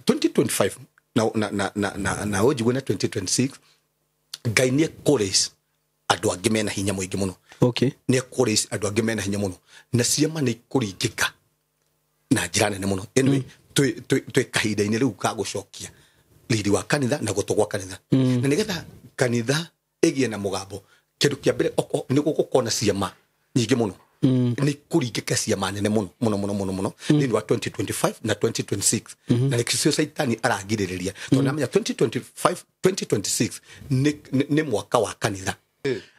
2025 na ũnjigue na 2026 Ngai nĩ ekũraise andũ angĩ mena hinya mũingĩ mũno. Nĩ ekũraise andũ angĩ mena hinya mũno na ciama nĩ ikũringĩka na njĩra nene mũno. Anyway, twĩ kahinda-inĩ rĩu ka gũcokia riri wa kanitha na gũtũ gwa kanitha, na nĩgetha kanitha ĩgĩe na mũgambo, kĩndũ kĩa mbere nĩ gũgũkorwo na ciama nyingĩ mũno, nĩ kũringĩka ciama nene mũno mũno mũno mũno mũno thĩinĩ wa 2025 na 2026, na nĩkĩo Caitani aragirĩrĩria tondũ namenya 2025 2026 nĩ mwaka wa kanitha.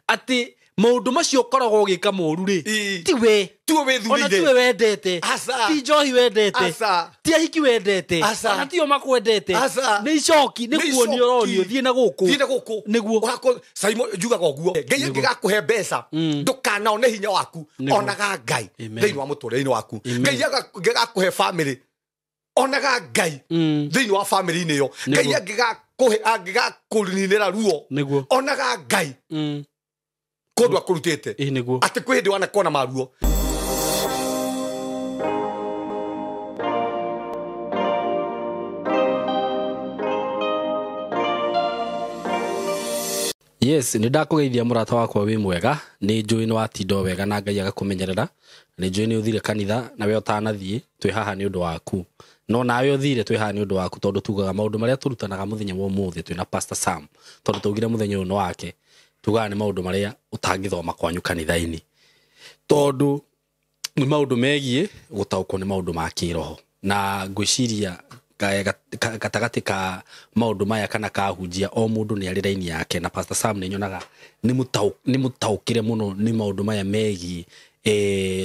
Atĩ maũndũ macio ũkoragwo ũgĩka moru rĩ, tiwe tiwe wĩthurĩire, ona tiwe wendete, Aca. ti njohi wendete, Aca. ti ahiki wendete, Aca. ona tio makwendete, Aca. nĩ icoki, nĩ Nĩ kuonio icoki. ũronio thiĩ na gũkũ, thiĩ na gũkũ nĩguo Ũrako- Simon njugaga ũguo, Ngai angĩgakũhe mbeca ndũkanaone hinya waku, Nĩguo. onaga Ngai Amen. thĩinĩ wa mũtũrĩre-inĩ waku. Amen. Ngai angĩgakũhe family, onaga Ngai thĩinĩ wa family-inĩ ĩyo. Ngai Nĩguo. angĩgakũhe, angĩgakũninĩra ruo, Nĩguo. onaga Ngai kũndũ akũrutĩte. Ĩ nĩguo. Atĩ kwĩ hĩndĩ wanakona maruo. Yes, nĩ ndakũgeithia mũrata wakwa, wĩ mwega? Nĩ njũĩ nĩ watinda o wega na Ngai agakũmenyerera. Nĩ njũĩ nĩ ũthire kanitha, na we ũtanathiĩ twĩ haha nĩ ũndũ waku, no nawe ũthire twĩ haha nĩ ũndũ waku, tondũ tugaga maũndũ marĩa tũrutanaga mũthenya wa ũmũthĩ twĩna Pastor Sam, tondũ twaugire mũthenya ũyũ nĩ wake, tugaga nĩ maũndũ marĩa ũtangĩthoma kwanyu kanitha-inĩ, tondũ nĩ maũndũ megiĩ gũtaũkwo nĩ maũndũ ma kĩroho. Na ngwĩciria gatagatĩ ka maũndũ maya kana kahunjia, o mũndũ nĩ arĩ raini yake, na Pastor Sam nĩ nyonaga nĩ mũtaũkĩre mũno nĩ maũndũ maya megiĩ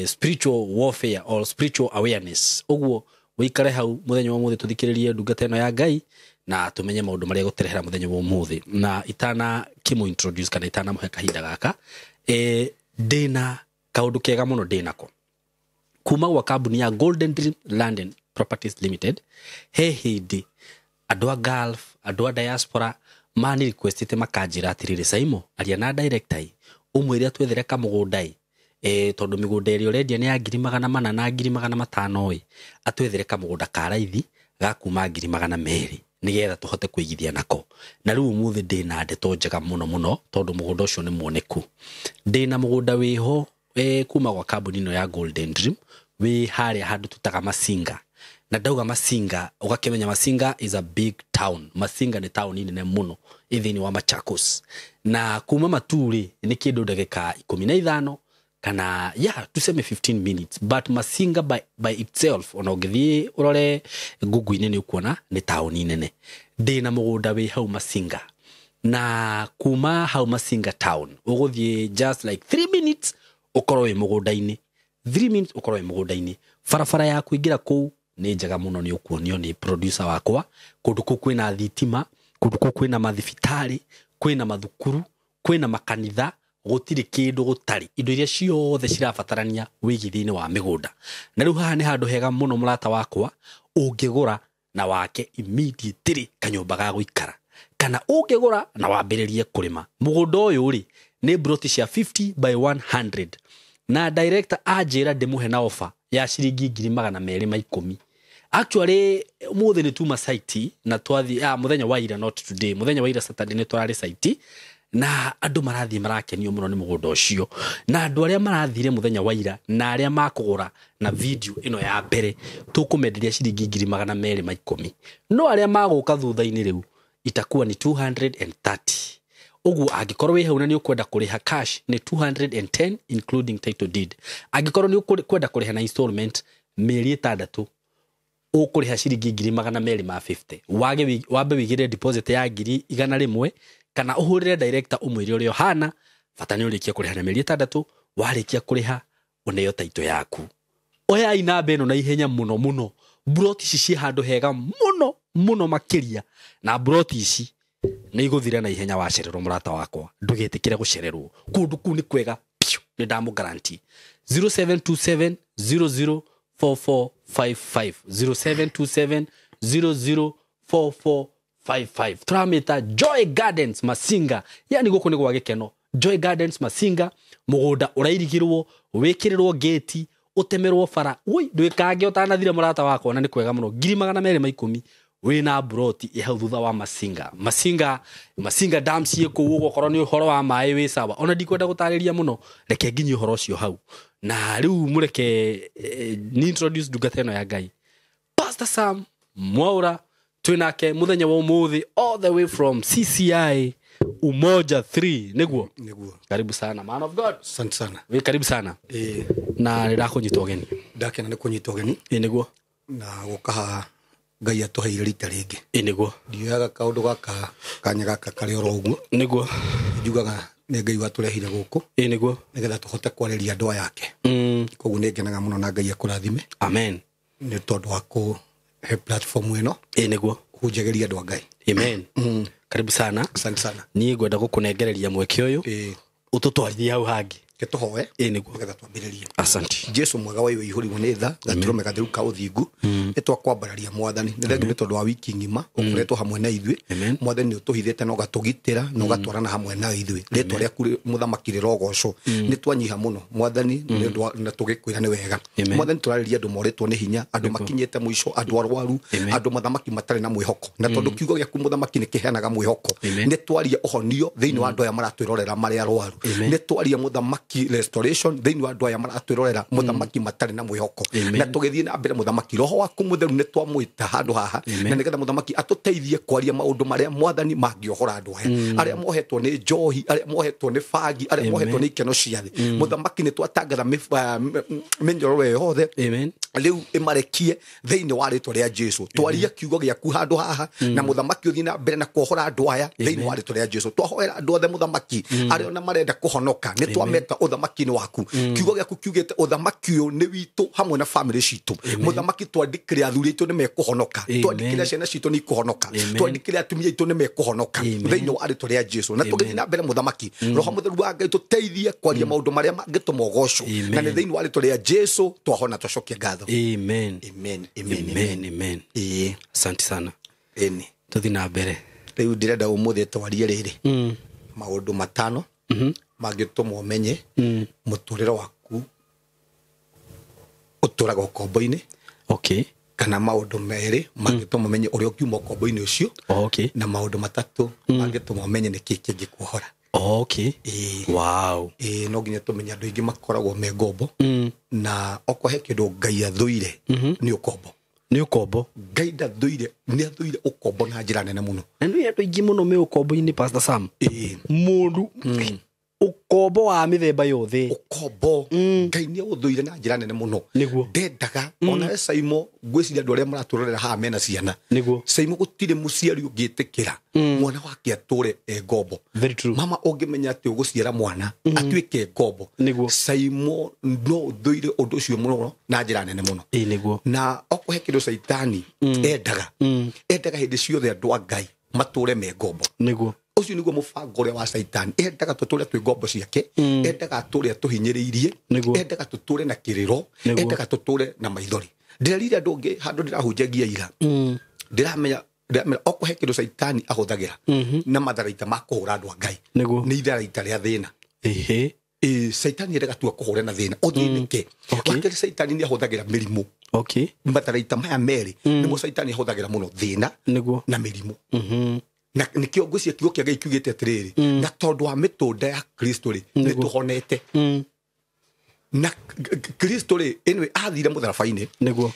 spiritual warfare or spiritual awareness. Ũguo wĩikare hau mũthenya wa ũmũthĩ tũthikĩrĩrie ndungata ĩno ya Ngai na tũmenye maũndũ marĩa gũtũrehera mũthenya wa ũmũthĩ. Na itana kĩmũ introduce kana itanamũhe kahinda gaka, ndĩna kaũndũ kega mũno ndĩnako kuma gwa kambuni ya Golden Dream Land and Properties Limited. He hĩndĩ andũ a Gulf, andũ a diaspora mani requestĩte makanjĩra atĩrĩrĩ, Saimo, aria na director ĩ, ũmwĩre atwethere kamũgũnda ĩ, tondũ mĩgũnda ĩrĩa ũrendia nĩ ya 400,000 na 500,000 ĩ, atwethere kamũgũnda ka raithi ga kuma 200,000 nĩgetha tũhote kũigithia nako. Na rĩu ũmũthĩ ndĩna ndeto njega mũno mũno, tondũ mũgũnda ũcio nĩ muoneku. Ndĩna mũgũnda wĩho kuma gwa kambuni ĩno ya Golden Dream, wĩ harĩa handũ tũtaga Masinga. Na ndauga Masinga ũgakĩmenya Masinga is a big town. Masinga nĩ taũni nene mũno ĩ thĩinĩ wa Machakos, na kuma Matuu-rĩ nĩ kĩndũ ndagĩka 15 kana yeah, tuseme 15 minutes, but Masinga by itself, ona ũngĩthiĩ ũrore Google-inĩ nĩ ũkuona nĩ taũni nene. Ndĩna mũgũnda wĩ hau Masinga, na kuma hau Masinga town ũgũthiĩ just like 3 minutes ũkorwo wĩ mũgũnda-inĩ, 3 minutes ũkorwo wĩ mũgũnda-inĩ. Barabara ya kũingĩra kũu nĩ njega mũno, nĩ ũkuonio nĩ producer wakwa. Kũndũ kũu kwĩna thitima, kũndũ kũu kwĩna mathibitarĩ, kwĩna mathukuru, kwĩna makanitha, gũtirĩ kĩndũ gũtarĩ, indo iria ciothe cirabatarania wĩigithia-inĩ wa mĩgũnda. Na rĩu haha nĩ handũ hega mũno mũrata wakwa, ũngĩgũra na wake immediately kanyũmba ga gũikara, kana ũngĩgũra na wambĩrĩrie kũrĩma. Mũgũnda ũyũ rĩ nĩ broti cia 50 by 100, na director anjĩra ndĩmũhe na offer ya ciringi 210,000. Actually ũmũthĩ nĩ tuma site na twathi mũthenya wa ira, not today, mũthenya wa ira Saturday nĩ tũrarĩ site, na andũ marathiĩ marakenio mũno nĩ mũgũnda ũcio. Na andũ arĩa marathire mũthenya wa ira na arĩa makũgũra na video ĩno ya mbere tũkũmenderia ciringi 210,000, no arĩa magũka thutha-inĩ rĩu itakuwa ni 230. Ũguo angĩkorwo wĩ hau na nĩ ũkwenda kũrĩha cash nĩ 210 including title deed. Angĩkorwo nĩ ũkwenda kũrĩha na installment mĩeri 6 ũkũrĩha ciringi 250,000. Wambe wĩigĩre deposit ya 100,000, kana ũhũrĩre director ũmwĩre ũrĩa ũhana, bata nĩ ũrĩkie kũrĩha na mĩeri 6. Warĩkia kũrĩha ũneo title yaku. Oyai namba ĩno na ihenya mũno mũno. Broti ici ciĩ handũ hega mũno mũno makĩria, na broti ici nĩ igũthira na ihenya wacererwo mũrata wakwa. Ndũgetĩkĩre gũcererwo, kũndũ kũu nĩ kwega piũ, nĩ ndamũ guarantee. 0727 004455, 0727 004455. Tũramĩta Joy Gardens Masinga, yani gũkũ nĩ gwa gĩkeno. Joy Gardens Masinga, mũgũnda ũrairigĩrwo, wĩkĩrĩrwo gate, ũtemerwo bara. Ui, ndwĩkange ũtanathire mũrata wakwa, na nĩ kwega mũno. 210,000 Wĩna broti ĩ hau thutha wa Masinga. Masinga Masinga dam ciĩ kũu ũguo, okorwo nĩ ũhoro wa maĩ wĩ sawa. Ona ndikwenda gũtarĩria mũno, reke nginyie ũhoro ũcio hau. Na rĩu mũreke ni introduce ndungata ĩno ya Ngai, Pastor Sam Mwaura. Twĩnake mũthenya wa ũmũthĩ all the way from CCI Umoja 3, nĩguo? Nĩguo. Karibu sana, man of God. Asante sana. Wĩ karibu sana. Ĩĩ. Na nĩ ndakũnyita ũgeni. Ndakena nĩ kũnyita ũgeni. Ĩ nĩguo. Na gũka haha Ngai atũheire rita rĩngĩ. Ĩ nĩguo. Ndioyaga kaũndũ gaka kanya gaka karĩ oro ũguo. Nĩguo. Njugaga nĩ Ngai watũrehire gũkũ Ĩ nĩguo. nĩgetha tũhote kwarĩria andũ aya ake. Koguo nĩ ngenaga mũno na Ngai akũrathime. Amen. Nĩ tondũ wa kũhe platform ĩno. Ĩ nĩguo. Kũhunjagĩria andũ a Ngai. Amen. Karibu sana. Asante sana. Niĩ ngwenda gũkũnengereria mweke ũyũ Ĩĩ. ũtũtwarithie hau hangĩ. Ke tũhoe. Ĩ nĩguo. Nĩgetha twambĩrĩrie. Asante. Jesu mwega wa iwe ihũrirwo nĩ tha gatũrũme gatheru ka ũthingu, nĩ twakwambararia Mwathani. Nĩ thengiũ nĩ tondũ wa wiki ng'ima ũkoretwo hamwe na ithuĩ. Amen. Mwathani, nĩ ũtũhithĩte na ũgatũgitĩra na ũgatwarana hamwe na ithuĩ. Rĩtwa rĩaku Mũthamaki rĩrogocwo. Nĩ twanyiha mũno Mwathani nĩ ũndũ na tũgĩkwĩra nĩ wega. Amen. Mwathani, tũrarĩria andũ morĩtwo nĩ hinya, andũ makinyĩte mũico, andũ arwaru, Amen. andũ mũthamaki matarĩ na mwĩhoko, na tondũ kiugo gĩaku Mũthamaki nĩ kĩheanaga mwĩhoko, Amen. nĩ twaria ũhonio thĩinĩ wa andũ aya maratwĩrorera marĩ arwaru. Amen. Nĩ twaria Mũthamaki restoration thĩinĩ wa andũ aya maratwĩrorera Mũthamaki matarĩ na mwĩhoko. Amen. Na tũgĩthiĩ na mbere Mũthamaki, Roho waku Mũtheru nĩ twamwĩta handũ haha Amen. na nĩgetha Mũthamaki atũteithie kwaria maũndũ marĩa Mwathani mangĩohora andũ aya, arĩa mohetwo nĩ njohi, arĩa mohetwo nĩ bangi, arĩa mohetwo nĩ ikeno cia thĩ. Mũthamaki, nĩ twatangatha mĩnyororo ĩyo yothe Amen. rĩu ĩmarekie thĩinĩ wa rĩtwa rĩa Jesu. Twaria kiugo gĩaku handũ haha na Mũthamaki ũthiĩ na mbere na kuohora andũ aya thĩinĩ wa rĩtwa rĩa Jesu. Twahoera andũ othe Mũthamaki arĩa ona marenda kũhonoka, nĩ twameta ũthamaki-inĩ waku. Kiugo gĩaku kiugĩte ũthamaki ũyũ nĩ witũ hamwe na famĩlĩ citũ. Mũthamaki, twandĩkĩre athuri aitũ nĩ mekũhonoka, Amen. twandĩkĩre ciana citũ nĩ ikũhonoka, Amen. twandĩkĩre atumia aitũ nĩ mekũhonoka Amen. thĩinĩ wa rĩtwa rĩa Jesu. Na tũgĩthiĩ na mbere Mũthamaki, Roho Mũtheru wa Ngai tũteithie kwaria maũndũ marĩa mangĩtũma ũgocwo, Amen. na nĩ thĩinĩ wa rĩtwa rĩa Jesu twahona twacokia ngatho. Amen. Amen, amen. Amen. Amen. Ĩĩ. Asante sana. Ĩni. Tũthiĩ na mbere. Rĩu ndĩrenda ũmũthĩ twarie rĩrĩ maũndũ 5 mangĩtũma ũmenye mũtũrĩre waku ũtũraga ũkombo-inĩ, Okay. kana maũndũ 2 mangĩtũma ũmenye ũrĩa ũngiuma ũkombo-inĩ ũcio, Okay. na maũndũ 3 mangĩtũma ũmenye nĩkĩĩ kĩngĩkuohora. Okay. Ĩĩ. Wow. Ĩĩ, no nginya tũmenye andũ aingĩ makoragwo me ngombo, na okorwo he kĩndũ Ngai athũire nĩ ũkombo. Nĩ ũkombo. Ngai ndathũire, nĩ athũire ũkombo na njĩra nene mũno. Na nĩ andũ aingĩ mũno me ũkombo-inĩ, Pastor Sam. Ĩĩ. Mũndũ ũkombo wa mĩthemba yothe. Ũkombo Ngai nĩ aũthũire na njĩra nene mũno. Nĩguo. Ndendaga ona Saimo, ngwĩciria andũ arĩa maratũrorera haha mena ciana. Nĩguo. Saimo, gũtirĩ mũciari ũngĩtĩkĩra mwana wake atũre e ngombo. Very true. Mama, ũngĩmenya atĩ ũgũciara mwana atuĩke ngombo, Nĩguo. Saimo, no ũthũire ũndũ ũcio mũno na njĩra nene mũno. Ĩ nĩguo. Na okorwo he kĩndũ caitani endaga, endaga hĩndĩ ciothe andũ a Ngai matũre me ngombo. Nĩguo. Ũcio nĩguo mũbango ũrĩa wa caitani. Endaga tũtũre twĩ ngombo ciake, endaga atũre atũhinyĩrĩirie, Nĩguo. endaga tũtũre na kĩrĩro, Nĩguo. endaga tũtũre na maithori. Ndĩrerire andũ ũngĩ handũ ndĩrahunjagia ira, ndĩramenya okorwo he kĩndũ caitani ahũthagĩra na matharaita ma kũhũra andũ a Ngai, Nĩguo. nĩ itharaita rĩa thĩna. Ĩhĩ. Ĩĩ, caitani endaga tu akũhũre na thĩna ũthĩnĩke. Okay. Wakerĩ, caitani nĩ ahũthagĩra mĩrimũ. Okay. Matharaita maya merĩ nĩmo caitani ahũthagĩra mũno, thĩna Nĩguo. na mĩrimũ. Na nĩkĩo ngwĩciria kiugo kĩa Ngai kiugĩte atĩrĩrĩ, na tondũ wa mĩtũnda ya Kristo rĩ, nĩ tũhonete. Na Kristo rĩ, anyway, athire mũtharaba-inĩ, Nĩguo.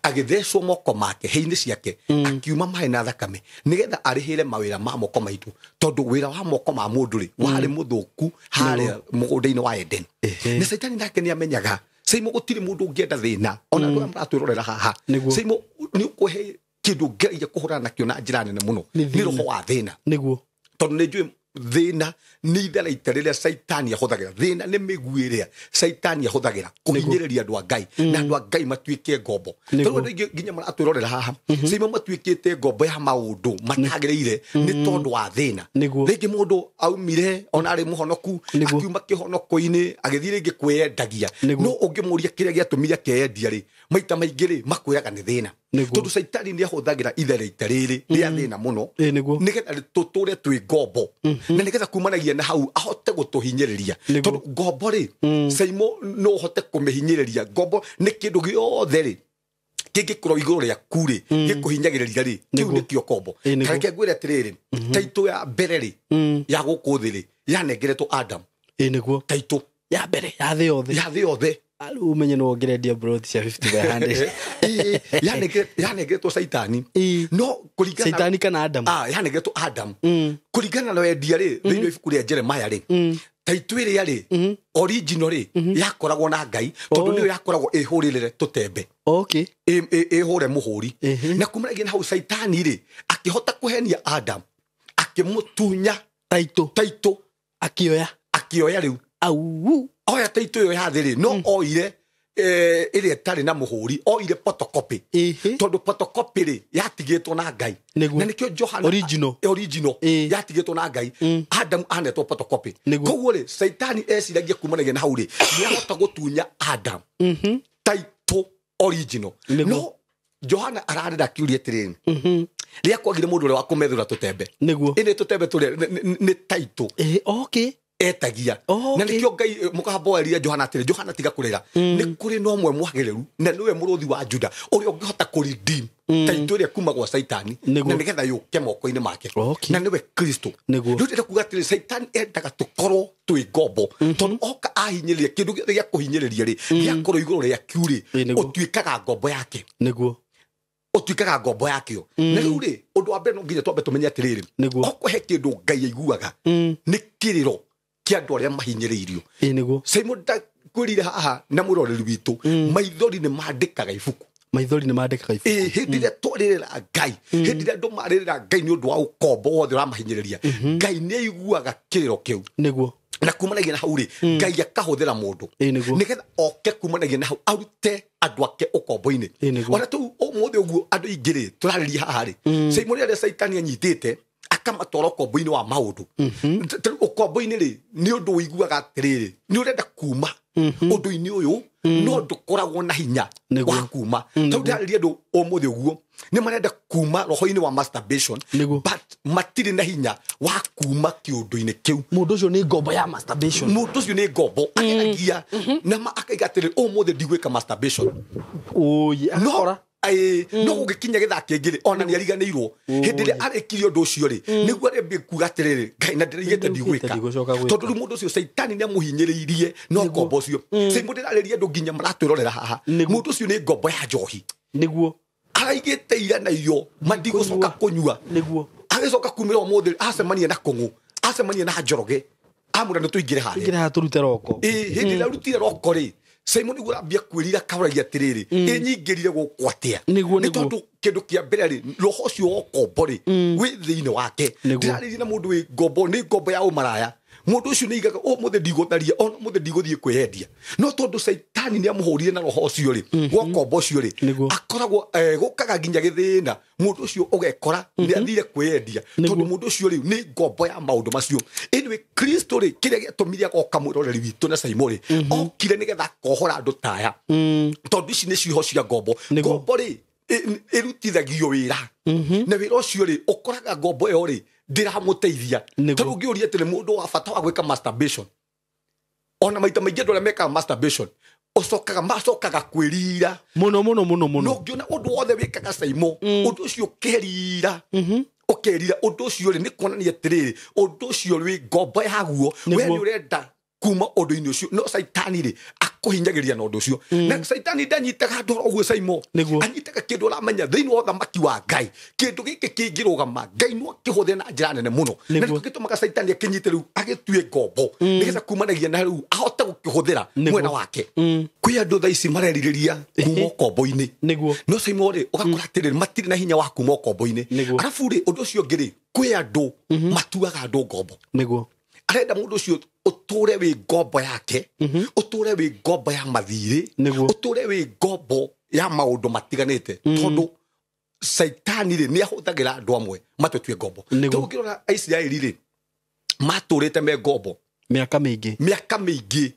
agĩthecwo moko make hĩ-inĩ ciake, akiuma maĩ na thakame nĩgetha arĩhĩre mawĩra ma moko maitũ, tondũ wĩra wa moko ma mũndũ rĩ warĩ mũthũku harĩa mũgũnda-inĩ wa Eden. Ehe. Na caitani nake nĩ amenyaga, Saimo, gũtirĩ mũndũ ũngĩenda thĩna, ona andũ arĩa maratwĩrorera haha. Nĩguo. Saimo, nĩ ũkũhe kĩndũ ngeragia kũhũrana nakĩo na njĩra nene mũno, Nĩ nĩ thĩna. roho wa thĩna. Nĩguo. Tondũ nĩ njũĩ thĩna nĩ itharaita rĩrĩa caitani ahũthagĩra. Thĩna nĩ mĩguĩ ĩrĩa caitani ahũthagĩra kũhinyĩrĩria andũ a Ngai na andũ a Ngai matuĩke ngombo. Nĩguo. Tondũ andũ aingĩ nginya maratwĩrorera haha, Saimo, matuĩkĩte ngombo ya maũndũ matagĩrĩire nĩ tondũ wa thĩna. Nĩguo. Rĩngĩ mũndũ aumire ona arĩ mũhonoku, Nĩguo. akiuma kĩhonoko-inĩ agĩthiĩ rĩngĩ kwĩyendagia. Nĩguo. No ũngĩmũria kĩrĩa gĩatũmire akeyendia rĩ, maita maingĩ rĩ makwĩraga nĩ thĩna. Nĩguo. Tondũ caitani nĩ ahũthagĩra itharaita rĩrĩ rĩa thĩna mũno Ĩ nĩguo. nĩgetha tũtũre twĩ ngombo, na nĩgetha kumanagia na hau ahote gũtũhinyĩrĩria. Nĩguo. Tondũ ngombo rĩ, Saimo, no ũhote kũmĩhinyĩrĩria. Ngombo nĩ kĩndũ gĩothe rĩ Kĩngĩkorwo igũrũ rĩaku rĩ, gĩkũhinyagĩrĩria rĩ, kĩu nĩkĩo kombo. Kareke ngwĩre atĩrĩrĩ, taitũ ya mbere rĩ, ya gũkũ thĩ rĩ, yanengeretwo Adam. Nĩguo. Taitũ ya mbere ya thĩ yothe. Ya thĩ yothe. Rĩu ũmenye no ũngĩrendia broti cia 50 by 100. Yanengeretwo Saitani. No kũringana Saitani kana Adam? Yanengeretwo Adam. Kũringana na wendia rĩ, thĩinĩ wa ibuku rĩa Jeremiah rĩ, taitũ ĩrĩa rĩ, original rĩ, yakoragwo na Ngai, tondũ nĩyo yakoragwo ĩhũrĩrĩre tũtembe. Okay. Ĩhũre mũhũri. Na kumanagia na hau Saitani rĩ, akĩhota kũhenia Adam, akĩmũtunya taitũ. Taitũ. Akĩoya. Akĩoya rĩu. Au. Oya taitũ ĩyo ya thĩ rĩ, no oire ĩrĩa ĩtarĩ na mũhũri, oire photocopy. Tondũ photocopy rĩ, yatigĩtwo na Ngai. Na nĩkĩo Johana original. Original. Yatigĩtwo na Ngai. Adam anetwo photocopy. Koguo rĩ, Saitani eciragia kumanagia na hau rĩ, nĩahota gũtunya Adam. Taitũ original. No Johana ararĩra akiuria atĩrĩrĩ, rĩrĩa kwagire mũndũ ũrĩa wa kũmethũra tũtembe. Nĩguo. Ĩnĩ tũtembe tũrĩa nĩ taitũ. Okay. Etagia. Na nĩkĩo Ngai mũkamboeria Johana atĩrĩ, Johana tiga kũrĩra. Nĩ kũrĩ na ũmwe mwagĩrĩru, na nĩwe mũrũthi wa Juda, ũrĩa ũngĩhota kũredeem taitũ ĩrĩa kuma gwa Saitani, na nĩgetha yũke moko-inĩ make. Na nĩwe Kristo. Rĩu ndĩrenda kuga atĩrĩ, Saitani endaga tũkorwo twĩ ngombo, tondũ oka ahinyĩrĩria kĩndũ gĩothe gĩa kũhinyĩrĩria rĩ, gĩakorwo igũrũ rĩaku rĩ, ũtuĩkaga ngombo yake. Nĩguo. Ũtuĩkaga ngombo yakĩo. Na rĩu rĩ, ũndũ wa mbere no nginya twambe tũmenye atĩrĩrĩ, okorwo he kĩndũ Ngai aiguaga, nĩ kĩrĩro kĩa andũ arĩa mahinyĩrĩirio. Nĩguo. Simon ndakwĩrire haha na mũroreri witũ, maithori nĩ mandĩkaga ibuku. Maithori nĩ mandĩkaga ibuku. Hĩndĩ ĩrĩa twarĩrĩra Ngai, hĩndĩ ĩrĩa andũ marĩrĩra Ngai nĩ ũndũ wa ũkombo wothe ũramahinyĩrĩria, Ngai nĩ aiguaga kĩrĩro kĩu. Nĩguo. Na kumanagia na hau rĩ, Ngai akahũthĩra mũndũ. Nĩgetha oke kumanagia na hau arute andũ ake ũkombo-inĩ. Ona tũu ũmũthĩ ũguo andũ aingĩ rĩ, tũrarĩria haha rĩ, Simon rĩrĩa Saitani anyitĩte, akamatwara ũkombo-inĩ wa maũndũ. Ũkombo-inĩ rĩ, nĩ ũndũ ũiguaga atĩrĩrĩ, nĩ ũrenda kuma ũndũ-inĩ ũyũ, no ndũkoragwo na hinya wa kuma. Tondũ ndĩrarĩria andũ ũmũthĩ ũguo, nĩ marenda kuma roho-inĩ wa masturbation, but matirĩ na hinya wa kuma kĩũndũ-inĩ kĩu. Mũndũ ũcio nĩ ngombo ya masturbation. Mũndũ ũcio nĩ ngombo, ageragia na akaiga atĩrĩrĩ, ũmũthĩ ndigwĩka masturbation. Akora. No gũgĩkinya gĩthaa kĩngĩ rĩ, ona nĩ ariganĩirwo. Hĩndĩ ĩrĩa arĩkirie ũndũ ũcio rĩ, nĩguo arĩambie kuga atĩrĩrĩ, Ngai na ndĩraigĩte ndigwĩka. Tondũ rĩu mũndũ ũcio Saitani nĩamũhinyĩrĩirie na ũkombo ũcio. Simon ndĩrarĩria andũ nginya maratwĩrorera haha. Mũndũ ũcio nĩ ngombo ya njohi. Nĩguo. Araigĩte ira na irio, matigũcoka kũnyua. Nĩguo. Agĩcoka kumĩra ũmũthĩ, acemania na kũng'ũ, acemania na Njoroge, amwĩra nĩ tũingĩre harĩa. Tũingĩre haha tũrute roko. Hĩndĩ ĩrĩa arutire roko rĩ, Simon nĩguo arambia kwĩrira kaũragia atĩrĩrĩ, ĩnyingĩrire gũkũ atĩa? Nĩ tondũ kĩndũ kĩa mbere rĩ, roho ũcio wa ũkombo rĩ, wĩ thĩinĩ wake. Ndĩrarĩria na mũndũ wĩ ngombo, nĩ ngombo ya ũmaraya. Mũndũ ũcio nĩ aigaga, ũmũthĩ ndigũtharia, ũmũthĩ ndigũthiĩ kwĩyendia. No tondũ Saitani nĩ amũhũrire na roho ũcio rĩ, wa ũkombo ũcio rĩ, akoragwo gũkaga nginya gĩthĩna, mũndũ ũcio ũgekora nĩ athire kwĩyendia. Tondũ mũndũ ũcio rĩ, nĩ ngombo ya maũndũ macio. Anyway, Kristo rĩ, kĩrĩa gĩatũmire agoka mwĩroreri witũ na Simon rĩ, okire nĩgetha akohora andũ ta aya. Tondũ ici nĩ ciugo cia ngombo. Ngombo rĩ, ĩrutithagio wĩra. Na wĩra ũcio rĩ, ũkoraga ngombo ĩyo rĩ, ndĩramũteithia. Tondũ ũngĩũria atĩrĩ, mũndũ wa bata wa gwĩka masturbation, ona maita maingĩ andũ arĩa mekaga masturbation, ũcokaga macokaga kwĩrira mũno mũno mũno mũno. No ũngĩona ũndũ wothe wĩkaga Simon, ũndũ ũcio ũkerira, ũkerira ũndũ ũcio rĩ, nĩ kuonania atĩrĩrĩ, ũndũ ũcio wĩ ngombo yaguo, we nĩ ũrenda kuma ũndũ-inĩ ũcio, no Saitani rĩ, akũhinyagĩrĩria na ũndũ ũcio. Na Saitani ndanyitaga andũ ũguo Simon, anyitaga kĩndũ ũramenya thĩinĩ wa ũthamaki wa Ngai, kĩndũ gĩkĩ kĩngĩrũgama, Ngai no akĩhũthĩre na njĩra nene mũno. Na nĩkĩo gĩtũmaga Saitani akĩnyite rĩu, agĩtue ngombo, nĩgetha kumanagia na rĩu ahote gũkĩhũthĩra mwena wake. Kwĩ andũ thaa ici marerirĩria kuma ũkombo-inĩ. No Simon rĩ, ũgakora atĩrĩrĩ, matirĩ na hinya wa kuma ũkombo-inĩ. Arabu rĩ, ũndũ ũcio ũngĩ rĩ, kwĩ andũ matuaga andũ ngombo. Nĩguo. Arenda mũndũ ũcio ũtũre wĩ ngombo yake, ũtũre wĩ ngombo ya mathirĩ, ũtũre wĩ ngombo ya maũndũ matiganĩte. Tondũ Saitani rĩ, nĩ ahũthagĩra andũ amwe matũtue ngombo. Tondũ ũngĩrora Aisiraeli rĩ, matũrĩte me ngombo mĩaka mĩingĩ, mĩaka mĩingĩ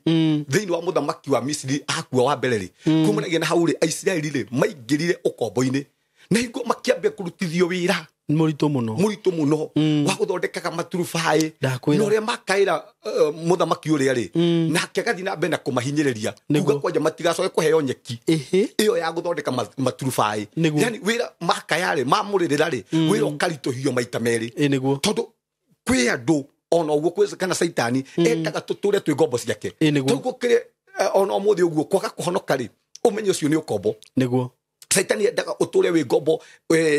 thĩinĩ wa mũthamaki wa Misiri akua wa mbere rĩ, kumanagia na hau rĩ, Aisiraeli rĩ maingĩrire ũkombo-inĩ na hingo makĩambia kũrutithio wĩra. Mũritũ mũno. Mũritũ mũno. Wa gũthondekaga maturubarĩ. Ndakwĩra. Na ũrĩa makaĩra mũthamaki ũrĩa rĩ, nake agathiĩ na mbere na kũmahinyĩrĩria. Nĩguo. Kuga kwanja matigacoke kũheo nyeki. Ĩhĩ. Ĩyo ya gũthondeka maturubarĩ. Nĩguo. Yani wĩra makaya rĩ, mamũrĩrĩra rĩ, wĩra ũkaritũhio maita merĩ. Ĩ nĩguo. Tondũ kwĩ andũ ona ũguo kwĩ kana Caitani endaga tũtũre twĩ ngombo ciake. Ĩ nĩguo. Tondũ gũkĩrĩ ona ũmũthĩ ũguo kwaga kũhonoka rĩ, ũmenye ũcio nĩ ũkombo. Nĩguo. Caitani endaga ũtũre wĩ ngombo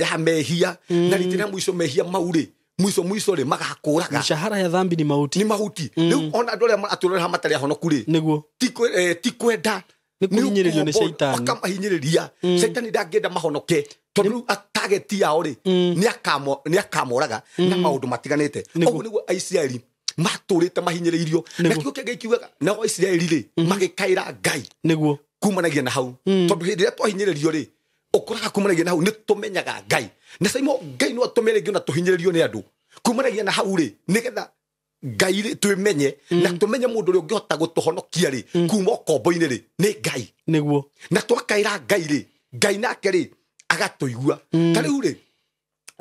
ya mehia, na rita rĩa mũico mehia mau rĩ, mũico mũico rĩ magakũraga. Mishahara ya dhambi ni mauti. Ni mahuti. Rĩu ona andũ arĩa maratũrĩra haha matarĩ ahonoku rĩ, Nĩguo. ti kwenda. Nĩ kũhinyĩrĩrio nĩ ũkombo, Caitani. Akamahinyĩrĩria. Caitani ndangĩenda mahonoke tondũ rĩu target yao rĩ, nĩ akamoraga na maũndũ matiganĩte. Nĩguo. Ũguo nĩguo Aisiraeli matũrĩte mahinyĩrĩirio. Na Nĩguo. kĩo kĩa Ngai kiugaga, nao Aisiraeli rĩ, magĩkaĩra Ngai. Nĩguo. Kumanagia na hau. Tondũ hĩndĩ ĩrĩa twahinyĩrĩrio rĩ, ũkoraga kumanagia na hau nĩ tũmenyaga Ngai. Na Simon, Ngai no atũme rĩngĩ ona tũhinyĩrĩrio nĩ andũ. Kumanagia na hau rĩ, nĩgetha Ngai rĩ twĩmenye, na tũmenye mũndũ ũrĩa ũngĩhota gũtũhonokia rĩ, kuma ũkombo-inĩ rĩ, nĩ Ngai. Nĩguo. Na twakaĩra Ngai rĩ, Ngai nake rĩ, agatũigua. Ta rĩu rĩ,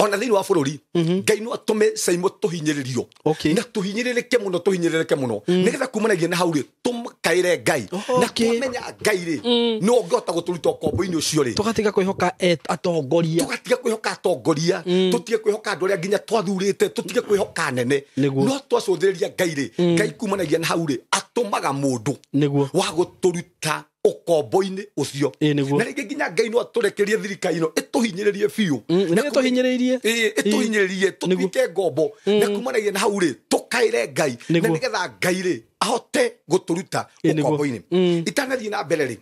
ona thĩinĩ wa bũrũri, Ngai no atũme Simon tũhinyĩrĩrio. Okay. Na tũhinyĩrĩrĩke mũno, tũhinyĩrĩrĩke mũno. Nĩgetha kumanagia na hau rĩ, tũmakaĩre Ngai. Na Okay. twamenya Ngai rĩ, no ũngĩhota gũtũruta ũkombo-inĩ ũcio rĩ. Tũgatiga kwĩhoka atongoria. Tũgatiga kwĩhoka atongoria, tũtige kwĩhoka andũ arĩa nginya twathurĩte, tũtige kwĩhoka anene. Nĩguo. No twacũthĩrĩria Ngai rĩ, Ngai kumanagia na hau rĩ, atũmaga mũndũ Nĩguo. wa gũtũruta ũkombo-inĩ ũcio. Ĩ, nĩguo. Na rĩngĩ nginya Ngai no atũrekerie thirikari ĩno ĩtũhinyĩrĩrie biũ. Nĩ ĩtũhinyĩrĩirie. Ĩ, ĩtũhinyĩrĩrie, tũtuĩke ngombo. Na kumanagia na hau rĩ, tũkaĩre Ngai. Na Nĩguo. nĩgetha Ngai rĩ, ahote gũtũruta Ĩ, nĩguo. ũkombo-inĩ. Itanathiĩ na mbere rĩ,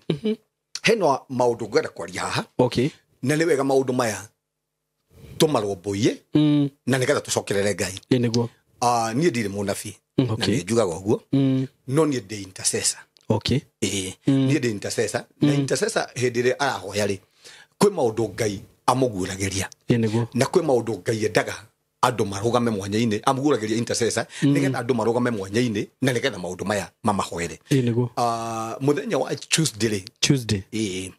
hena maũndũ ngwenda kwaria haha. Okay. Na nĩ wega maũndũ maya tũmarũmbũiye, na nĩgetha tũcokerere Ngai. Ĩ, nĩguo. Niĩ ndirĩ mũnabii. Na Okay. nĩ njugaga ũguo. No niĩ ndĩ intercessor. Okay. Ĩĩ, niĩ ndĩ intercessor. Na intercessor hĩndĩ ĩrĩa arahoya rĩ, kwĩ maũndũ Ngai amũguũragĩria. Ĩ, nĩguo. Na kwĩ maũndũ Ngai endaga andũ marũgame mwanya-inĩ, amũguũragĩria intercessor, nĩgetha andũ marũgame mwanya-inĩ, na nĩgetha maũndũ maya mamahoere. Ĩ, nĩguo. Mũthenya wa Tuesday rĩ, Tuesday. ĩĩ,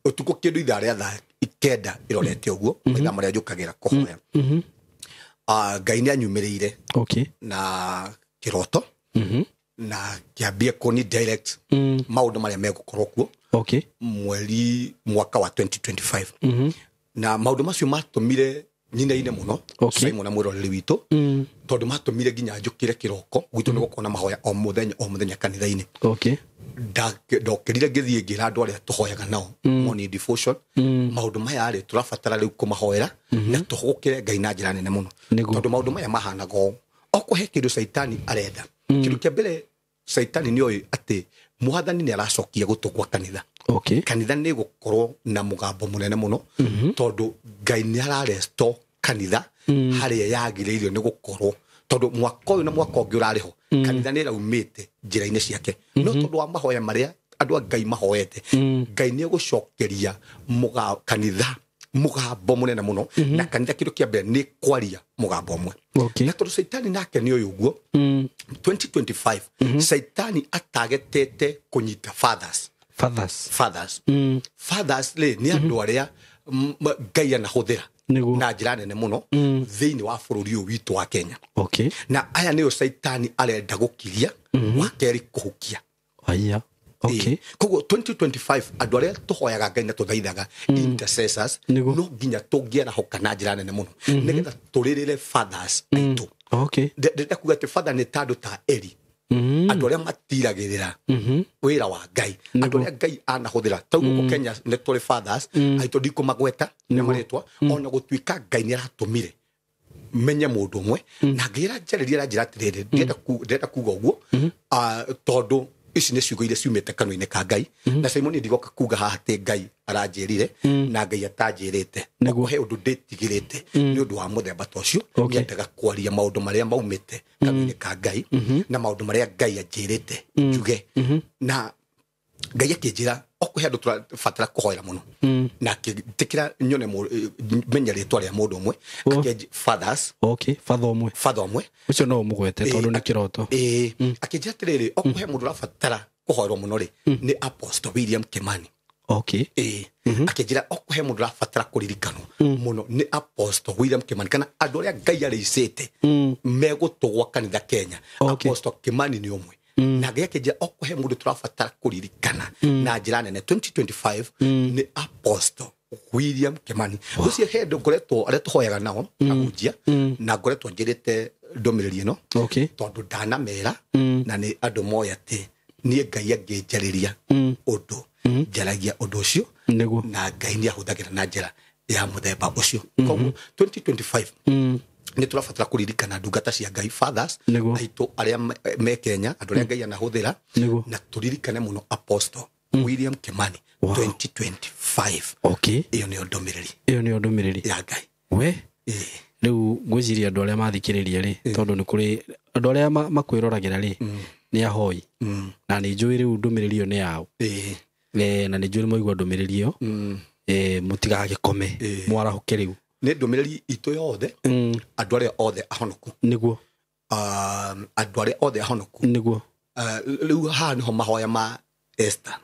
ũtukũ kĩndũ ithaa rĩa thaa 9 ĩrorete ũguo, mathaa marĩa njũkagĩra kũhoya. Ngai nĩ anyumĩrĩire Okay. na kĩroto, na kĩambie kũni direct maũndũ marĩa megũkorwo kuo Okay. mweri mwaka wa 2025. Na maũndũ macio matũmire nyinaine mũno, Okay. Simon na mwĩroreri witũ, tondũ matũmire nginya njũkĩre kĩroko gwitũ nĩ gũkorwo na mahoya o mũthenya o mũthenya kanitha-inĩ. Okay. Ndokĩrire ngĩthiĩ ngĩra andũ arĩa tũhoyaga nao morning devotion, maũndũ maya rĩ tũrabatara rĩu kũmahoera na tũhũgũkĩre Ngai na njĩra nene mũno. Nĩguo. Tondũ maũndũ maya mahanaga ũũ, okorwo he kĩndũ Caitani arenda, kĩndũ kĩa mbere Caitani nĩoĩ atĩ mwathani nĩ aracokia gũtũ gwa kanitha. Okay. Kanitha nĩ gũkorwo na mũgambo mũnene mũno, tondũ Ngai nĩ araresto kanitha harĩa yagĩrĩirio nĩ gũkorwo, tondũ mwaka ũyũ na mwaka ũngĩ ũrarĩ ho, kanitha nĩ ĩraumĩte njĩra-inĩ ciake. No tondũ wa mahoya marĩa andũ a Ngai mahoete, Ngai nĩ egũcokeria kanitha mũgambo mũnene mũno, na kanitha kĩndũ kĩa mbere nĩ kwaria mũgambo ũmwe. Okay. Na tondũ Caitani nake nĩ ũyũ ũguo, 2025 Caitani atagetete kũnyita fathers. Fathers. Fathers. Fathers rĩ nĩ andũ arĩa Ngai anahũthĩra Nĩguo. na njĩra nene mũno thĩinĩ wa bũrũri ũyũ witũ wa Kenya. Okay. Na aya nĩo Caitani arenda gũkiria, wa kerĩ kũhukia. Aya. Okay. Ĩĩ. Koguo 2025 andũ arĩa tũhoyaga Ngai na tũthaithaga intercessors, Nĩguo. no nginya tũngĩarahũka na njĩra nene mũno nĩgetha tũrĩrĩre fathers aitũ. Okay. Ndĩrenda kuga atĩ father nĩ ta andũ ta Eli, andũ arĩa matiragĩrĩra wĩra wa Ngai, andũ arĩa Ngai anahũthĩra. Ta gũkũ Kenya nĩ tũrĩ fathers aitũ, ndikũmagweta nĩ marĩtwa, ona gũtuĩka Ngai nĩ aratũmire menye mũndũ ũmwe na ngĩra njarĩria na njĩra atĩrĩrĩ, ndĩrenda kuga ũguo, tondũ ici nĩ ciugo iria ciumĩte kanua-inĩ ka Ngai. Na Simon ndigoka kuga haha atĩ Ngai aranjĩrire na Ngai atanjĩrĩte. Nĩguo. He ũndũ ndĩtigĩrĩte nĩ ũndũ wa mũthemba ta ũcio. Okay. Nyendaga kwaria maũndũ marĩa maumĩte kanua-inĩ ka Ngai na maũndũ marĩa Ngai anjĩrĩte njuge. Na Ngai akĩnjĩra okorwo he andũ tũrabatara kũhoera mũno, na akĩnjĩkĩra nyone menye rĩtwa rĩa mũndũ ũmwe. Akĩnjĩ fathers. Okay, father ũmwe. Father ũmwe. Ũcio no ũmũgwete tondũ nĩ kĩroto. Ĩĩ, akĩnjĩra atĩrĩrĩ, okorwo he mũndũ ũrabatara kũhoerwo mũno rĩ, nĩ Apostle William Kimani. Okay. Akĩnjĩra okohe mũndũ ũrabatara kũririkanwo mũno nĩ Apostle William Kimani kana andũ arĩa Ngai arĩicĩte megũtũgwa kanitha Kenya. Apostle Kimani nĩ ũmwe. Na Ngai akĩnjĩra okohe mũndũ tũrabatara kũririkana na njĩra nene 2025 nĩ Apostle William Kimani. Ũcio he andũ ngoretwo arĩa tũhoyaga nao ahunjia na ngoretwo njĩrĩte ndũmĩrĩri ĩno tondũ ndanamera na nĩ andũ moĩ atĩ niĩ Ngai angĩnjarĩria ũndũ njaragia ũndũ ũcio na Ngai nĩ ahũthagĩra na njĩra ya mũthemba ũcio. Koguo 2025 nĩ tũrabatara kũririkana ndungata cia Ngai fathers aitũ arĩa me Kenya, andũ arĩa Ngai anahũthĩra, na tũririkane mũno Apostle William Kimani 2025. Okay. Ĩyo nĩyo ndũmĩrĩri. Ĩyo nĩyo ndũmĩrĩri ya Ngai. We rĩu ngwĩciria andũ arĩa mathikĩrĩria rĩ, tondũ nĩ kũrĩ andũ arĩa makwĩroragĩra rĩ nĩ ahoi na nĩ njũĩ rĩu ndũmĩrĩri ĩyo nĩ yao. Na nĩ njũĩ nĩ mwaigua ndũmĩrĩri ĩyo, mũtigagĩkome, mwarahũke rĩu. Nĩ ndũmĩrĩri itũ yothe, andũ arĩa othe ahonoku. Nĩguo. Andũ arĩa othe ahonoku. Nĩguo. Rĩu haha nĩho mahoya ma Esther.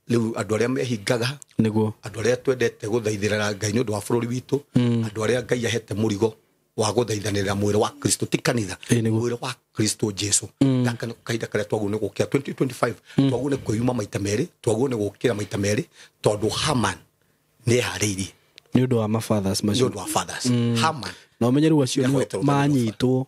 Rĩu andũ arĩa mehingaga, nĩguo, andũ arĩa twendete gũthaithĩra Ngai nĩ ũndũ wa bũrũri witũ, andũ arĩa Ngai ahete mũrigo wa gũthaithanĩrĩra mwĩrĩ wa Kristo, ti kanitha, mwĩrĩ wa Kristo Jesu. Gaka nĩ kahinda karĩa twagwo nĩ gũkĩra 2025, twagwo nĩ kwĩyuma maita merĩ, twagwo nĩ gũkĩra maita merĩ, tondũ Haman nĩ eharĩirie nĩ ũndũ wa mafathers macio, nĩ ũndũ wa fathers. Haman na ũmenye rĩu acio nĩo manyitwo.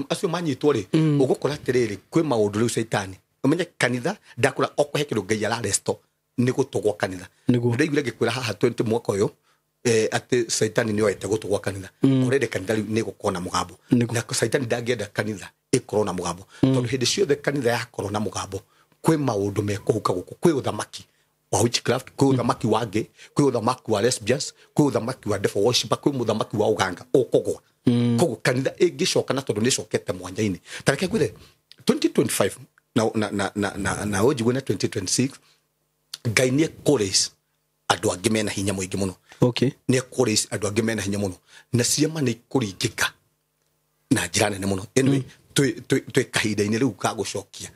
Acio manyitwo rĩ, ũgũkora atĩrĩrĩ, kwĩ maũndũ rĩu caitani ũmenye kanitha ndakũra okohe kĩndũ Ngai araresto nĩ gũtũgwo kanitha. Ndaiguire ngĩkwĩra haha 20 mwaka ũyũ atĩ caitani nĩ oete gũtũgwo kanitha. Already kanitha rĩu nĩ gũkorwo na mũgambo. Na caitani ndangĩenda kanitha ĩkorwo na mũgambo. Tondũ hĩndĩ ciothe kanitha yakorwo na mũgambo, kwĩ maũndũ mekũhuka gũkũ, kwĩ ũthamaki wa witchcraft, kwĩ ũthamaki wa gay, kwĩ ũthamaki wa lesbians, kwĩ ũthamaki wa devil worshipper, kwĩ mũthamaki wa ũganga ũkũgwa. Koguo kanitha ĩngĩcoka na tondũ nĩ ĩcokete mwanya-inĩ. Ta reke ngwĩre 2025 na ũnjigue na 2026 Ngai nĩ ekũraise andũ angĩ mena hinya mũingĩ mũno. Okay. Nĩ ekũraise andũ angĩ mena hinya mũno na ciama nĩ ikũringĩka na njĩra nene mũno. Anyway, twĩ kahinda-inĩ rĩu ka gũcokia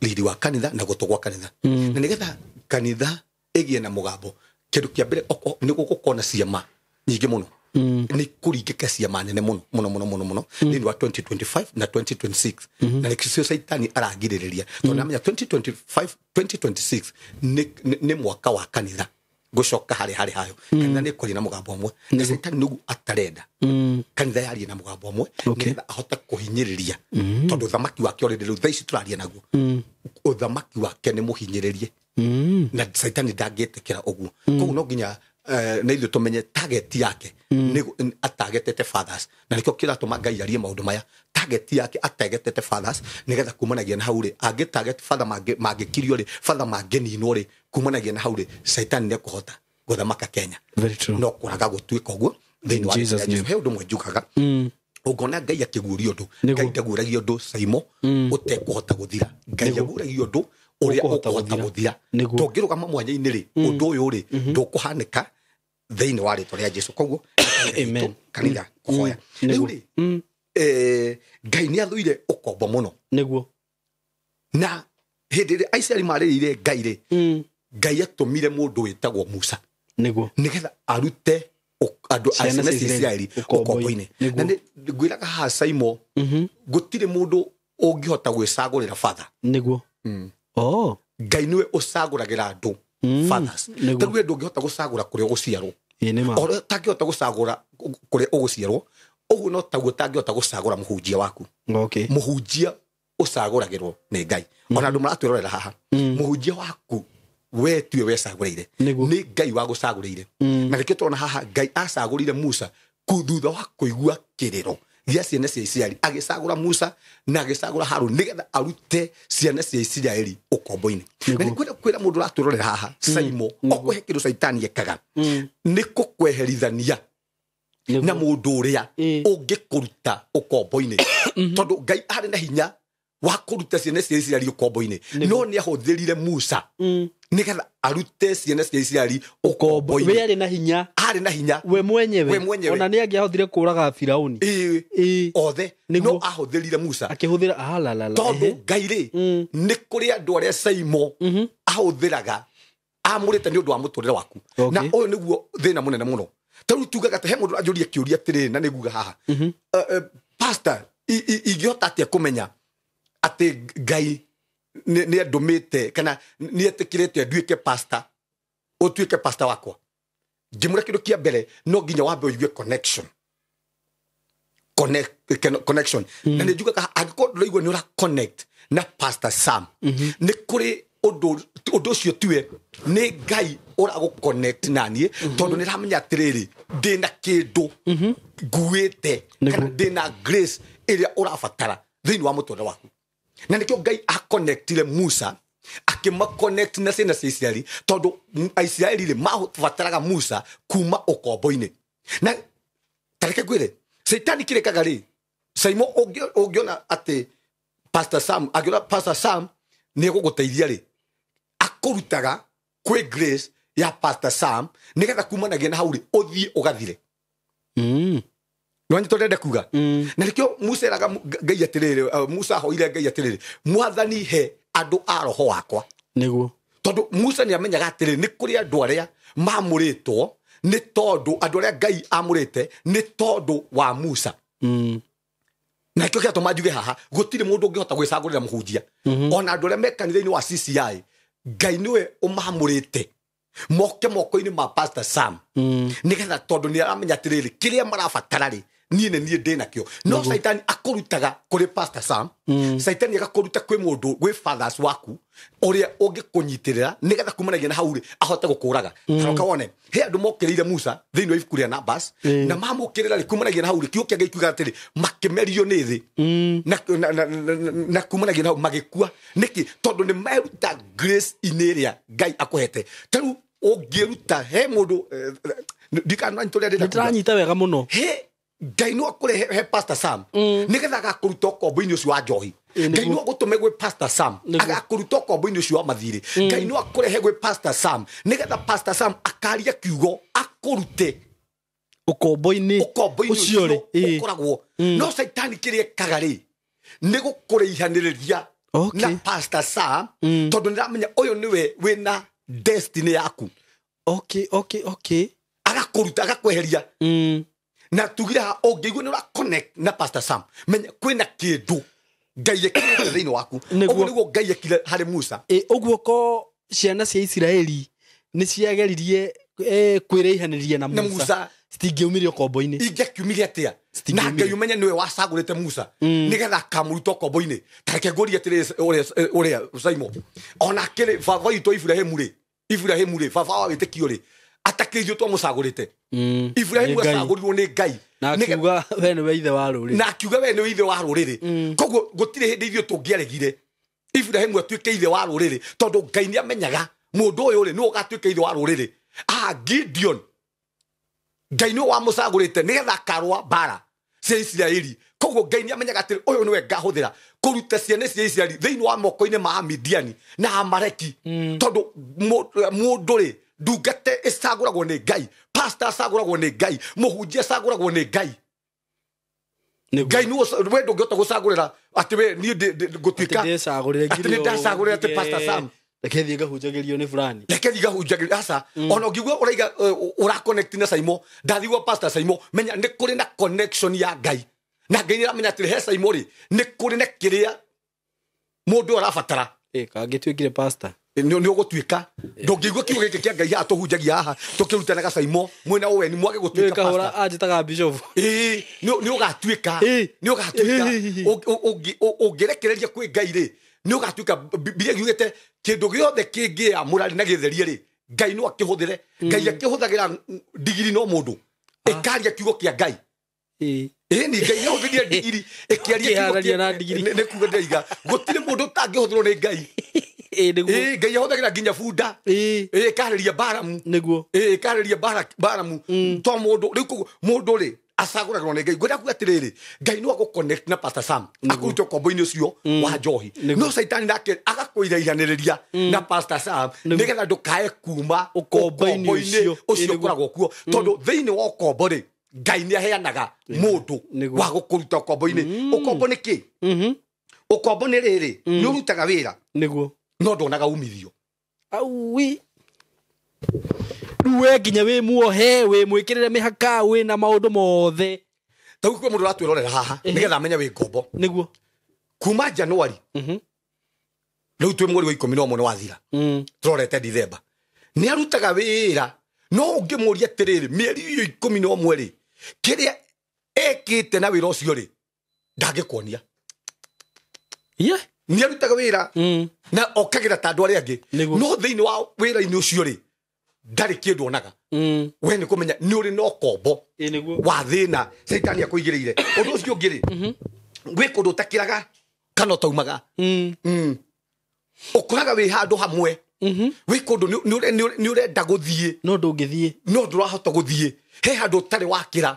riri wa kanitha na gũtũgwa kanitha. Na nĩgetha kanitha ĩgĩe na mũgambo, kĩndũ kĩa mbere nĩ gũgũkorwo na ciama nyingĩ mũno. Nĩ kũringĩka ciama nene mũno mũno mũno mũno mũno thĩinĩ wa 2025 na 2026. Na nĩkĩo caitani aragirĩrĩria tondũ namenya 2025 2026 nĩ mwaka wa kanitha gũcoka harĩ harĩ hayo. Kanitha nĩ ĩkwaria na mũgambo ũmwe, na caitani nĩguo atarenda kanitha yarie na mũgambo ũmwe nĩgetha ahote kũhinyĩrĩria, tondũ ũthamaki wake already rĩu thaa ici tũraria naguo, ũthamaki wake nĩ mũhinyĩrĩrie na caitani ndangĩtĩkĩra ũguo. Koguo no nginya na ithuĩ tũmenye target yake nĩ atagetete fathers, na nĩkĩo kĩratũma Ngai arie maũndũ maya. Target yake atagetete fathers nĩgetha kumanagia na hau rĩ, angĩ target father mangĩkirio rĩ, father mangĩninwo rĩ, kumanagia na hau rĩ, caitani nĩekũhota gũthamaka Kenya. No kũraga gũtuĩka ũguo thĩinĩ wa Jesu. He ũndũ ũmwe njugaga, ũngona Ngai akĩguũria ũndũ, Ngai ndaguũragia ũndũ Saimo ũtekũhota gũthira. Ngai aguũragia ũndũ ũrĩa ũkũhota gũthira. Tũngĩrũgama mwanya-inĩ rĩ, ũndũ ũyũ rĩ ndũkũhanĩka thĩinĩ wa rĩtwa rĩa Jesu. Koguo kanitha kũhoya rĩu rĩ, Ngai nĩ athũire ũkombo mũno. Nĩguo. Na hĩndĩ ĩrĩa Aisiraeli marĩrĩire Ngai rĩ, Ngai atũmire mũndũ wĩtagwo Musa. Nĩguo. Nĩgetha arute andũ a ciana cia Isiraeli ũkombo-inĩ. Na nĩ ngwĩraga haha Saimo, gũtirĩ mũndũ ũngĩhota gwĩcagũrĩra father. Nĩguo. Oh. Ngai nĩwe ũcagũragĩra andũ fathers. Tarĩu we ndũngĩhota gũcagũra kũrĩa ũgũciarwo. Ũrĩa ũtangĩhota gũcagũra kũrĩa ũgũciarwo, ũguo no taguo ũtangĩhota gũcagũra mũhunjia waku. Okay. Mũhunjia ũcagũragĩrwo nĩ Ngai. Ona andũ maratwĩrorera haha, mũhunjia waku we tiwe wecagũrĩire, nĩ Ngai wagũcagũrĩire. Na nĩkĩo tũrona haha Ngai acagũrire Musa thutha wa kũigua kĩrĩro gĩa ciana cia Isiraeli, agĩcagũra Musa na agĩcagũra Harũni nĩgetha arute ciana cia Isiraeli ũkombo-inĩ. Na nĩ kwenda kwĩra mũndũ ũratwĩrorera haha Saimo, okũhe kĩndũ caitani ekaga nĩ kũkweherithania na mũndũ ũrĩa ũngĩkũruta ũkombo-inĩ, tondũ Ngai arĩ na hinya wa kũruta ciana cia Isiraeli ũkombo-inĩ, no nĩ ahũthĩrire Musa nĩgetha arute ciana cia Isiraeli ũkombo-inĩ. We arĩ na hinya, arĩ na hinya we mwenyewe, ona nĩ angĩahotire kũraga Firauni othe, no ahũthĩrire Musa akĩhũthĩra alalala, tondũ Ngai rĩ nĩ kũrĩ andũ arĩa Saimo Ahũthĩraga amũrĩte nĩ ũndũ wa mũtũrĩre waku. Na ũyũ nĩguo thĩna mũnene mũno. Ta rĩu tugaga atĩ he mũndũ anjũria kĩũria atĩrĩrĩ na nĩnguga haha. Pastor, ingĩhota atĩa kũmenya atĩ Ngai nĩ andũmĩte kana nĩ etĩkĩrĩte nduĩke pastor, ũtuĩke pastor wakwa? Ngĩmwĩra kĩndũ kĩa mbere no nginya wambe ũigue connection. Connection. Na nĩ njugaga angĩkorwo ndũraigua nĩ ũra connect na Pastor Sam, nĩ kũrĩ ũndũ ũcio tiwe nĩ Ngai ũragũ connect na niĩ, tondũ nĩ ramenya atĩrĩrĩ ndĩna kĩndũ nguĩte kana ndĩna grace ĩrĩa ũrabatara thĩinĩ wa mũtũrĩre waku. Na nĩkĩo Ngai aconnectire Musa akĩma-connect na ciana cia Isiraeli, tondũ Aisiraeli rĩ mabataraga Musa kuma ũkombo-inĩ. Na ta reke ngwĩre, Caitani kĩrĩkaga rĩ, Saimo ũngĩona atĩ Pastor Sam, angĩona Pastor Sam nĩ egũgũteithia rĩ, akũrutaga kwĩ grace ya Pastor Sam nĩgetha kumanagia na hau rĩ ũthiĩ ũgathire. Nĩwanyita ũrĩa ndĩrenda kuga? Na nĩkĩo Musa eraga Ngai atĩrĩrĩ, Musa ahoire Ngai atĩrĩrĩ, Mwathani he andũ a roho wakwa. Nĩguo. Tondũ Musa nĩ amenyaga atĩrĩrĩ nĩ kũrĩ andũ arĩa mamũrĩtwo nĩ tondũ andũ arĩa Ngai amũrĩte nĩ tondũ wa Musa. Na nĩkĩo kĩratũma njuge haha gũtirĩ mũndũ ũngĩhota gwĩcagũrĩra mũhunjia. Ona andũ arĩa me kanitha-inĩ wa CCI, Ngai nĩwe ũmamũrĩte moke moko-inĩ ma Pastor Sam, nĩgetha tondũ nĩ aramenya atĩrĩrĩ kĩrĩa marabatara rĩ niĩ nĩ niĩ ndĩ nakĩo. No Caitani akũrutaga kũrĩ Pastor Sam, Caitani agakũruta kwĩ mũndũ, gwĩ fathers waku ũrĩa ũngĩkũnyitĩrĩra nĩgetha kumanagia na hau rĩ ahote gũkũraga. Taroka wone he andũ mokĩrĩire Musa thĩinĩ wa ibuku rĩa Numbers, na mamũkĩrĩra rĩ kumanagia na hau rĩ kiugo kĩa Ngai kiugaga atĩrĩ makĩmerio nĩ thĩ, na kumanagia na hau magĩkua. Nĩkĩ? Tondũ nĩ meruta grace-inĩ ĩrĩa Ngai akũhete. Ta rĩu ũngĩruta he mũndũ, ndikana nĩ tũrĩa ndĩrenda kuga. Nĩndĩranyita wega mũno. He Ngai no akũrehe he Pastor Sam nĩgetha agakũruta ũkombo-inĩ ũcio wa njohi. Ngai no agũtũme gwĩ Pastor Sam agakũruta ũkombo-inĩ ũcio wa mathirĩ. Ngai no akũrehe gwĩ Pastor Sam nĩgetha Pastor Sam akaria kiugo akũrute ũkombo-inĩ ũcio rĩ ũkoragwo. No Caitani kĩrĩa ekaga rĩ nĩ gũkũraihanĩrĩria na Pastor Sam, tondũ nĩramenya ũyũ nĩwe wĩna destiny yaku. Okay. Agakũruta agakweheria. Na tugire ha ũngĩigua nĩ ũra connect na Pastor Sam, menya kwĩna kĩndũ Ngai ekĩrĩte thĩinĩ waku. Ũguo nĩguo Ngai ekire harĩ Musa. Ũguo ko ciana cia Isiraeli nĩ ciageririe kwĩraihanĩria na Musa, citingĩumire ũkombo-inĩ. Ingĩkiumire atĩa? Na Ngai ũmenye nĩwe wacagũrĩte Musa nĩgetha akamũruta ũkombo-inĩ. Ta reke ngũrie atĩrĩrĩ ũrĩa Saimo, ona akĩrĩ baba witũ Iburahĩmu rĩ, baba wa wĩtĩkio rĩ, atakĩirio twamũcagũrĩte. Iburahĩmu acagũrirwo nĩ Ngai na akiuga we nĩwe ithe wa rũrĩrĩ, na akiuga we nĩwe ithe wa rũrĩrĩ. Koguo gũtirĩ hĩndĩ ithuĩ tũngĩaregire Iburahĩmu atuĩke ithe wa rũrĩrĩ, tondũ Ngai nĩ amenyaga mũndũ ũyũ rĩ nĩwe ũgatuĩka ithe wa rũrĩrĩ. Gideon, Ngai nĩwe wamũcagũrĩte nĩgetha akarũa mbara cia Isiraeli. Koguo Ngai nĩ amenyaga atĩrĩ ũyũ nĩwe ngahũthĩra kũruta ciana cia Isiraeli thĩinĩ wa moko-inĩ ma Amidiani na Amaleki. Tondũ mũndũ rĩ ndungata ĩcagũragwo nĩ Ngai, pastor acagũragwo nĩ Ngai, mũhunjia acagũragwo nĩ Ngai. Ngai nĩwe we ndũngĩhota gũcagũrĩra atĩ we niĩ ngũtuĩka atĩ nĩ ndacagũrĩra atĩ Pastor Sam reke thiĩ ngahunjagĩrio nĩ fulani, reke thiĩ ngahunjagĩrio. Aca, ona ũngĩigua ũraiga ũra connect na Saimo, ndathigua Pastor Saimo, menya nĩ kũrĩ na connection ya Ngai. Na Ngai nĩ aramenya atĩrĩ he Saimo rĩ nĩ kũrĩ na kĩrĩa mũndũ arabatara. Kangĩtuĩkire pastor nĩ ũgũtuĩka. Ndũngĩigua kiugo gĩkĩ kĩa Ngai haha tũhunjagia haha tũkĩrutanaga Saimo mwĩna ũweni mwage gũtuĩka pastor. Anjĩtaga bishop. Nĩ ũgatuĩka, nĩ ũgatuĩka. Ũngĩrekereria kwĩ Ngai rĩ nĩ ũgatuĩka. Bibilia yugĩte kĩndũ gĩothe kĩngĩamũra na gĩtherie rĩ Ngai no akĩhũthĩre. Ngai akĩhũthagĩra ndigiri no mũndũ ĩkaria kiugo kĩa Ngai. Ĩni Ngai nĩahũthĩrire ndigiri ĩkĩaria kiugo kĩa nĩ kuga ndĩraiga gũtirĩ mũndũ ũtangĩhũthĩrwo nĩ Ngai. Ngai ahũthagĩra nginya bunda ĩkarĩria Balamu. Nĩguo. Ĩkarĩria Balamu to mũndũ rĩu. Koguo mũndũ rĩ acagũragĩrwo nĩ Ngai. Ngwenda kuga atĩrĩrĩ Ngai no agũ connect na Pastor Sam akũrute ũkombo-inĩ ũcio wa njohi. No Caitani nake agakũiraihanĩrĩria na Pastor Sam nĩgetha ndũkae kuma ũkombo-inĩ ũcio ũkoragwo kuo. Tondũ thĩinĩ wa ũkombo rĩ Ngai nĩ aheanaga mũndũ wa gũkũruta ũkombo-inĩ. Ũkombo nĩ kĩ? Ũkombo nĩ rĩrĩ nĩ ũrutaga wĩra Nĩguo. no ndonaga umithio. Aui. Rĩu we nginya wĩ muohe, wĩ mwĩkĩrĩre mĩhaka, wĩ na maũndũ mothe. Ta rĩu kwĩ mũndũ ũratwĩrorera haha nĩgetha amenye wĩ ngombo. Nĩguo. Kuma January. Rĩu twĩ mweri wa 11 nĩ wathira. Tũrorete December. Nĩ arutaga wĩra no ũngĩmũria atĩrĩrĩ mĩeri ĩyo 11 rĩ kĩrĩa ekĩte na wĩra ũcio rĩ ndangĩkuonia. Yeah. Nĩ arutaga wĩra na okagĩra ta andũ arĩa angĩ no thĩinĩ wa wĩra-inĩ ũcio rĩ ndarĩ kĩndũ onaga. We nĩ kũmenya nĩ ũrĩ na ũkombo wa thĩna caitani akũigĩrĩire. Ũndũ ũcio ũngĩ rĩ gwĩ kũndũ ũtakĩraga kana ũtaumaga. Ũkoraga wĩ handũ hamwe wĩ kũndũ nĩ ũrenda gũthiĩ no ndũngĩthiĩ, no ndũrahota gũthiĩ. He handũ ũtarĩ wakĩra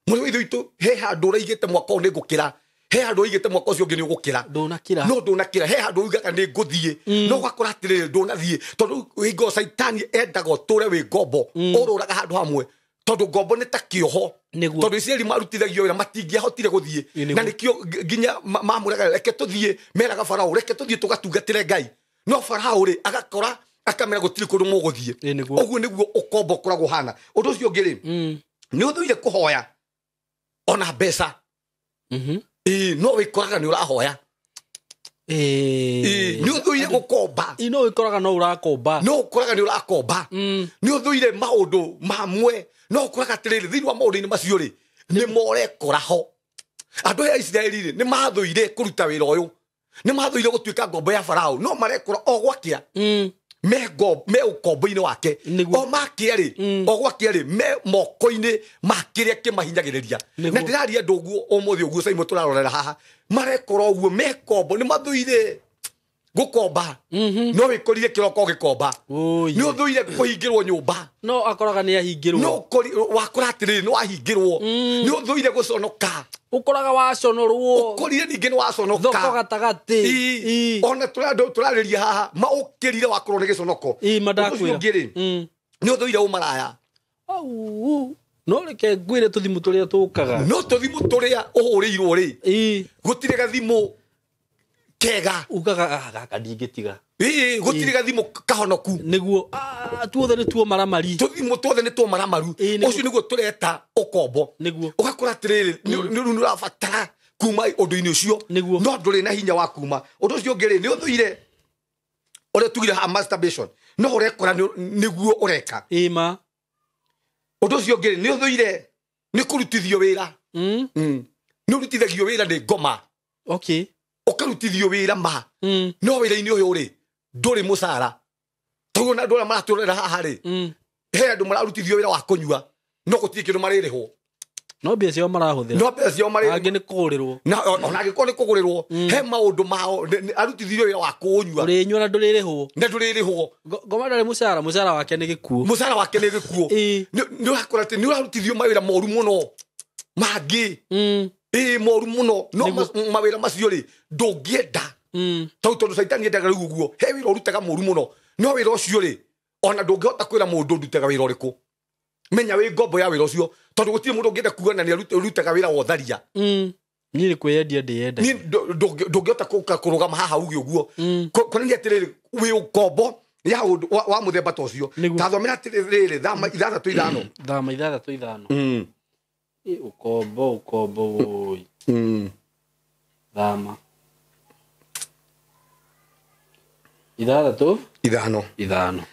mũrĩ wa ithe witũ, he handũ ũraigĩte mwaka ũyũ nĩ ngũkĩra, he handũ ũraigĩte mwaka ũcio ũngĩ nĩ ũgũkĩra, ndũnakĩra, no ndũnakĩra. He handũ ugaga nĩ ngũthiĩ no ũgakora atĩrĩrĩ ndũnathiĩ, tondũ hingo caitani endaga ũtũre wĩ ngombo ũrũraga handũ hamwe, tondũ ngombo nĩ ta kĩoho. Tondũ Isiraeli marutithagio wĩra matingĩahotire gũthiĩ, na nĩkĩo nginya mamũraga reke tũthiĩ, meraga Farao reke tũthiĩ tũgatungatĩre Ngai, no Farao rĩ agakora akamera gũtirĩ kũndũ mũgũthiĩ. Ũguo nĩguo ũkombo ũkoragwo ũhana. Ũndũ ũcio ũngĩ rĩ nĩ ũthũire kũhoya ona mbeca. No wĩkoraga nĩ ũrahoya. Nĩ ũthũire gũkomba. No wĩkoraga no ũrakomba. No ũkoraga nĩ ũrakomba. Nĩ ũthũire maũndũ mamwe, no ũkoraga atĩrĩrĩ thĩinĩ wa maũndũ-inĩ macio rĩ nĩ morekora ho. Andũ aya a Isiraeli rĩ nĩ mathũire kũruta wĩra ũyũ, nĩ mathũire gũtuĩka ngombo ya Farao, no marekora o gwakĩa me ũkombo-inĩ wake. O makĩa rĩ, o gwakĩa rĩ me moko-inĩ ma kĩrĩa kĩmahinyagĩrĩria. Na ndĩraria andũ ũguo ũmũthĩ ũguo Saimo tũrarorera haha, marekora ũguo me kombo, nĩ mathũire gũkomba. No wĩkorire kĩroko ũgĩkomba. Nĩ ũthũire kũhingĩrwo nyũmba, no akoraga nĩ ahingĩrwo. No wakora atĩrĩrĩ nĩ wahingĩrwo. Nĩ ũthũire gũconoka, ũkoraga waconorwo, ũkorire ningĩ nĩ waconoka thoko gatagatĩ. Ona tũrarĩria haha maũkĩrire wakorwo nĩ gĩconoko. Ũndũ ũcio ũngĩ rĩ nĩ ũthũire ũmaraya. No reke ngwĩre tũthimũ tũrĩa tũkaga, no tũthimũ tũrĩa ũhũrĩirwo rĩ gũtirĩ gathimũ kega ugaga gaka ndingĩtiga. Gũtirĩ gathimũ kahonoku. Nĩguo tuothe nĩ tuo maramari, tũthimũ tuothe nĩ tuo maramaru. Ũcio nĩguo tũreta ũkombo. Nĩguo ũgakora atĩrĩrĩ nĩ rĩu nĩ ũrabatara kuma ũndũ-inĩ ũcio, no ndũrĩ na hinya wa kuma. Ũndũ ũcio ũngĩ rĩ nĩ ũthũire ũrĩa tugire haha masturbation, no ũrekora nĩguo ũreka. Ĩma. Ũndũ ũcio ũngĩ rĩ nĩ ũthũire nĩ kũrutithio wĩra. Nĩ ũrutithagio wĩra nĩ ngoma. Okay. Ũkarutithio wĩra ma no wĩra-inĩ ũyũ rĩ ndũrĩ mũcara. Tondũ na andũ arĩa maratũrera haha rĩ he andũ mararutithio wĩra wa kũnyua no gũtirĩ kĩndũ marĩrĩhwo, no mbia ciao marahũthĩra, no mbia ciao marĩ angĩ nĩ kũgũrĩrwo, na ona angĩkorwo nĩ kũgũrĩrwo he maũndũ mao arutithio wĩra wa kũnyua, ũrĩnyua na ndũrĩrĩhwo, na ndũrĩrĩhwo. Ngoma ndarĩ mũcara, mũcara wake nĩ gĩkuũ, mũcara wake nĩ gĩkuũ. Nĩ ũrakora atĩ nĩ ũrarutithio mawĩra moru mũno mangĩ. Moru mũno, no mawĩra macio rĩ ndũngĩenda. Tondũ caitani endaga rĩu ũguo, he wĩra ũrutaga moru mũno, no wĩra ũcio rĩ ona ndũngĩhota kwĩra mũndũ ndutaga wĩra ũrĩkũ. Menya wĩ ngombo ya wĩra ũcio, tondũ gũtirĩ mũndũ ũngĩenda kuga na nĩ arutaga wĩra wa ũtharia. Niĩ nĩ kwĩyendia ndĩyendagia. Niĩ ndũngĩhota kũrũgama haha uge ũguo. Kuonania atĩrĩrĩ wĩ ũkombo ya ũndũ wa mũthemba ta ũcio. Ta thomera atĩrĩrĩ thama 6:5. Thama 6:5. Ũkombo ũkombo woi. Thama 6 5. 5.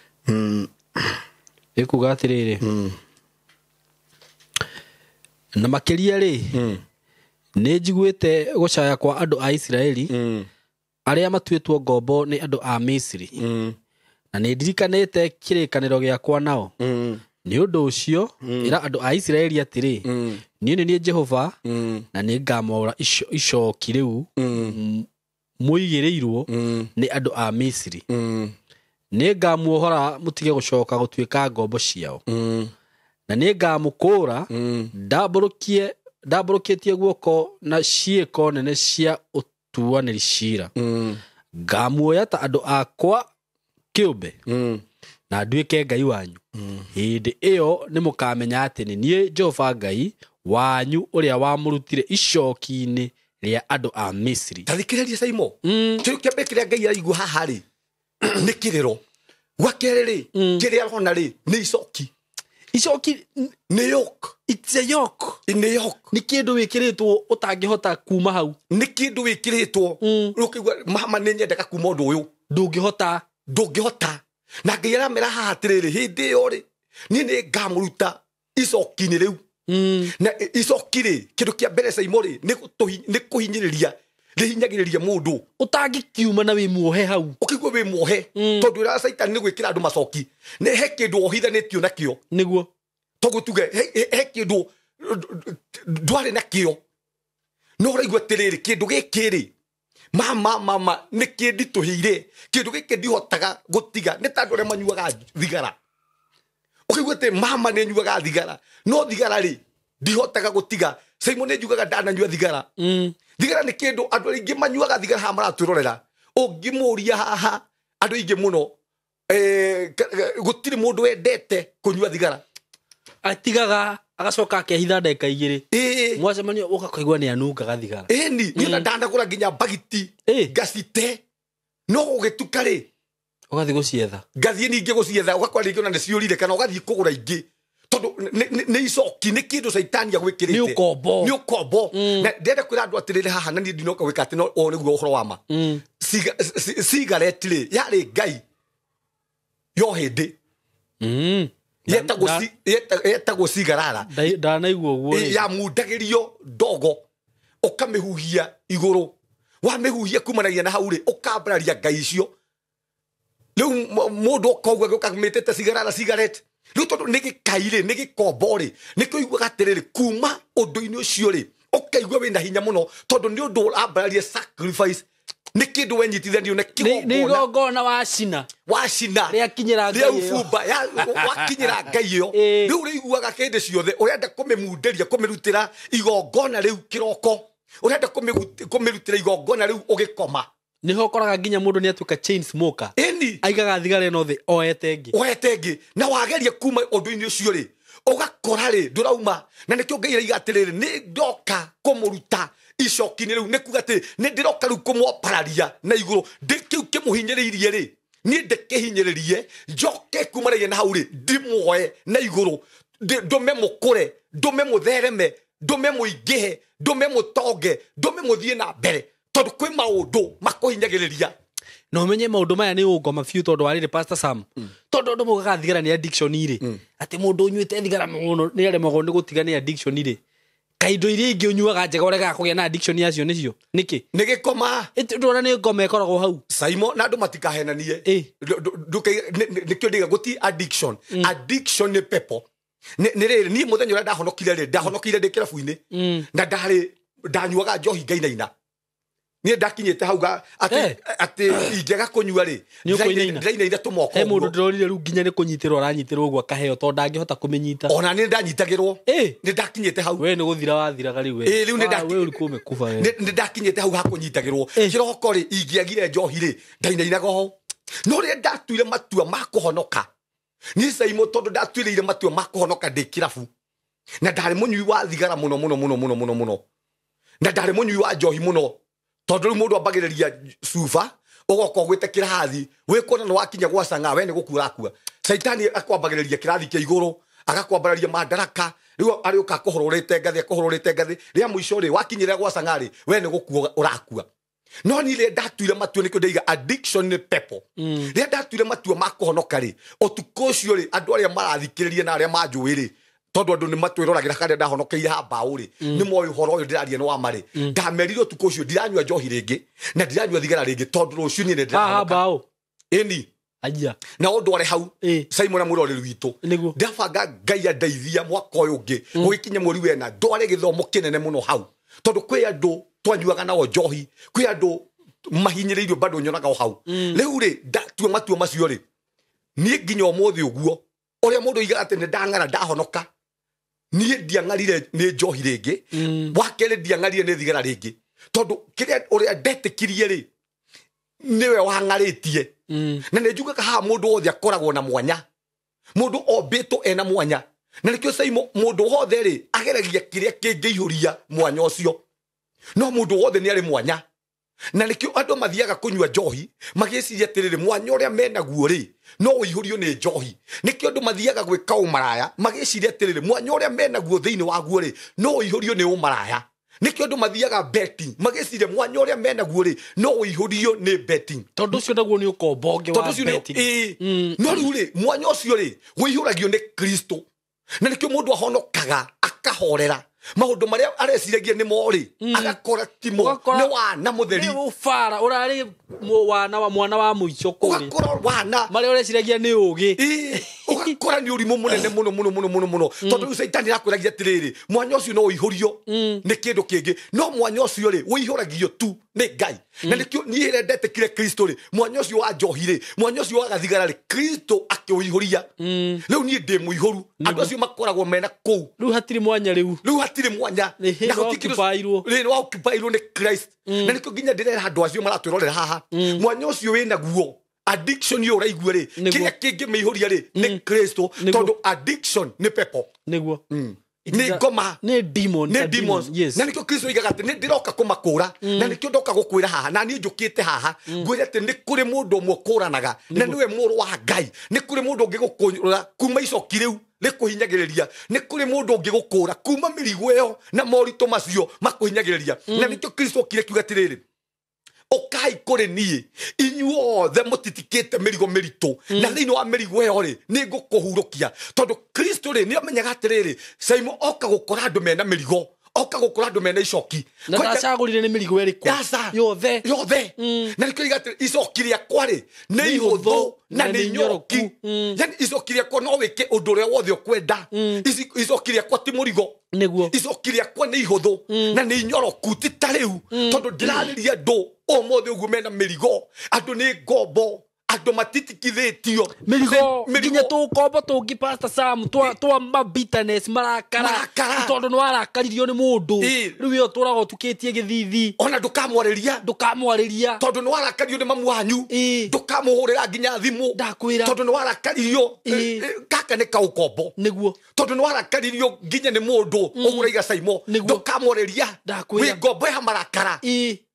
Ĩkuga atĩrĩrĩ na makĩria rĩ nĩ njiguĩte gũcaya kwa andũ a Isiraeli arĩa matuĩtwo ngombo nĩ andũ a Misiri, na nĩ ndirikanĩte kĩrĩkanĩro gĩakwa nao. Nĩ ũndũ ũcio ĩra andũ a Isiraeli atĩrĩ, niĩ nĩ niĩ Jehova, na nĩ ngamwaũra icoki rĩu mũigĩrĩirwo nĩ andũ a Misiri. Nĩ ngamuohora mũtige gũcoka gũtuĩka ngombo ciao, na nĩ ngamũkũũra ndambũrũkĩtie guoko na ciĩko nene cia ũtuanĩri ciira. Ngamuoya ta andũ akwa kĩũmbe, na nduĩke Ngai wanyu. Hĩndĩ ĩyo nĩ mũkamenya atĩ nĩ niĩ Jehova Ngai wanyu ũrĩa wamũrutire icoki-inĩ rĩa andũ a Misiri. Ta thikĩrĩria Saimo, kĩndũ kĩa mbere kĩrĩa Ngai araigua haha rĩ nĩ kĩrĩro. Gwa kerĩ rĩ, kĩrĩa arona rĩ nĩ icoki. Icoki nĩ yoke. It's a yoke. Nĩ yoke. Nĩ kĩndũ wĩkĩrĩtwo ũtangĩhota kuma hau. Nĩ kĩndũ wĩkĩrĩtwo. Ũkaigua mama nĩ nyendaga kuma ũndũ ũyũ. Ndũngĩhota. Ndũngĩhota. Na Ngai aramera haha atĩrĩrĩ, hĩndĩ ĩyo rĩ, niĩ nĩ ngamũruta icoki-inĩ rĩu. Na icoki rĩ, kĩndũ kĩa mbere Saimo rĩ, nĩ kũhinyĩrĩria. Rĩhinyagĩrĩria mũndũ. Ũtangĩkiuma na wĩ muohe hau. Ũkaigua wĩ muohe. Tondũ ũrĩa Caitani nĩ gwĩkĩra andũ macoki. Nĩ he kĩndũ wohithanĩtio nakĩo. Nĩguo. Toguo tuge, he kĩndũ ndwarĩ nakĩo. No ũraigua atĩrĩrĩ, kĩndũ gĩkĩ rĩ, mama nĩ kĩnditũhĩire. Kĩndũ gĩkĩ ndihotaga gũtiga. Nĩ ta andũ arĩa manyuaga thigara. Ũkaigua atĩ mama nĩ nyuaga thigara. No thigara rĩ, ndihotaga gũtiga. Saimo nĩ njugaga ndananyua thigara. Thigara nĩ kĩndũ andũ aingĩ manyuaga thigara haha maratwĩrorera. Ũngĩmũria haha andũ aingĩ mũno, gũtirĩ mũndũ wendete kũnyua thigara. Atigaga agacoka akehitha ndagĩka igĩrĩ. Mwacemanio ũkaigua nĩ anungaga thigara. Ĩni, niĩ ona ndanagũra nginya mbagiti, ngacite. No gũgĩtuka rĩ, ũgathiĩ gũcietha. Ngathiĩ ningĩ gũcietha, ũgakora rĩngĩ ona nĩ ciũrire kana ũgathiĩ kũgũra ingĩ. Tondũ nĩ icoki, nĩ kĩndũ Caitani agwĩkĩrĩte. Nĩ ũkombo. Nĩ ũkombo. Na ndĩrenda kwĩra andũ atĩrĩrĩ haha, na niĩ ndinoka gwĩka atĩ no ũyũ nĩguo ũhoro wa ma. Cigarette rĩ, yarĩ Ngai yo hĩndĩ. Yetagwo cigarara. Ndanaigua ũguo rĩ. Yamundagĩrio ndogo, ũkamĩhuhia igũrũ. Wamĩhuhia kumanagia na hau rĩ, ũkambararia Ngai icio. Rĩu mũndũ oka ũguo agĩũka amĩtĩte cigarara, cigarette. Rĩu tondũ nĩ gĩkai rĩ, nĩ gĩkombo rĩ, nĩ kũiguaga atĩrĩrĩ, kuma ũndũ-inĩ ũcio rĩ, ũkaigua wĩna hinya mũno, tondũ nĩ ũndũ ũrambararia sacrifice. Nĩ kĩndũ wenyitithanirio na kĩgongona. Nĩ igongona wacina. Wacina. Rĩakinyĩra Ngai ĩyo. Rĩa ũbumba, wakinyĩra Ngai ĩyo. Rĩu ũrĩiguaga hĩndĩ ciothe, ũrenda kũmĩmundĩria, kũmĩrutĩra igongona rĩu kĩroko. Ũrenda kũmĩrutĩra igongona rĩu ũgĩkoma. Nĩho ũkoraga nginya mũndũ nĩ atuĩka chain smoker. Ĩni. Aigaga thigara ĩno thĩ oete ĩngĩ. Oete ĩngĩ. Na wageria kuma ũndũ-inĩ ũcio rĩ, ũgakora rĩ, ndũrauma. Na nĩkĩo Ngai araiga atĩrĩrĩ, nĩ ndoka kũmũruta icoki-inĩ rĩu. Nĩ kuga atĩ nĩ ndĩroka rĩu kũmwambararia na igũrũ. Ndĩ kĩu kĩmũhinyĩrĩirie rĩ, niĩ ndĩkĩhinyĩrĩrie, njoke kumanagia na hau rĩ, ndĩmuoe na igũrũ. Ndũme mũkũre, ndũme mũthereme, ndũme mũingĩhe, ndũme mũtonge, ndũme mũthiĩ na mbere. Tondũ kwĩ maũndũ makũhinyagĩrĩria. Na ũmenye maũndũ maya nĩ ũngoma biũ tondũ warĩrĩ Pastor Sam. Tondũ andũ maugaga thigara nĩ addiction rĩ. Atĩ mũndũ ũnyuĩte thigara mũno nĩ aremagwo nĩ gũtiga nĩ addiction rĩ. Kaĩ indo iria ingĩ ũnyuaga njega ũregaga kũgĩa na addiction yacio nĩcio? Nĩkĩ? Nĩ gĩkoma. Ndũrona nĩ ngoma ĩkoragwo hau. Saimo, na andũ matikahenanie. Nĩkĩo ndiga gũti addiction. Addiction nĩ pepo. Nĩ rĩrĩ, niĩ mũthenya ũrĩa ndahonokire rĩ, ndahonokire ndĩ kĩrabu-inĩ. Na ndarĩ, ndanyuaga njohi ngainaina. Niĩ ndakinyĩte hau atĩ ingĩaga kũnyua rĩ, Nĩ ũkũinaina. ndĩrainaina tũmoko He mũndũ ũguo. ndĩronire rĩu nginya nĩ kũnyitĩrwo aranyitĩrwo ũguo akaheo tondũ ndangĩhota kũmĩnyita. Ona nĩ ndanyitagĩrwo. Nĩ ndakinyĩte hau. We nĩ gũthira wathiraga rĩu we. Rĩu nĩ We ũrĩ kũmĩkuba we. Nĩ ndakinyĩte hau ha kũnyitagĩrwo. Kĩroko rĩ, ingĩagire njohi rĩ, ndainainaga ho. No rĩrĩa ndatuire matua ma kũhonoka, niĩ Saimo tondũ ndatuĩrĩire matua ma kũhonoka ndĩ kĩrabu. Na ndarĩ mũnyui wa thigara mũno, mũno, mũno, mũno, mũno, mũno. Na ndarĩ mũnyui wa njohi mũno. Tondũ rĩu mũndũ ambagĩrĩria cuba, ũgoka ũgwĩte kĩrathi, wĩkuona nĩ wakinya gwa cang'aa, we nĩ gũkua ũrakua. Caitani akwambagĩrĩria kĩrathi kĩa igũrũ, agakwambararia mandaraka, rĩu arĩũka akũhũrũrĩte ngathĩ, akũhũrũrĩte ngathĩ, rĩa mũico rĩ, wakinyĩrĩra gwa cang'aa rĩ, we nĩ gũkua ũrakua. No niĩ rĩrĩa ndatuire matua, nĩkĩo ndaiga addiction nĩ pepo. Rĩrĩa ndatuire matua ma kũhonoka rĩ, ũtukũ ũcio rĩ, andũ arĩa marathikĩrĩria na arĩa manjũĩ rĩ, tondũ andũ nĩ matwĩroragĩra karĩa ndahonokeire ha mbaũ rĩ, nĩ moĩ ũhoro ũyũ ndĩraria nĩ wa ma rĩ. Ndamerire ũtukũ ũcio ndiranyua njohi rĩngĩ na ndiranyua thigara rĩngĩ tondũ rũciũ niĩ nĩ Ha, ha, ndĩrahonoka. mbaũ. Ĩni. Aya. Na ũndũ arĩ hau, Simon na mũroreri witũ. Nĩguo. Ndabanga Ngai andeithia mwaka ũyũ ũngĩ, gũgĩkinya mweri wena, ndware gĩthomo kĩnene mũno hau. Tondũ kwĩ andũ twanyuaga nao njohi, kwĩ andũ mahinyĩrĩirio bado nyonaga o hau. Rĩu rĩ, ndatua matua macio rĩ, niĩ nginya ũmũthĩ ũguo, ũrĩa mũndũ oigaga atĩ nĩ ndang'ara ndahonoka, niĩ ndiang'arire nĩ njohi rĩngĩ, wa kerĩ ndiang'arire nĩ thigara rĩngĩ. Tondũ kĩrĩa ũrĩa ndetĩkirie rĩ, nĩwe wang'arĩtie. Na nĩ njugaga haha mũndũ wothe akoragwo na mwanya. Mũndũ ombĩtwo ena mwanya. Na nĩkĩo Saimo, mũndũ wothe rĩ, ageragia kĩrĩa kĩngĩihũria mwanya ũcio. No mũndũ wothe nĩ arĩ mwanya. Na nĩkĩo andũ mathiaga kũnyua njohi magĩciria atĩrĩrĩ, mwanya ũrĩa menaguo rĩ no ũihũrio nĩ njohi. Nĩkĩo andũ mathiaga gwĩka ũmaraya magĩciria atĩrĩrĩ, mwanya ũrĩa menaguo thĩinĩ waguo rĩ no ũihũrio nĩ ũmaraya. Nĩkĩo andũ mathiaga betting magĩciria mwanya ũrĩa menaguo rĩ no ũihũrio nĩ betting. Tondũ ũcio naguo nĩ ũkombo ũngĩ wa betting. No rĩu rĩ, mwanya ũcio rĩ ũihũragio nĩ Kristo. Na nĩkĩo mũndũ ahonokaga akahorera maũndũ marĩa areciragia nĩ mo rĩ, agakora timo nĩ wana mũtheri, nĩ ũbara ũrarĩ wana wa mwana wa mũico kũrĩ, ũgakora wana marĩa ũreciragia nĩ ũgĩ, ũgakora nĩ ũrimũ mũnene mũno mũno mũno mũno mũno. Tondũ rĩu Caitani arakwĩragia atĩrĩrĩ, mwanya ũcio no ũihũrio nĩ kĩndũ kĩngĩ, no mwanya ũcio rĩ ũihũragio tu nĩ Ngai. Na nĩkĩo niĩ rĩrĩa ndetĩkire Kristo rĩ, mwanya ũcio wa njohi rĩ, mwanya ũcio wa gathigara rĩ, Kristo akĩũihũria. Rĩu niĩ ndĩ mũihũru. Andũ acio makoragwo mena kũu. Rĩu hatirĩ mwanya rĩu. Rĩu hatirĩ mwanya. Na gũtikĩrwo rĩ, nĩwaoccupy-irwo nĩ Christ. Na nĩkĩo nginya ndĩrera andũ acio maratwĩrorera haha, mwanya ũcio wĩnaguo addiction yo ũraigua rĩ, kĩrĩa kĩngĩmĩihũria rĩ nĩ Kristo, tondũ addiction nĩ pepo. Nĩguo. Nĩ ngoma, nĩ demon, nĩ demons. Na nĩkĩo Kristo oigaga atĩ nĩ ndĩroka kũmakũra, na nĩkĩo ndoka gũkwĩra haha, na niĩ njũkĩte haha ngwĩre atĩ nĩ kũrĩ mũndũ ũmwe ũkũranaga, na nĩwe mũrũ wa Ngai. Nĩ kũrĩ mũndũ ũngĩgũkũra kuma icoki rĩu rĩkũhinyagĩrĩria, nĩ kũrĩ mũndũ ũngĩgũkũra kuma mĩrigo ĩyo na moritũ macio makũhinyagĩrĩria. Na nĩkĩo Kristo okire kiuga atĩrĩrĩ, ũkai kũrĩ niĩ inyuothe mũtitikĩte mĩrigo mĩritũ, na thĩinĩ wa mĩrigo ĩyo rĩ nĩ ngũkũhurũkia. Tondũ Kristo rĩ nĩ amenyaga atĩrĩrĩ, Simon oka gũkora andũ mena mĩrigo, oka gũkora andũ mena icoki. Na ndacagũrire nĩ mĩrigo ĩrĩkũ? Yothe. Yothe. Na nĩkĩo oiga atĩrĩ, icoki rĩakwa rĩ nĩ ihũthũ na nĩ inyoroku. Yani icoki rĩakwa no wĩke ũndũ ũrĩa wothe ũkwenda. Icoki rĩakwa ti mũrigo. Nĩguo. Icoki rĩakwa nĩ ihũthũ na nĩ inyoroku, ti ta rĩu. Tondũ ndĩrarĩria andũ ũmũthĩ ũguo mena mĩrigo, andũ nĩ ngombo, andũ matitikithĩtio mĩrigo, nginya tũkombo tũngĩ Pastor Sam twa ma bitterness, marakara, tondũ nĩ warakaririo nĩ mũndũ, rĩu ĩyo tũraga ũtukĩtie gĩthithi, ona ndũkamwarĩria, tondũ nĩ warakaririo nĩ mamu wanyu, ndũkamũhũrĩra nginya thimũ, ndakwĩra, tondũ nĩ warakaririo. Gaka nĩ kaũkombo. Nĩguo. Tondũ nĩ warakaririo nginya nĩ mũndũ ũgũraiga Saimo, ndũkamwarĩria, wĩ ngombo ya marakara.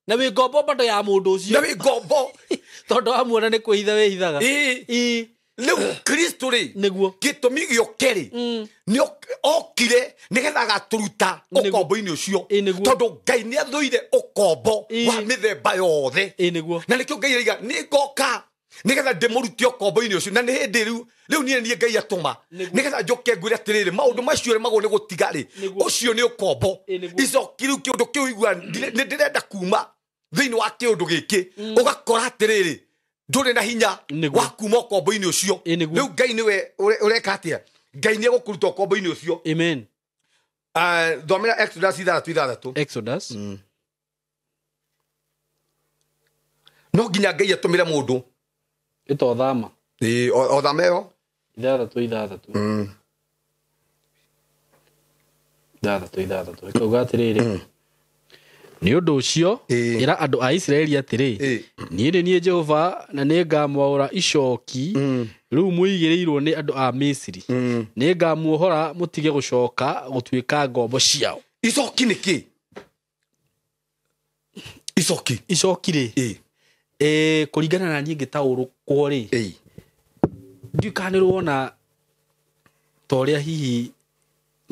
Na wĩ ngombo bado ya mũndũ ũcio. Na wĩ ngombo. Tondũ wamuona nĩ kwĩhitha wĩhithaga. Rĩu Kristo rĩ, nĩguo, gĩtũmi gĩoke rĩ, nĩ okire nĩgetha agatũruta ũkombo-inĩ ũcio. Tondũ Ngai nĩ athũire ũkombo wa mĩthemba yothe. Nĩguo. Na nĩkĩo Ngai arauga nĩ ngoka nĩgetha ndĩmũrute ũkombo-inĩ ũcio. Na nĩ hĩndĩ rĩu niĩ niĩ Ngai atũma nĩgetha njoke ngwĩre atĩrĩrĩ, maũndũ macio remagwo nĩ gũtiga rĩ, ũcio nĩ ũkombo. Icoki rĩu kĩũndũ kĩu igua nĩ ndĩrenda kuma thĩinĩ wa kĩũndũ gĩkĩ, ũgakora atĩrĩrĩ ndũrĩ na hinya wa kuma ũkombo-inĩ ũcio. Rĩu Ngai nĩwe ũreka atĩa? Ngai nĩ egũkũruta ũkombo-inĩ ũcio. Amen. Thomera Exodus 6:6. Exodus. No nginya Ngai atũmĩre mũndũ. Ĩtothama. O thama ĩyo. 6:6. 6:6. Ĩkauga atĩrĩrĩ, nĩ ũndũ ũcio ĩra andũ a Isiraeli atĩrĩ, niĩ nĩ niĩ Jehova na nĩ ngamwaũra icoki rĩu mũigĩrĩirwo nĩ andũ a Misiri, nĩ ngamuohora mũtige gũcoka gũtuĩka ngombo ciao. Icoki nĩ kĩ? Icoki. Icoki rĩ, kũringana na niĩ ngĩtaũrũkwo rĩ, ndiũĩ kana nĩ wona ta ũrĩa hihi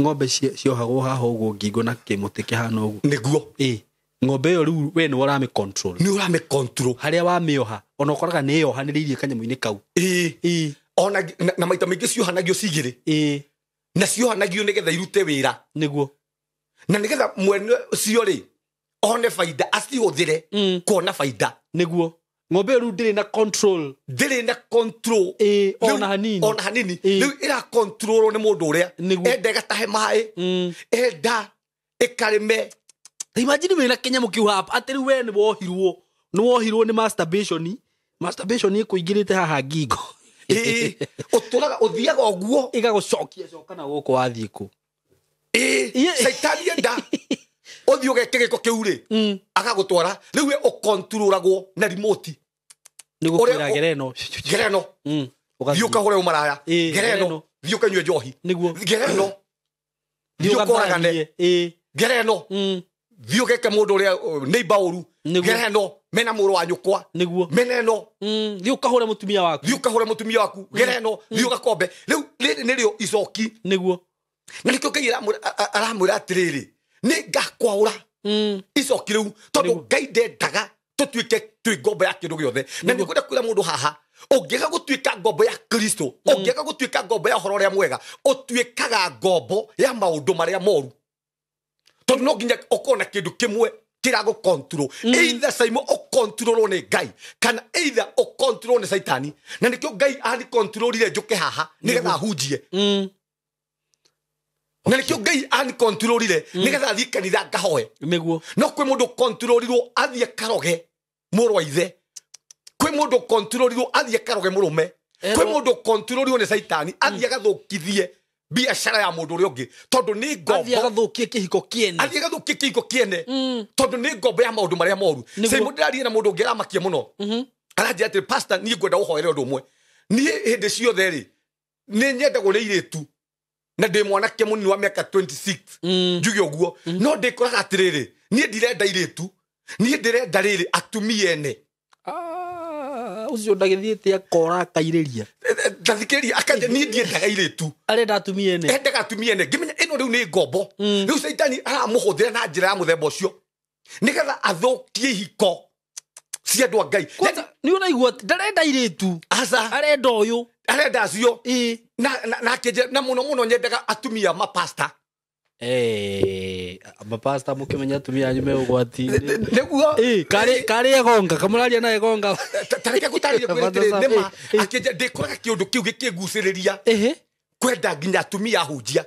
ng'ombe ciohagwo haha ũguo ngingo na kĩmũtĩ kĩhana ũguo. Nĩguo. Ng'ombe ĩyo rĩu we nĩwe ũramĩ control. Nĩ ũramĩ control. Harĩa wamĩoha, ona ũkoraga nĩ ĩyohanĩrĩirie kanyamũ-inĩ kau. Ona na maita maingĩ ciohanagio cigĩrĩ. Na ciohanagio nĩgetha irute wĩra. Nĩguo. Na nĩgetha mwene cio rĩ one baida, acihũthĩre kuona baida. Nĩguo. Ng'ombe ĩyo rĩu ndĩrĩ na control. Ndĩrĩ na control. Ona hanini. Ona hanini. Rĩu ĩra control nĩ mũndũ ũrĩa enda ĩgatahe maĩ, enda ĩkarĩme. Imagine wĩna kĩnyamũ kĩu haha atĩ rĩu we nĩ wohirwo, nĩ wohirwo nĩ masturbation. Masturbation ĩkũingĩrĩte haha ngingo. Ũtũraga ũthiaga ũguo ĩgagũcokia coka na gũkũ wathiĩ kũ. Caitani enda ũthiĩ ũgeke gĩko kĩu rĩ, agagũtwara. Rĩu we ũkontrolagwo na remote. Nĩ gũkwĩra gereno. Gereno. Thiĩ ũkahũre ũmaraya. Gereno. Thiĩ ũkanyue njohi. Nĩguo. Gereno. Thiĩ ũkoragane. Gereno. Thiĩ ũgeke mũndũ ũrĩa neighbor ũru. Gera ĩno mena mũrũ wa nyũkwa. Nĩguo. Mena ĩno. Thiĩ ũkahũre mũtumia waku. Thiĩ ũkahũre mũtumia waku. Gera ĩno thiĩ ũgakombe. Rĩu rĩrĩ nĩrĩo icoki. Nĩguo. Na nĩkĩo Ngai aramwĩra atĩrĩrĩ, nĩ ngakwaũra icoki rĩu, tondũ Ngai ndendaga tũtuĩke twĩ ngombo ya kĩndũ gĩothe. Na nĩ ngwenda kwĩra mũndũ haha, ũngĩaga gũtuĩka ngombo ya Kristo, ũngĩaga gũtuĩka ngombo ya ũhoro ũrĩa mwega, ũtuĩkaga ngombo ya maũndũ marĩa moru. Tondũ no nginya ũkorwo na kĩndũ kĩmwe kĩragũ control. Either Saimo ũkontrolwo nĩ Ngai, kana either ũkontrolwo nĩ Caitani. Na nĩkĩo Ngai anikontrolire njũke haha nĩgetha ahunjie. Na nĩkĩo Ngai anikontrolire nĩgetha athiĩ kanitha ngahoe. Nĩguo. No kwĩ mũndũ ũkontrolirwo athiĩ karoge mũrũ wa ithe. Kwĩ mũndũ ũkontrolirwo athiĩ karoge mũrũme. Kwĩ mũndũ ũkontrolirwo nĩ Caitani athiĩ agathũkithie biacara ya mũndũ ũrĩa ũngĩ, tondũ nĩ ngombo. Athiĩ agathũkie kĩhiko kĩene. Athiĩ agathũkie kĩhiko kĩene. Tondũ nĩ ngombo ya maũndũ marĩa moru. Saimo ndĩraria na mũndũ ũngĩ aramakia mũno. Aranjĩra atĩrĩ, pastor, niĩ ngwenda ũhoere ũndũ ũmwe. Niĩ hĩndĩ ciothe rĩ, nĩ nyendagwo nĩ airĩtu na ndĩ mwanake mũnini wa mĩaka 26. Njuge ũguo. No ndĩkoraga atĩrĩrĩ, niĩ ndirenda airĩtu, niĩ ndĩrenda rĩrĩ atumia ene. Ũcio ndagĩthiĩte akora akairĩria. Ndathikĩrĩria, akanja niĩ ndiendaga airĩtu. Arenda atumia ene. Endaga atumia ene. Ngĩmenya ĩno rĩu nĩ ngombo. Rĩu Caitani aramũhũthĩra na njĩra ya mũthemba ũcio nĩgetha athũkie ihiko cia andũ a Ngai. Kwanza, nĩ ũraigua atĩ ndarenda airĩtu. Aca. Arenda ũyũ. Arenda acio. Na mũno mũno nyendaga atumia mapasta. Mapasta mũkĩmenya atumia anyu me ũgwati-inĩ. Nĩguo. Karĩ egonga, kamũraria na egonga. Ta reke ngũtarĩrie kwĩra atĩrĩ, nĩ ma, akĩnja, ndĩkoraga kĩũndũ kĩu gĩkĩngucĩrĩria. Kwenda nginya atumia ahunjia.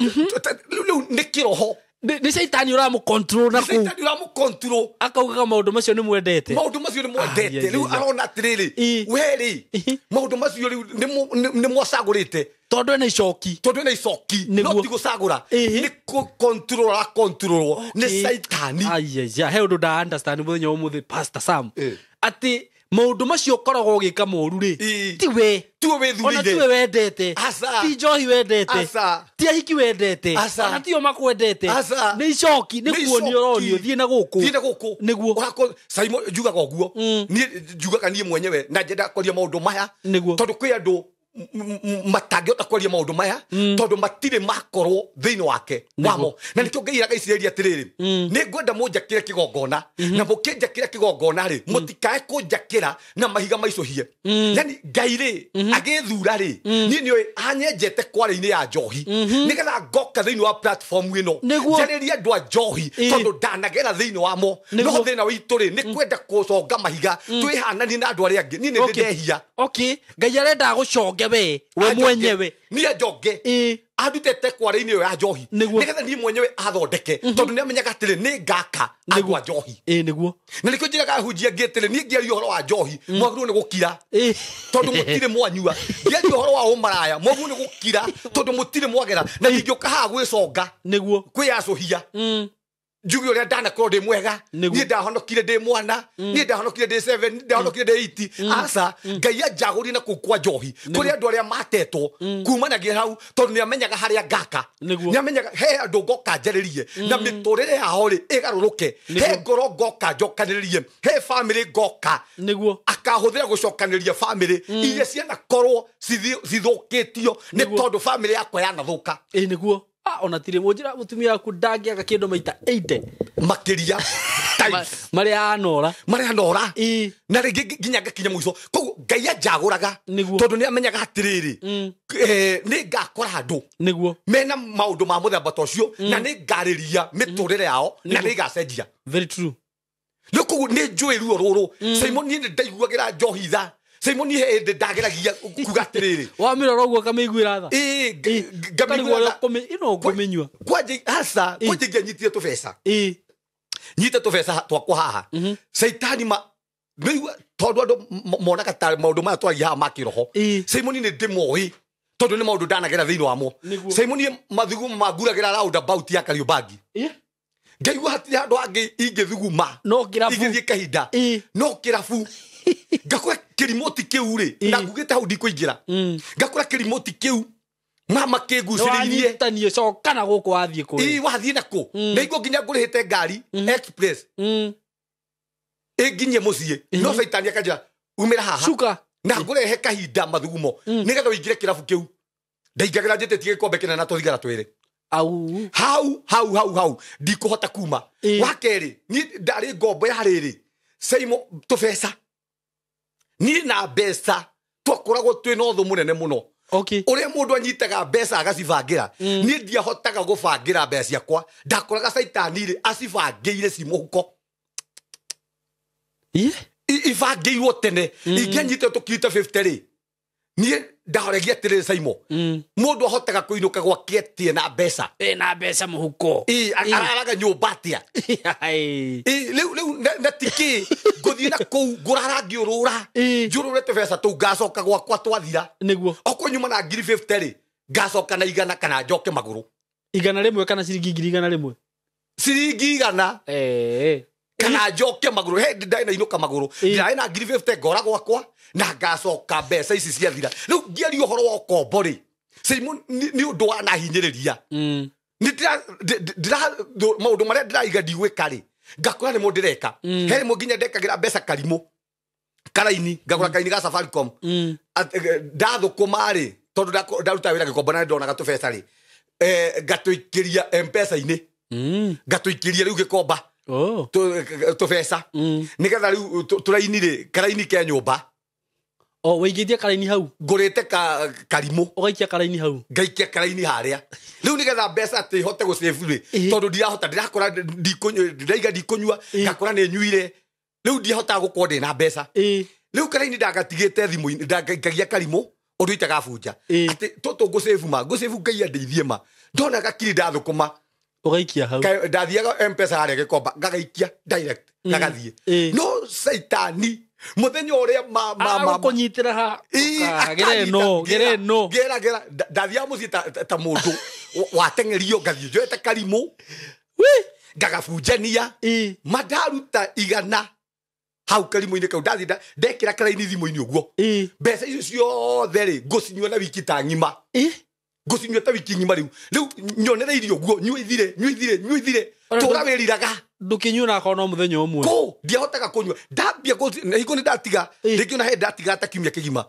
Rĩu nĩ kĩroho. Nĩ Caitani ũramũ-control na Nĩ kũu. Caitani ũramũ-control. Akaugaga maũndũ macio nĩ mwendete. Maũndũ macio nĩ mwendete. Rĩu arona atĩrĩrĩ, we rĩ, maũndũ macio rĩu nĩ mwacagũrĩte. Tondũ ena icoki. Tondũ ena icoki. No ti gũcagũra. Nĩ kũ-control ara-control. Nĩ Caitani. Ai, he ũndũ nda understand mũthenya wa ũmũthĩ, Pastor Sam. Atĩ maũndũ macio ũkoragwo ũgĩka moru rĩ, ti we. Ti we wĩthurĩire. Ona ti we wendete. Aca. Ti njohi wendete. Aca. Ti ahiki wendete. Aca. Ona tio makwendete. Aca. Nĩ icoki, nĩ Nĩ kuonio icoki. ũronio, thiĩ na gũkũ. Thiĩ na gũkũ. Nĩguo. Ũrako, Saimo, njugaga ũguo. Niĩ njugaga niĩ mwenyewe na nyendaga kwaria maũndũ maya. Nĩguo. Tondũ kwĩ andũ matangĩhota kwaria maũndũ maya, tondũ matirĩ makorwo thĩinĩ wake wamo. Na nĩkĩo Ngai eraga Isiraeli atĩrĩrĩ, nĩ ngwenda mũnjakĩre kĩgongona, na mũkĩnjakĩra kĩgongona rĩ, mũtikae kũnjakĩra na mahiga maicũhie. Yani Ngai rĩ, agĩthura rĩ, niĩ nĩũĩ anyenjete kware-inĩ ya njohi, nĩgetha ngoka thĩinĩ wa platform ĩno, njarĩrie andũ a njohi, tondũ ndanagera thĩinĩ wamo. No thĩna witũ rĩ, nĩ kwenda gũconga mahiga, twĩhananie na andũ arĩa angĩ. Niĩ nĩ ndĩndehia. Ngai arenda agũconge we, we Anjonge. mwenyewe. Niĩ anjonge. Andutete kware-inĩ ĩyo ya njohi. Nĩgetha niĩ mwenyewe athondeke. Tondũ nĩamenyaga atĩrĩ, nĩ ngaka andũ a njohi. Nĩguo. Na nĩkĩo njĩraga ahunjia angĩ atĩrĩ, niĩ ngĩaria ũhoro wa njohi, mwagĩrĩirwo nĩ gũkira. Tondũ mũtirĩ mwanyua. Ngĩaria ũhoro wa ũmaraya, mwagĩrĩirwo nĩ gũkira, tondũ mũtirĩ mwagera. Na ingĩũka haha gwĩconga, kwĩyacũhia. Njuge ũrĩa ndanakorwo ndĩ mwega. Niĩ ndahonokire ndĩ mwana, niĩ ndahonokire ndĩ 7, niĩ ndahonokire ndĩ 8. Aca, Ngai anjagũrire na kũu kwa njohi, kũrĩ andũ arĩa matetwo kumanagia hau, tondũ nĩamenyaga harĩa ngaka. Nĩamenyaga he andũ ngoka njarĩrie, na mĩtũrĩre yao rĩ ĩgarũrũke. He ngoro ngoka njokanĩrĩrie, he famĩlĩ ngoka. Akahũthĩra gũcokanĩrĩria famĩlĩ iria cianakorwo cithũkĩtio nĩ tondũ famĩlĩ yakwa yanathũka. Nĩguo. Ona tirĩ mũnjĩra mũtumia waku ndangĩaga kĩndũ maita 80. Makĩria. Times. Marĩa anora. Marĩa anora. Na rĩngĩ nginya ngakinya mũico. Koguo Ngai anjagũraga. Tondũ nĩamenyaga atĩrĩrĩ, nĩ ngakora andũ. Mena maũndũ ma mũthemba ta ũcio, na nĩ ngarĩria mĩtũrĩre yao, na nĩ ngacenjia. Very true. Rĩu koguo nĩ njũĩ ruo rũrũ. Simon, niĩ nĩ ndaiguagĩra njohi tha. Simon, niĩ he hĩndĩ ndageragia kuga atĩrĩrĩ. Wamĩrora ũguo ũkamĩiguĩra tha? Ngamĩiguĩra tha. Ĩno ũkũmĩnyua. Kwanja, aca, kwanja ingĩanyitire tũbeca. Nyite tũbeca twakwa haha. Caitani ma, nĩigua, tondũ andũ monaga ta maũndũ maya twaragia haha ma kĩroho. Simon, nĩ ndĩmoĩ, tondũ nĩ maũndũ ndanagera thĩinĩ wamo. Simon, niĩ mathugumo manguragĩra roundabout ya Kariobangi. Ngaigua hatirĩ handũ hangĩ ingĩthuguma. No kĩrabu. Ingĩthiĩ kahinda. No kĩrabu. Ngakora kĩrimoti kĩu rĩ, na ngugĩte hau ndikũingĩra. Ngakora kĩrimoti kĩu, mama kĩngucĩrĩirie. Nĩwanyitanio, coka na gũkũ wathiĩ kũ? Wathiĩ na kũ? Na igua nginya ngũrĩhĩte ngari, express. Ĩnginyie mũciĩ no caitani akanjĩra umĩra haha cuka na ngũrehe kahinda mathugumo nĩgetha ũingĩre kĩrabu kĩu. Ndaingagĩra njĩtĩtie gĩkombe kĩnene na tũthigara twĩrĩ. Au hau hau hau hau ndikũhota kuma. Wa kerĩ niĩ ndarĩ ngombo ya rĩrĩ Saimo tũbeca niĩ na mbeca twakoragwo twĩ na ũthũ mũnene mũno. Okay. Ũrĩa mũndũ anyitaga mbeca agacibangĩra niĩ ndiahotaga gũbangĩra mbeca ciakwa. Ndakoraga caitani rĩ acibangĩire ci mũhuko. Ibangĩirwo tene. Ingĩanyitire tũkirite 50 rĩ niĩ ndahoregia atĩrĩrĩ Saimo mũndũ ahotaga kũinũka gwake atĩa na mbeca na mbeca mũhuko. Araraga nyũmba atĩa? Rĩu rĩu na tikĩ ngũthiĩ na kũu ngũrara ngĩũrũra njũrũre tũbeca tũu ngacoka gwakwa twathira. Nĩguo okorwo nyuma na ngiri 50 rĩ ngacoka na 100 kana njoke magũrũ. 100 kana ciringi 100,000? Ciringi 100 kana njoke magũrũ. He ndarĩ na inũka magũrũ ndarĩ na ngiri 50 ngora gwakwa na ngacoka mbeca ici ciathira. Rĩu ngĩaria ũhoro wa ũkombo rĩ Saimo nĩ ũndũ wa nahinyĩrĩria. Maũndũ marĩa ndĩraiga ndigwĩka rĩ ngakora nĩmo ndĩreka. He rĩmwe nginya ndekagĩra mbeca karimũ karaini ngagũra karaini ga Safaricom. Ndathũkũma rĩ tondũ ndaruta wĩra gĩkombo na nĩndonaga tũbeca rĩ ngatũikĩria M-Pesa-inĩ. Ngatũikĩria rĩu gĩkomba tũbeca nĩgetha rĩu tũraini rĩ karaini ke nyũmba. O wĩigĩtie karaini hau? Ngũrĩte karimũ. Ũgaikia karaini hau? Ngaikia karaini harĩa rĩu nĩgetha mbeca atĩ hote gũsave rĩ tondũ ndirahota ndĩrakora ndĩraiga ndikũnyua ngakora nĩ nyuire rĩu ndiahotaga gũkorwo ndĩna mbeca. Rĩu karaini ndagatigĩte thimũ-inĩ ndagaikagia karimũ ũndũ itagabunja atĩ tũtũ ngũsave ma ngũsave Ngai andeithie ma ndona gakiri ndathũkũma ũgaikia hau. Ndathiaga M-Pesa harĩa gĩkomba ngagaikia direct gagathiĩ. No caitani mũthenya ũrĩa agũkũnyitĩra ha gera ĩno gera ĩno gera gera ndathiaga mũciĩ ta mũndũ wateng'erio ngathiĩ njoete karimũ ngagabunjania ma ndaruta 100 hau karimũ-inĩ kau ndathiĩ ndekĩra karaini thimũ-inĩ ũguo mbeca icio ciothe rĩ ngũcinyua na wiki ta ng'ima. Ngũcinyua ta wiki ng'ima rĩu rĩu nyonereirie ũguo nyua ithire nyua ithire nyua ithire tũra wĩriraga. Ndũkĩnyua na akorwo no mũthenya ũmwe. Kũ ndiahotaga kũnyua ndambia na hingo nĩ ndatiga rĩngĩ ona he ndatiga ta kiumia kĩgima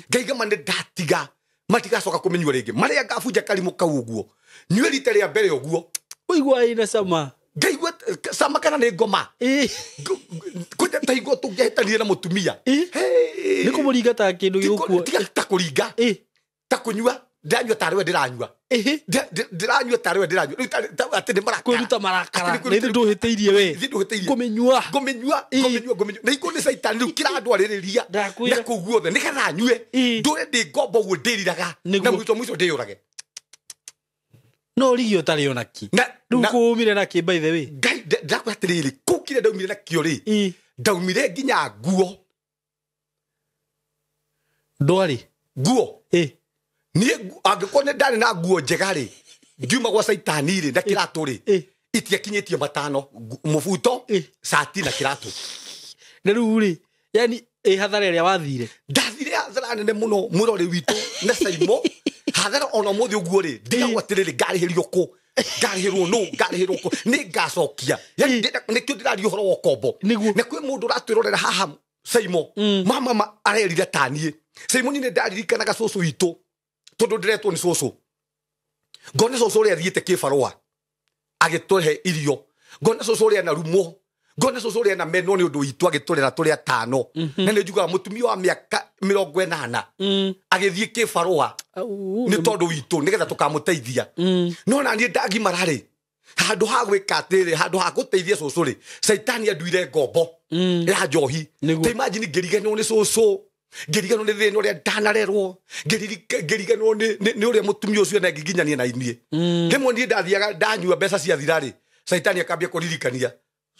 ngaiga ma nĩ ndatiga matigacoka kũmĩnyua rĩngĩ marĩa ngabunja karimũ kau ũguo nyue rita rĩa mbere ũguo ũigua ĩna cama ngaigua cama kana nĩ ngoma ta hingo tũngĩahĩtanire na mũtumia nĩ kũmũringa ta kĩndũ gĩgũkua tiga ta kũringa ta kũnyua ndanyua tarĩ we ndĩranyua ndĩranyua tarĩ we ndĩranyua rĩu atĩ nĩ marakara kwĩruta marakara nĩ ithuĩ ndũhĩtĩirie we ngũmĩnyua ngũmĩnyua ngũmĩnyua ngũmĩnyua na hingo nĩ caitani rĩu kĩrandwarĩrĩria na kũu guothe nĩgetha nyue ndũre ndĩ ngombo ũguo ndĩriraga na mũico mũico ndĩyũrage. No ũrigio ũtarĩ ona kĩ rĩu kũumire na kĩ by the way? Ngai ndakwĩra atĩrĩrĩ kũu kĩrĩa ndaumire nakĩo rĩ ndaumire nginya nguo. Ndwarĩ nguo niĩ angĩkorwo nĩ ndarĩ na nguo njega rĩ ngiuma gwa caitani rĩ na kĩratũ rĩ itiakinyĩtie 5 mũbuto cati na kĩratũ. Na rĩu rĩ yani ĩ hathara ĩrĩa wathire? Ndathire hathara nene mũno mwĩrore witũ na Saimo hathara ona ũmũthĩ ũguo rĩ ndigagwo atĩrĩrĩ ngarĩhĩrio kũ ngarĩhĩrwo nũ ngarĩhĩrwo kũ nĩ ngacokia. Yani nĩkĩo ndĩraria ũhoro wa ũkombo. Na kwĩ mũndũ ũratwĩrorera haha Saimo mama arerire ta niĩ. Saimo niĩ nĩ ndaririkanaga cũcũ witũ tondũ ndĩretwo nĩ cũcũ ngona cũcũ ũrĩa athiĩte kĩbarũa agĩtũhe irio ngona cũcũ ũrĩa anarumwo ngona cũcũ ũrĩa anamenwo nĩ ũndũ witũ agĩtũrera tũrĩ atano. Na nĩ njugaga mũtumia wa mĩaka 80 agĩthiĩ kĩbarũa nĩ tondũ witũ nĩgetha tũkamũteithia. No na niĩ ndagimara rĩ handũ ha gwĩka atĩrĩ handũ ha gũteithia cũcũ rĩ caitani anduire ngombo ya njohi. Ta imagine ngĩriganĩrwo nĩ cũcũ ngĩriganĩrwo nĩ thĩna ũrĩa ndanarerwo ngĩriganĩrwo nĩ ũrĩa mũtumia ũcio na ngiginyania na inie. Rĩmwe niĩ ndathiaga ndanyua mbeca ciathira rĩ caitani akambia kũririkania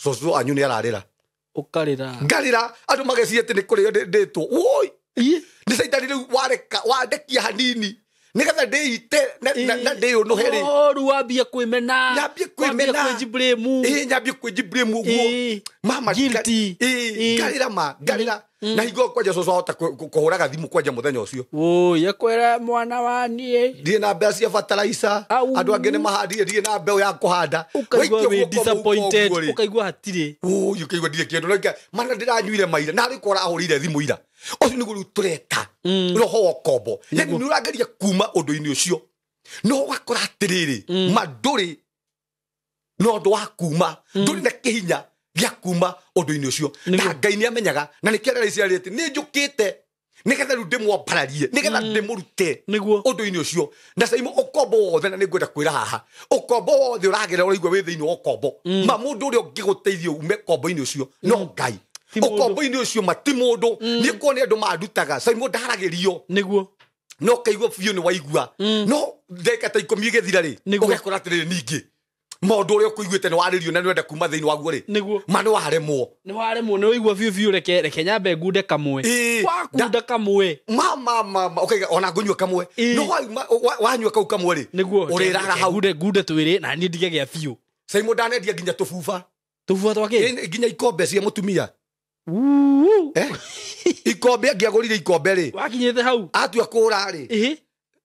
cũcũ anyu nĩ ararĩra. Ũkarĩra ngarĩra andũ mageciria atĩ nĩ kũrĩo ndĩtwo woi nĩ caitani rĩu wareka wandekia hanini nĩgetha ndĩite na ndĩyũnũhe rĩ. Rĩu wambie kwĩmena nyambie kwĩmena kwĩnjiblame nyambie kwĩnjiblame ũguo mama guilty ngarĩra ma ngarĩra. Na hingo kwanja cũcũ ahota kũhũraga thimũ kwanja mũthenya ũcio. Woi, akwĩra mwana wa niĩ ndirĩ na mbeca cia fertilizer. Au. Andũ angĩ nĩ mahandire, ndirĩ na mbeũ ya kũhanda. Ũkaigua Waikio wĩ guoko mũhuko disappointed, ũguo rĩ. ũkaigua hatirĩ. Ũyũ ũkaigua ndirĩ kĩndũ. Na mana ndĩranyuire maira na rĩu ũrahũrĩire thimũ ira. Ũcio nĩguo rĩu tũreta roho wa ũkombo. Yani nĩ ũrageria kuma ũndũ-inĩ ũcio, no ũgakora atĩrĩrĩ, ma ndũrĩ na ũndũ wa kuma, ndũrĩ na kĩhinya gĩa kuma ũndũ-inĩ ũcio. Na Ngai nĩ amenyaga, na nĩkĩo areciria atĩ nĩ njũkĩte nĩgetha rĩu ndĩmwambararie, nĩgetha ndĩmũrute Nĩguo. ũndũ-inĩ ũcio. Na Saimo, ũkombo wothe, na nĩngwenda kwĩra haha, ũkombo wothe ũragerera ũraigua wĩ thĩinĩ wa ũkombo, ma mũndũ ũrĩa ũngĩgũteithia ume ũkombo-inĩ ũcio no Ngai. Ti mũndũ. Ũkombo-inĩ ũcio ma ti mũndũ. Niĩ kuo nĩ andũ mandutaga, Saimo, ndaragĩrio. Nĩguo. No kaigua biũ nĩ waigua, no ndagĩka ta 10 igĩthira rĩ, Nĩguo. ũgekora atĩrĩrĩ, ningĩ maũndũ ũrĩa ũkũiguĩte nĩ warĩrio na nĩwenda kuma thĩinĩ waguo rĩ, Nĩguo. ma nĩ waremwo. Nĩ waremwo, nĩ waigua biũ biũ, reke nyambe ngunde kamwe. Ĩĩ. Wakunda kamwe. Ma ũkaiga ona ngũnyua kamwe. Ĩĩ. No wanyua kau kamwe rĩ, Nĩguo. ũrĩrara hau. Ngunde twĩrĩ na niĩ ndige gĩa biũ. Saimo, ndanendia nginya tũbuba. Tũbuba twa kĩ? Ĩ, nginya ikombe cia mũtumia. Uu. Ikombe angĩagũrire ikombe rĩ, Wakinyĩte hau. atua kũra rĩ, Ĩhĩ.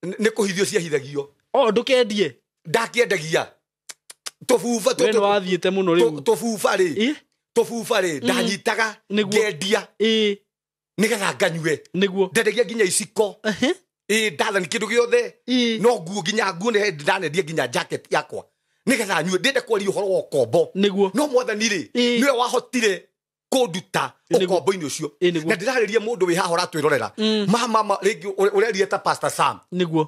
nĩ kũhithio ciahithagio. O ndũkendie. Ndakĩendagia tũbuba. We nĩ wathiĩte mũno rĩu. Tũbuba rĩ, Ĩ. tũbuba rĩ, ndanyitaga Nĩguo. ngendia Ĩ. nĩgetha nganyue. Nĩguo. Ndendagia nginya iciko. Ehe. Ĩ, ndathani kĩndũ gĩothe. Ĩ. No nguo, nginya nguo nĩ ndanendia, nginya jacket yakwa nĩgetha nyue. Ndĩrenda kwaria ũhoro wa ũkombo. Nĩguo. No mwathani rĩ, Ĩ. nĩwe wahotire kũnduta Nĩguo. ũkombo-inĩ ũcio. Ĩ, nĩguo. Na ndĩrarĩria mũndũ wĩ haha ũratwĩrorera, mama rĩngĩ ũreria ta Pastor Sam, Nĩguo.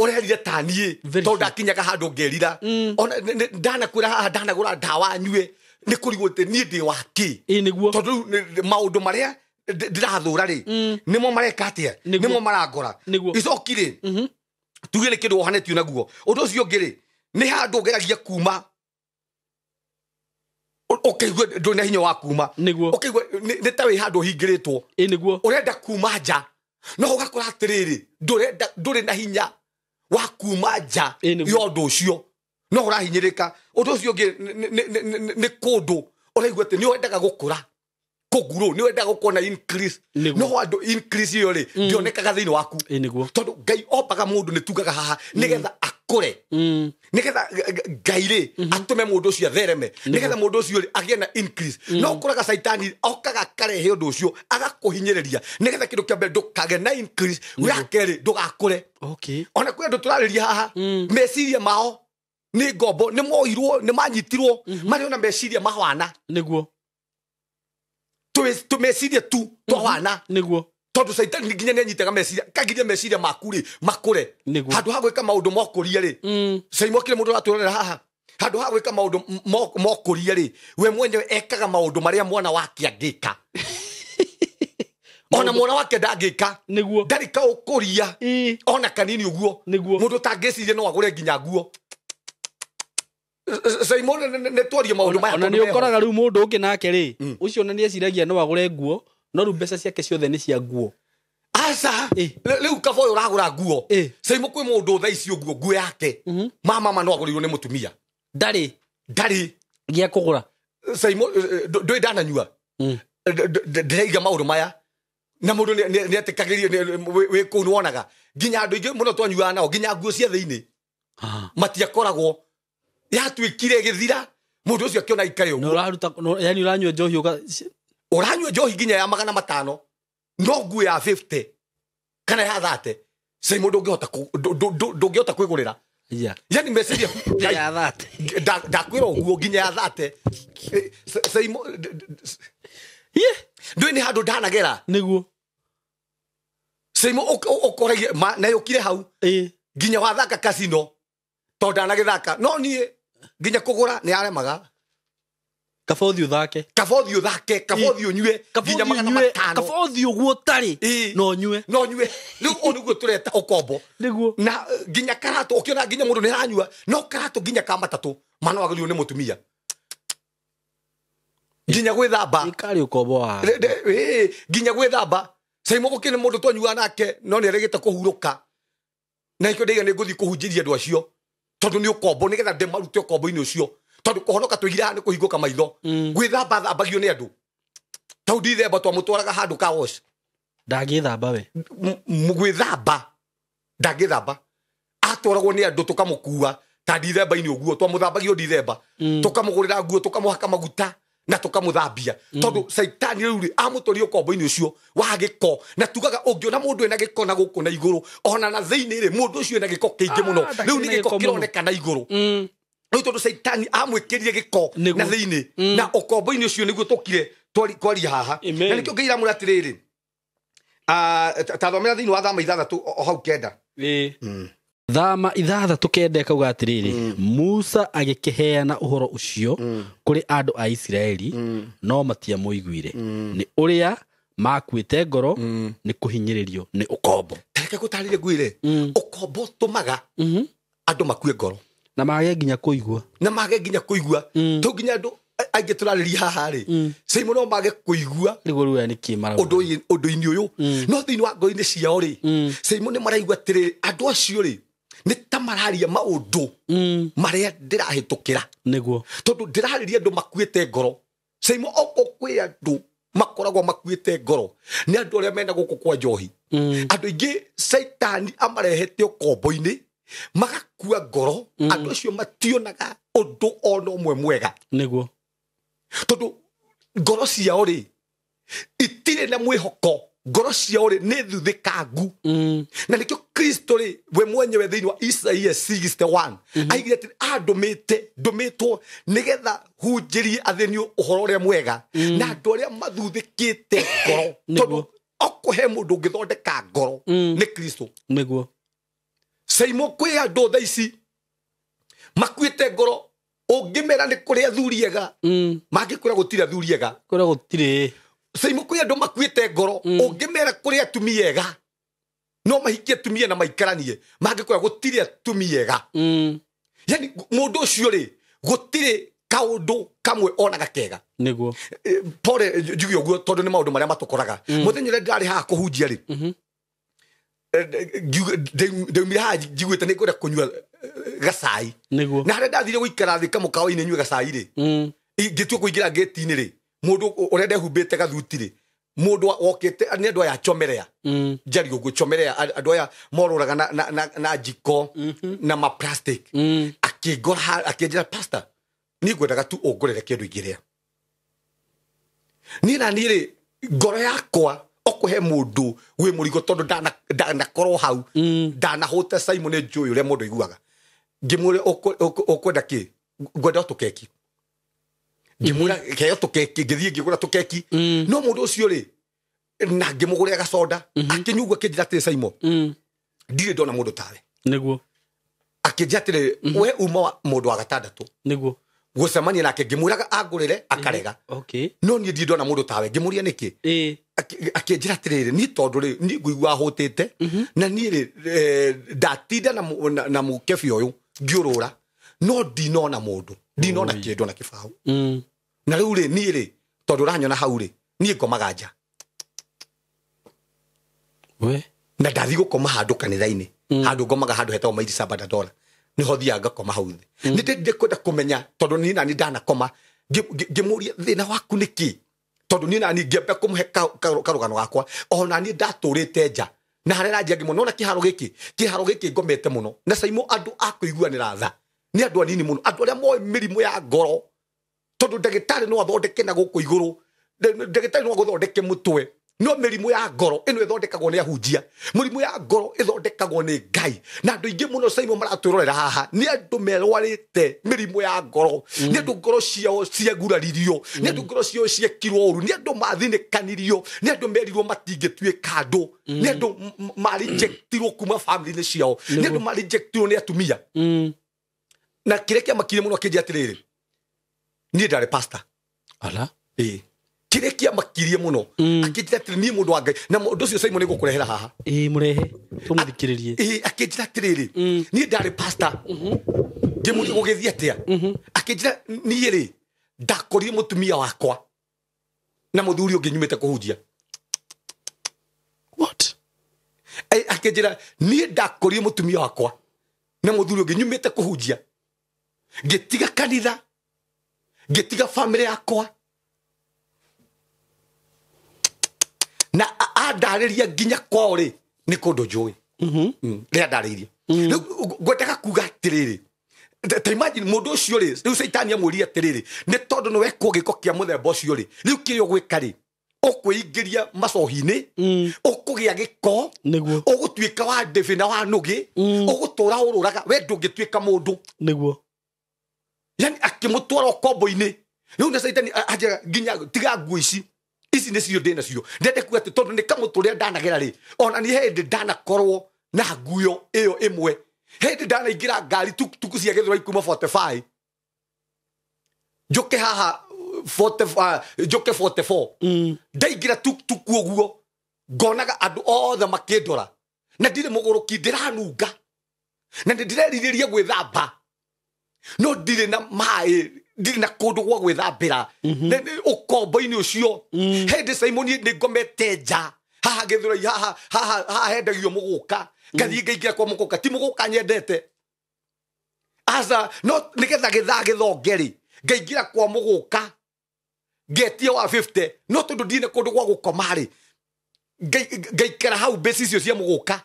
ũrerire ta niĩ, Very tondũ true. ndakinyaga handũ ngerira. Ona ndanakwĩra haha ndanagũra ndawa nyue, nĩ kũrigwo atĩ niĩ ndĩ wa kĩ. Ĩ, nĩguo. Tondũ rĩu maũndũ marĩa ndĩrathũra rĩ, nĩmo mareka atĩa? Nĩguo. Nĩmo marangora. Nĩguo. Icoki rĩ, tuge nĩ kĩndũ wohanĩtio naguo. Ũndũ ũcio ũngĩ rĩ, nĩ handũ ũgeragia kuma, ũkaigua ndũrĩ na hinya wa kuma. Nĩguo. Ũkaigua nĩ ta wĩ handũ ũhingĩrĩtwo. Ĩ, nĩguo. Ũrenda kuma nja, no ũgakora atĩrĩrĩ, ndũrĩ na hinya wa kuma nja Ĩ, nĩguo. ya ũndũ ũcio, no ũrahinyĩrĩka. Ũndũ ũcio ũngĩ nĩ kũndũ ũraigua atĩ nĩ wendaga gũkũra, kũgurũ, nĩ wendaga gũkorwo na increase. Nĩguo. No andũ increase ĩyo rĩ, ndĩonekaga thĩinĩ waku. Ĩ, nĩguo. Tondũ Ngai ombaga mũndũ, nĩ tugaga haha, nĩgetha akũre, nĩgetha Ngai rĩ atũme mũndũ ũcio athereme, nĩgetha mũndũ ũcio rĩ agĩe na increase. No ũkoraga caitani okaga akarehe ũndũ ũcio agakũhinyĩrĩria, nĩgetha kĩndũ kĩa mbere ndũkagĩe na increase, wa kerĩ ndũgakũre. Okay. Ona kwĩ andũ tũrarĩria haha, meciria mao nĩ ngombo, nĩ moirwo, nĩ manyitirwo, marĩ ona meciria mahwana. Nĩguo. Tũmeciria tu twa wana. Nĩguo. Tondũ caitani nginya nĩ anyitaga meciria, kagiria meciria maku rĩ makũre. Nĩguo. Handũ ha gwĩka maũndũ mokũria rĩ, Saimo, kĩrĩ mũndũ ũratwĩrorera haha, handũ ha gwĩka maũndũ mokũria rĩ, we mwenyewe ekaga maũndũ marĩa mwana wake angĩka, ona mwana wake ndangĩka. Nĩguo. Ndarĩ kaũkũria Ĩ. ona kanini ũguo. Nĩguo. Mũndũ ũtangĩciria no agũre nginya nguo. Saimo, nĩ twarie maũndũ maya Ona tondũ nĩ meho. ũkoraga rĩu mũndũ ũngĩ nake rĩ, ũcio ona nĩ eciragia no agũre nguo, no rĩu mbeca ciake ciothe nĩ cia nguo. Aca. Ĩ. Rĩu kaba ũyũ ũragũra nguo, Ĩ. Saimo, kwĩ mũndũ thaa ici ũguo nguo yake mama no agũrĩirwo nĩ mũtumia. Ndarĩ Ndarĩ gĩa kũgũra. Saimo, ndũĩ ndananyua. Ndĩraiga maũndũ maya na mũndũ nĩ etĩkagĩrio wĩ kũu, nĩ wonaga nginya andũ aingĩ mũno twanyuaga nao, nginya nguo cia thĩinĩ matiakoragwo, yatuĩkire ĩgĩthira, mũndũ ũcio akĩona ikare Na ũguo. ũraruta yani ũranyua njohi Ũranyua njohi nginya ya 500, no nguo ya 50 kana ya 30, Saimo, ndũngĩhota kwĩgũrĩra. Yeah. Yani meciria Ya thate. Ndakwĩra ũguo, nginya ya 30. Saimo, Ye. ndũĩ nĩ handũ ndanagera. Nĩguo. Saimo, ũkoragia na yũkire hau. Ĩ. Nginya wathaka casino, tondũ ndanagĩthaka, no niĩ nginya kũgũra nĩ aremaga. Kaba ũthiĩ ũthake. Kaba ũthiĩ ũthake, kaba ũthiĩ ũnyue nginya 500. Kaba ũthiĩ ũguo ũtarĩ. Ĩ. No ũnyue. No nyue. Rĩu ũũ nĩguo tũreta ũkombo. Nĩguo. Na nginya karatũ, ũkĩona nginya mũndũ nĩ aranyua, no karatũ nginya ka matatũ mana wagĩrĩirwo nĩ mũtumia, nginya gwĩthamba. Ĩkarĩ ũkombo wa Ĩ, nginya gwĩthamba, Saimo, gũkĩrĩ mũndũ twanyuaga nake, no nĩ aregete kũhurũka, na ikĩo ndaiga nĩ ngũthiĩ kũhunjĩria andũ acio, tondũ nĩ ũkombo, nĩgetha ndĩmarute ũkombo-inĩ ũcio, tondũ kũhonoka tũigire haha nĩ kũhingũka maitho. Gwĩthamba thambagio nĩ andũ. Tau Dithemba twamũtwaraga handũ ka wash. Ndangĩthamba we. Gwĩthamba ndangĩthamba, atwaragwo nĩ andũ tũkamũkua ta Dithemba-inĩ ũguo, twamũthambagio Dithemba, tũkamũgũrĩra nguo, tũkamũhaka maguta na tũkamũthambia, tondũ Caitani rĩu rĩ amũtwarie ũkombo-inĩ ũcio wa gĩko. Na tugaga ũngĩona mũndũ ena gĩko na gũkũ na igũrũ, ona na thĩinĩ rĩ, mũndũ ũcio ena gĩko kĩingĩ mũno. Rĩu nĩ gĩko kĩroneka na igũrũ. Rĩu tondũ Caitani amwĩkĩrire gĩko na thĩinĩ, na ũkombo-inĩ ũcio nĩguo tũkire kwaria haha. Na nĩkĩo Ngai aramwĩra atĩrĩrĩ, tathomera thĩinĩ wa Thama 6 o hau 9. Thama 6:9 kauga atĩrĩrĩ, Musa agĩkĩheana ũhoro ũcio kũrĩ andũ a Isiraeli, no matiamũiguire, nĩ ũrĩa makuĩte ngoro nĩ kũhinyĩrĩrio nĩ ũkombo. Tareke gũtarĩrie ngwĩre, ũkombo ũtũmaga andũ makue ngoro na mage nginya kũigua, na mage nginya kũigua. To nginya andũ aingĩ tũrarĩria haha rĩ, Simon no mage kũigua nĩguo rĩu nĩ kĩ marauga ũndũ-inĩ ũyũ, no thĩinĩ wa ngoro-inĩ ciao rĩ, Simon nĩ maraigua atĩrĩ, andũ acio rĩ nĩ ta mararia maũndũ marĩa ndĩrahĩtũkĩra. Nĩguo tondũ ndĩrarĩria andũ makuĩte ngoro. Simon oko kwĩ andũ makoragwo makuĩte ngoro nĩ andũ arĩa mena gũkũ kwa njohi. Andũ aingĩ Caitani amarehete ũkombo-inĩ magakua ngoro. Andũ acio mationaga ũndũ ona ũmwe mwega. Nĩguo tondũ ngoro ciao rĩ itirĩ na mwĩhoko, ngoro ciao rĩ nĩ thuthĩkangu. Na nĩkĩo Kristo rĩ we mwenyewe thĩinĩ wa Isaia 61 aigire atĩ andũmĩte ndũmĩtwo nĩgetha hunjĩrie athĩni ũhoro ũrĩa mwega na andũ arĩa mathuthĩkĩte ngoro. Tondũ okũhe mũndũ ũngĩthondeka ngoro nĩ Kristo. Nĩguo Simon kwĩ andũ thaa ici makuĩte ngoro, ũngĩmera nĩ kũrĩ athuri ega, mangĩkwĩra gũtirĩ athuri ega, kũrĩa gũtirĩ. Simon kwĩ andũ makuĩte ngoro, ũngĩmera kũrĩ atumia ega, no mahikie atumia na maikaranie, mangĩkwĩra gũtirĩ atumia ega. Yani mũndũ ũcio rĩ gũtirĩ kaũndũ kamwe onaga kega. Nĩguo pore njuge ũguo tondũ nĩ maũndũ marĩa matũkoraga. Mũthenya ũrĩa ndĩrarĩ haha kũhunjia rĩ, ndaumire haha njiguĩte nĩ ngwenda kũnyua gacai. Nĩguo na harĩa ndathire gũikara thĩ kamũkawa-inĩ nyue gacai rĩ, ngĩtua kũingĩra ngĩti-inĩ rĩ, mũndũ ũrĩa ndehumbĩte gathuti rĩ, mũndũ wokĩte nĩ andũ aya chomerea, njari ũguo chomerea, andũ aya morũraga na njiko na ma plastic, akĩngora akĩnjĩra, pastor, niĩ ngwendaga tu ũngũrĩre kĩndũ ingĩrĩa. Niĩ na niĩ rĩ, ngoro yakwa okũhe mũndũ wĩ mũrigo tondũ ndanakorwo hau, ndanahũta Simon nĩ njũĩ ũrĩa mũndũ aiguaga. Ngĩmwĩra ũkwenda kĩ? Ngwenda tũkeki. Ngĩmwĩra keheo tũkeki, ngĩthiĩ ngĩgũra tũkeki. No mũndũ ũcio rĩ, na ngĩmũgũrĩra gacoda, akĩnyua akĩnjĩra atĩrĩ, Simon, ndirĩ ndona mũndũ tawe. Nĩguo akĩnjĩra atĩrĩ, we uma mũndũ wa gatandatũ. Nĩguo gũcemania nake, ngĩmwĩraga angũrĩre akarega. Okay. No niĩ ndirĩ ndona mũndũ tawe. Ngĩmũria nĩkĩ? Akĩnjĩra atĩrĩrĩ, niĩ tondũ rĩ niĩ ngũigua hũtĩte, na niĩ rĩ ndatinda na mũkebi ũyũ ngĩũrũra, no ndinona mũndũ, ndinona kĩndũ na kĩbaũ. Na rĩu rĩ niĩ rĩ tondũ ũranyona hau rĩ, niĩ ngomaga nja. We na ndathi gũkoma handũ kanitha-inĩ, handũ ngomaga handũ hetagwo Mairi Sabadadora, nĩho thiaga ngakoma hau thĩ. Nĩ ndĩndĩ kwenda kũmenya tondũ niĩ nani ndanakoma, ngĩmũria thĩna waku nĩ kĩ, tondũ niĩ nani ngĩamba kũmũhe karũgano gakwa, ona niĩ ndatũrĩte nja na harĩa ranjia ngĩmwona, nona kĩharo gĩkĩ, kĩharo gĩkĩ ngomete mũno. Na Simon andũ a kũiguanĩra tha nĩ andũ anini mũno, andũ arĩa moĩ mĩrimũ ya ngoro, tondũ ndagĩtarĩ no athondeke na gũkũ igũrũ, ndagĩtarĩ no agũthondeke mũtwe, no mĩrimũ ya ngoro ĩno ĩthondekagwo nĩ ahunjia, mĩrimũ ya ngoro ĩthondekagwo nĩ Ngai. Na andũ aingĩ mũno Simon maratwĩrorera haha nĩ andũ merwarĩte mĩrimũ ya ngoro, nĩ andũ ngoro ciao ciaguraririo, nĩ andũ ngoro ciao ciekirwo ũru, nĩ andũ mathinĩkanirio, nĩ andũ merirwo matingĩtuĩka andũ, nĩ andũ marejectirwo kuma family-inĩ ciao, nĩ andũ marejectirwo nĩ atumia. Na kĩrĩa kĩamakire mũno akĩnjĩra atĩrĩrĩ, niĩ ndarĩ pastor. Ala? Ĩĩ. Kĩrĩa kĩamakirie mũno akĩnjĩra atĩrĩ, niĩ mũndũ wa Ngai, na mũndũ ũcio Simon nĩngũkũrehera haha. Ĩĩ, mũrehe tũmũthikĩrĩrie. Ĩĩ, akĩnjĩra atĩrĩrĩ, niĩ ndarĩ pastor. Ngĩmũria gũgĩthiĩ atĩa? Akĩnjĩra niĩ rĩ ndakorire mũtumia wakwa na mũthuri ũngĩ nyumĩte kũhunjia. What? Akĩnjĩra niĩ ndakorire mũtumia wakwa na mũthuri ũngĩ nyumĩte kũhunjia, ngĩtiga kanitha, ngĩtiga family yakwa. Na andarĩria nginya kwao rĩ nĩ kũndũ njũĩ. Rĩrĩa ndarĩirie rĩu ngwendaga kuga atĩrĩrĩ, ta imagine mũndũ ũcio rĩ, rĩu caitani amwĩrire atĩrĩrĩ, nĩ tondũ nĩ wekwo gĩko kĩa mũthemba ũcio rĩ, rĩu kĩrĩa ũgwĩka rĩ, ũkwĩingĩria macohi-inĩ, ũkũgĩa gĩko, Nĩguo. ũgũtuĩka wa ndĩbĩ na wa nũgĩ, ũgũtũra ũrũraga, we ndũngĩtuĩka mũndũ. Nĩguo. Yani akĩmũtwara ũkombo-inĩ. Rĩu na caitani anjĩra nginya tiga nguo ici, ici nĩcio ndĩ nacio. Ndende kuga atĩ tondũ nĩ kamũtũrĩa ndanagera rĩ, ona niĩ he hĩndĩ ndanakorwo na nguo ĩyo ĩmwe. He hĩndĩ ndanaingĩra ngari tukutuku cia Gĩthũrai kuma 45 njũke haha 45, njũke 44. Ndaingĩra tukutuku ũguo ngonaga andũ othe makĩndora na ndirĩ mũgũrũki, ndĩranunga na nĩ ndĩrerirĩria gwĩthamba no ndirĩ na maĩ, ndirĩ na kũndũ gwa gwĩthambĩra. Ũkombo-inĩ ũcio hĩndĩ Simon nĩ ngomete nja haha Gĩthũrai, haha haha haha hendagio mũgũka, ngathiĩ ngaingĩra kwa mũgũka, ti mũgũka nyendete aca, no nĩgetha gĩthaa gĩthonge rĩ, ngaingĩra kwa mũgũka ngetia wa 50, no tondũ ndirĩ na kũndũ gwa gũkoma rĩ, ngaikara hau mbeca icio cia mũgũka.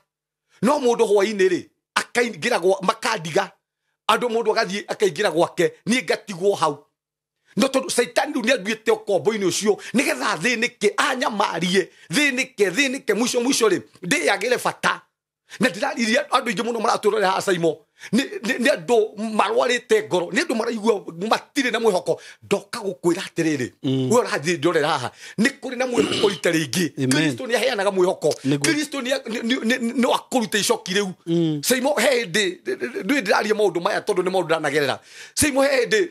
No mũndũ hwainĩ rĩ akaingĩra gwa, makandiga andũ, mũndũ agathiĩ akaingĩra gwake, niĩ ngatigwo hau. No tondũ caitani rĩu nĩanduĩte ũkombo-inĩ ũcio nĩgetha thĩnĩke, anyamarie, thĩnĩke, thĩnĩke, mũico mũico rĩ ndĩyagĩre bata. Na ndĩrariria andũ aingĩ mũno maratũrorera haha Saimo, nĩ andũ marwarĩte ngoro, nĩ andũ maraigua matirĩ na mwĩhoko. Ndoka gũkwĩra atĩrĩrĩ, we ũrathiĩ ndorera haha, nĩ kũrĩ na mwĩhoko rita rĩngĩ. Kristo nĩ aheanaga mwĩhoko. Kristo no akũrute icoki rĩu. Saimo he hĩndĩ ndĩ ndĩraria maũndũ maya tondũ nĩ maũndũ ndanagerera. Saimo he hĩndĩ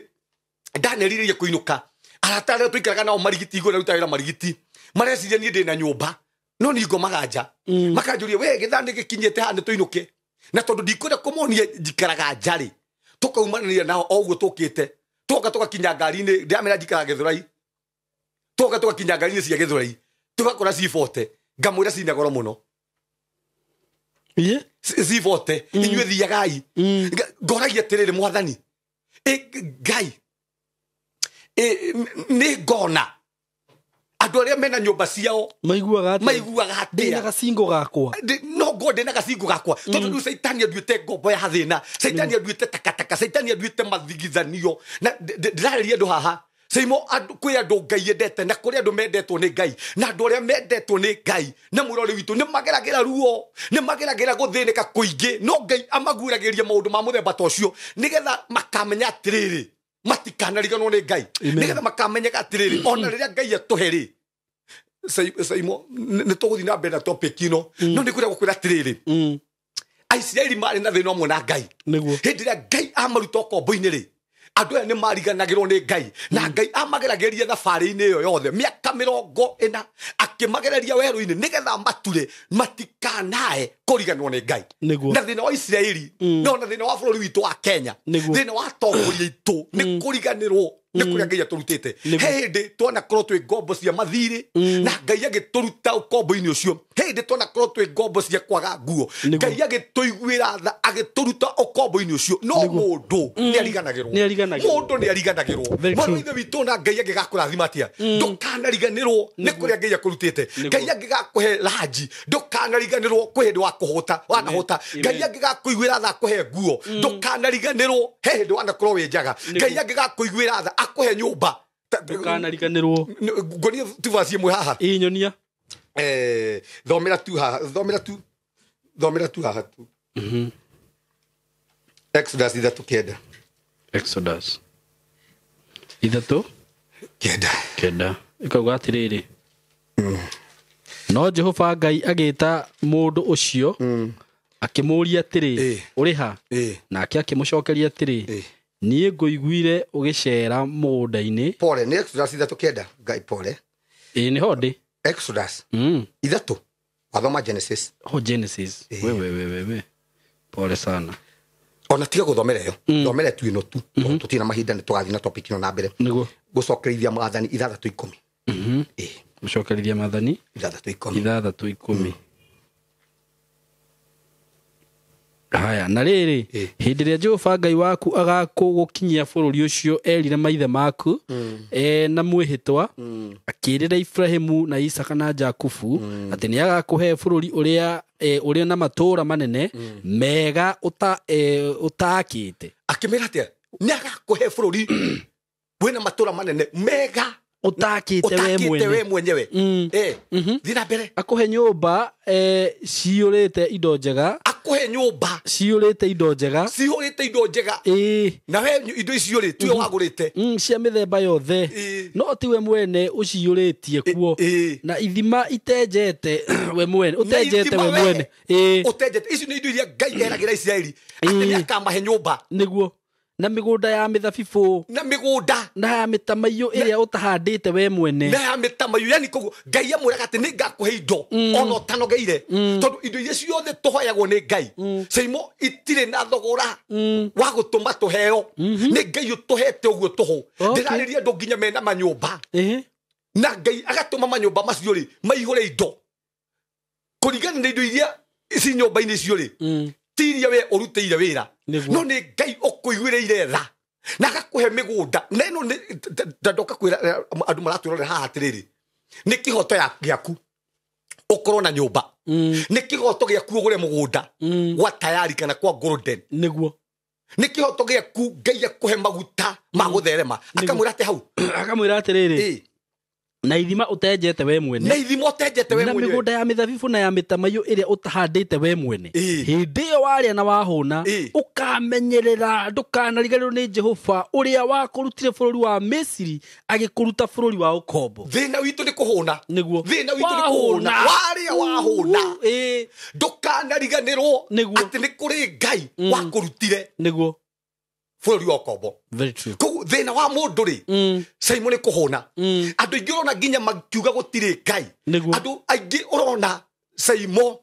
ndanerirĩria kũinũka, arata arĩa tũikaraga nao marigiti, igũrũ rĩu wĩra marigiti, mareciria niĩ ndĩ na nyũmba, no niĩ ngomaga nja. Makanjũria, we gĩthaa nĩ gĩkinyĩte haha nĩ tũinũke. Na tondũ ndikwenda kũmonia njikaraga nja rĩ, tũkaumanĩria nao o ũguo tũkĩte, tũgoka tũgakinya ngari-inĩ, ndĩramera njikaraga Gĩthũrai, tũgoka tũgakinya ngari-inĩ cia Gĩthũrai, tũgakora cibote, ngamwĩra cina goro mũno. Cibote, inyuĩ thiagai. Ngoragia atĩrĩrĩ, mwathani, Ngai, nĩ ngona andũ arĩa mena nyũmba ciao maiguaga atĩa, ndĩna gacingo gakwa, no ngo ndĩna gacingo gakwa, tondũ rĩu caitani anduĩte ngombo ya thĩna, caitani anduĩte takataka, caitani anduĩte mathigithanio. Na ndĩrarĩria andũ haha Saimo, kwĩ andũ Ngai endete na kũrĩ andũ mendetwo nĩ Ngai, na andũ arĩa mendetwo nĩ Ngai na mũrori witũ nĩ mageragĩra ruo, nĩ mageragĩra gũthĩnĩka kũingĩ, no Ngai amaguũragĩria maũndũ ma mũthemba ta ũcio nĩgetha makamenya atĩrĩrĩ, matikanariganwo nĩ Ngai, nĩgetha makamenyaga atĩrĩrĩ, ona rĩrĩa Ngai atũhe rĩ. Saimo, nĩ tũgũthiĩ na mbere na topic ĩno, no nĩ kwenda gũkwĩra atĩrĩrĩ, Aisiraeli marĩ na thĩna ũmwe na Ngai. Hĩndĩ ĩrĩa Ngai amaruta ũkombo-inĩ rĩ, andũ aya nĩ mariganagĩrwo nĩ Ngai, na Ngai amageragĩria thabarĩ-inĩ ĩyo yothe mĩaka 40 akĩmagereria werũ-inĩ nĩgetha mature matikanae kũriganĩrwo nĩ Ngai. Na thĩna wa Isiraeli, no na thĩna wa bũrũri witũ wa Kenya, thĩna wa atongoria aitũ nĩ kũriganĩrwo nĩ kũrĩa Ngai atũrutĩte. He hĩndĩ twanakorwo twĩ ngombo cia mathirĩ, na Ngai agĩtũruta ũkombo-inĩ ũcio. He hĩndĩ twanakorwo twĩ ngombo cia kwaga nguo, Ngai agĩtũiguĩra tha agĩtũruta ũkombo-inĩ ũcio. No mũndũ nĩ ariganagĩrwo, mũndũ nĩ ariganagĩrwo. Mwana ithe witũ na Ngai angĩgakũrathima atĩa, ndũkanariganĩrwo nĩ kũrĩa Ngai akũrutĩte. Ngai angĩgakũhe ranji, ndũkanariganĩrwo kwĩ hĩndĩ wakũhũta wanahũta. Ngai angĩgakũiguĩra tha akũhe nguo, ndũkanariganĩrwo he hĩndĩ wanakorwo wĩ njaga. Ngai angĩgakũiguĩra tha akũhe nyũmba, ndũkanariganĩrwo. Ngonia tu verse ĩmwe haha. Ĩ nyonia. Thomera tu haha, thomera tu, thomera tu haha tu. Exodus 3:9. Exodus 3:9. 9. Ĩkauga atĩrĩrĩ, no Jehova Ngai agĩta mũndũ ũcio, akĩmũũria atĩrĩ, ũrĩ ha? Nake akĩmũcokeria atĩrĩ, niĩ ngũiguire ũgĩceera mũgũnda-inĩ. Pole, nĩ Exodus 3:9. Ngai pole. Ĩ nĩho ndĩ. Exodus 3. Wathoma Genesis. Oh, Genesis. We. Pole sana. Ona tiga gũthomera ĩyo, thomera tu ĩno tu, tondũ tũtirĩ na mahinda, nĩ tũgathiĩ na topic ĩno na mbere. Nĩguo. Gũcokerithia maathani 6:10. Gũcokerithia maathani 6:10. 6:10. Haya, na rĩrĩ, hĩndĩ ĩrĩa Jehova Ngai waku agakũgũkinyia bũrũri ũcio erire maithe maku na mwĩhĩtwa, akĩĩrĩra Ibrahimu na Isaka na Jakubu atĩ nĩ agakũhe bũrũri ũrĩa ũrĩ na matũũra manene mega ũtaakĩte. Akĩmĩra atĩa? Nĩ agakũhe bũrũri wĩna matũũra manene mega ũtakĩte we mwenyewe. Thiĩ na mbere. Akũhe nyũmba ciyũrĩte indo njega. Akũhe nyũmba ciyũrĩte indo njega. Ciyũrĩte indo njega. Na we indo icio rĩ tiwe wagũrĩte. Cia mĩthemba yothe. No tiwe mwene ũciyũrĩtie kuo. Na ithima itenjete we mwene. Ũtenjete we mwene. Ũtenjete. Ici nĩ indo iria Ngai eragĩra Isiraeli atĩ nĩ akamahe nyũmba. Nĩguo. Na mĩgũnda ya mĩthabibũ. Na mĩgũnda. Na ya mĩtamaiyũ ĩrĩa ũtahandĩte we mwene. Na ya mĩtamaiyũ, yani koguo Ngai amwĩraga atĩ nĩ ngakũhe indo ona ũtanogeire. Tondũ indo iria ciothe tũhoyagwo nĩ Ngai, Saimo, itirĩ na thogora wa gũtũma tũheo. Nĩ Ngai ũtũhete ũguo tũhũ. Ndĩrarĩria andũ nginya mena manyũmba. Na Ngai agatũma manyũmba macio rĩ maihũre indo kũringana na indo iria ci nyũmba-inĩ icio rĩ, ti iria we ũrutĩire wĩra, no nĩ Ngai ũkũiguĩrĩire tha na agakũhe mĩgũnda. Na ĩno ndoka kwĩra andũ maratwĩrorera haha atĩrĩrĩ, nĩ kĩhoto gĩaku ũkorwo na nyũmba, nĩ kĩhoto gĩaku ũgũre mũgũnda gwa tayari kana kwa golden. Nĩguo. Nĩ kĩhoto gĩaku Ngai akũhe maguta ma gũtherema. Akamwĩra atĩ hau, akamwĩra atĩrĩrĩ, na ithima ũtenjete we mwene. Na ithima ũtenjete we mwene. Na mĩgũnda ya mĩthabibũ na ya mĩtamaiyũ ĩrĩa ũtahandĩte we mwene. Hĩndĩ ĩyo warĩa na wahũna, ũkamenyerera ndũkanariganĩrwo nĩ Jehova ũrĩa wakũrutire bũrũri wa Misiri agĩkũruta bũrũri wa ũkombo. Thĩna witũ nĩ kũhũna. Nĩguo. Thĩna witũ nĩ kũhũna. Warĩa wahũna. Ndũkanariganĩrwo atĩ nĩ kũrĩ Ngai wakũrutire. Nĩguo. Bũrũri wa ũkombo. Very true. Koguo thĩna wa mũndũ rĩ, Saimo, nĩ kũhũna. Andũ aingĩ ũrona nginya makiuga gũtirĩ Ngai. Andũ aingĩ ũrona Saimo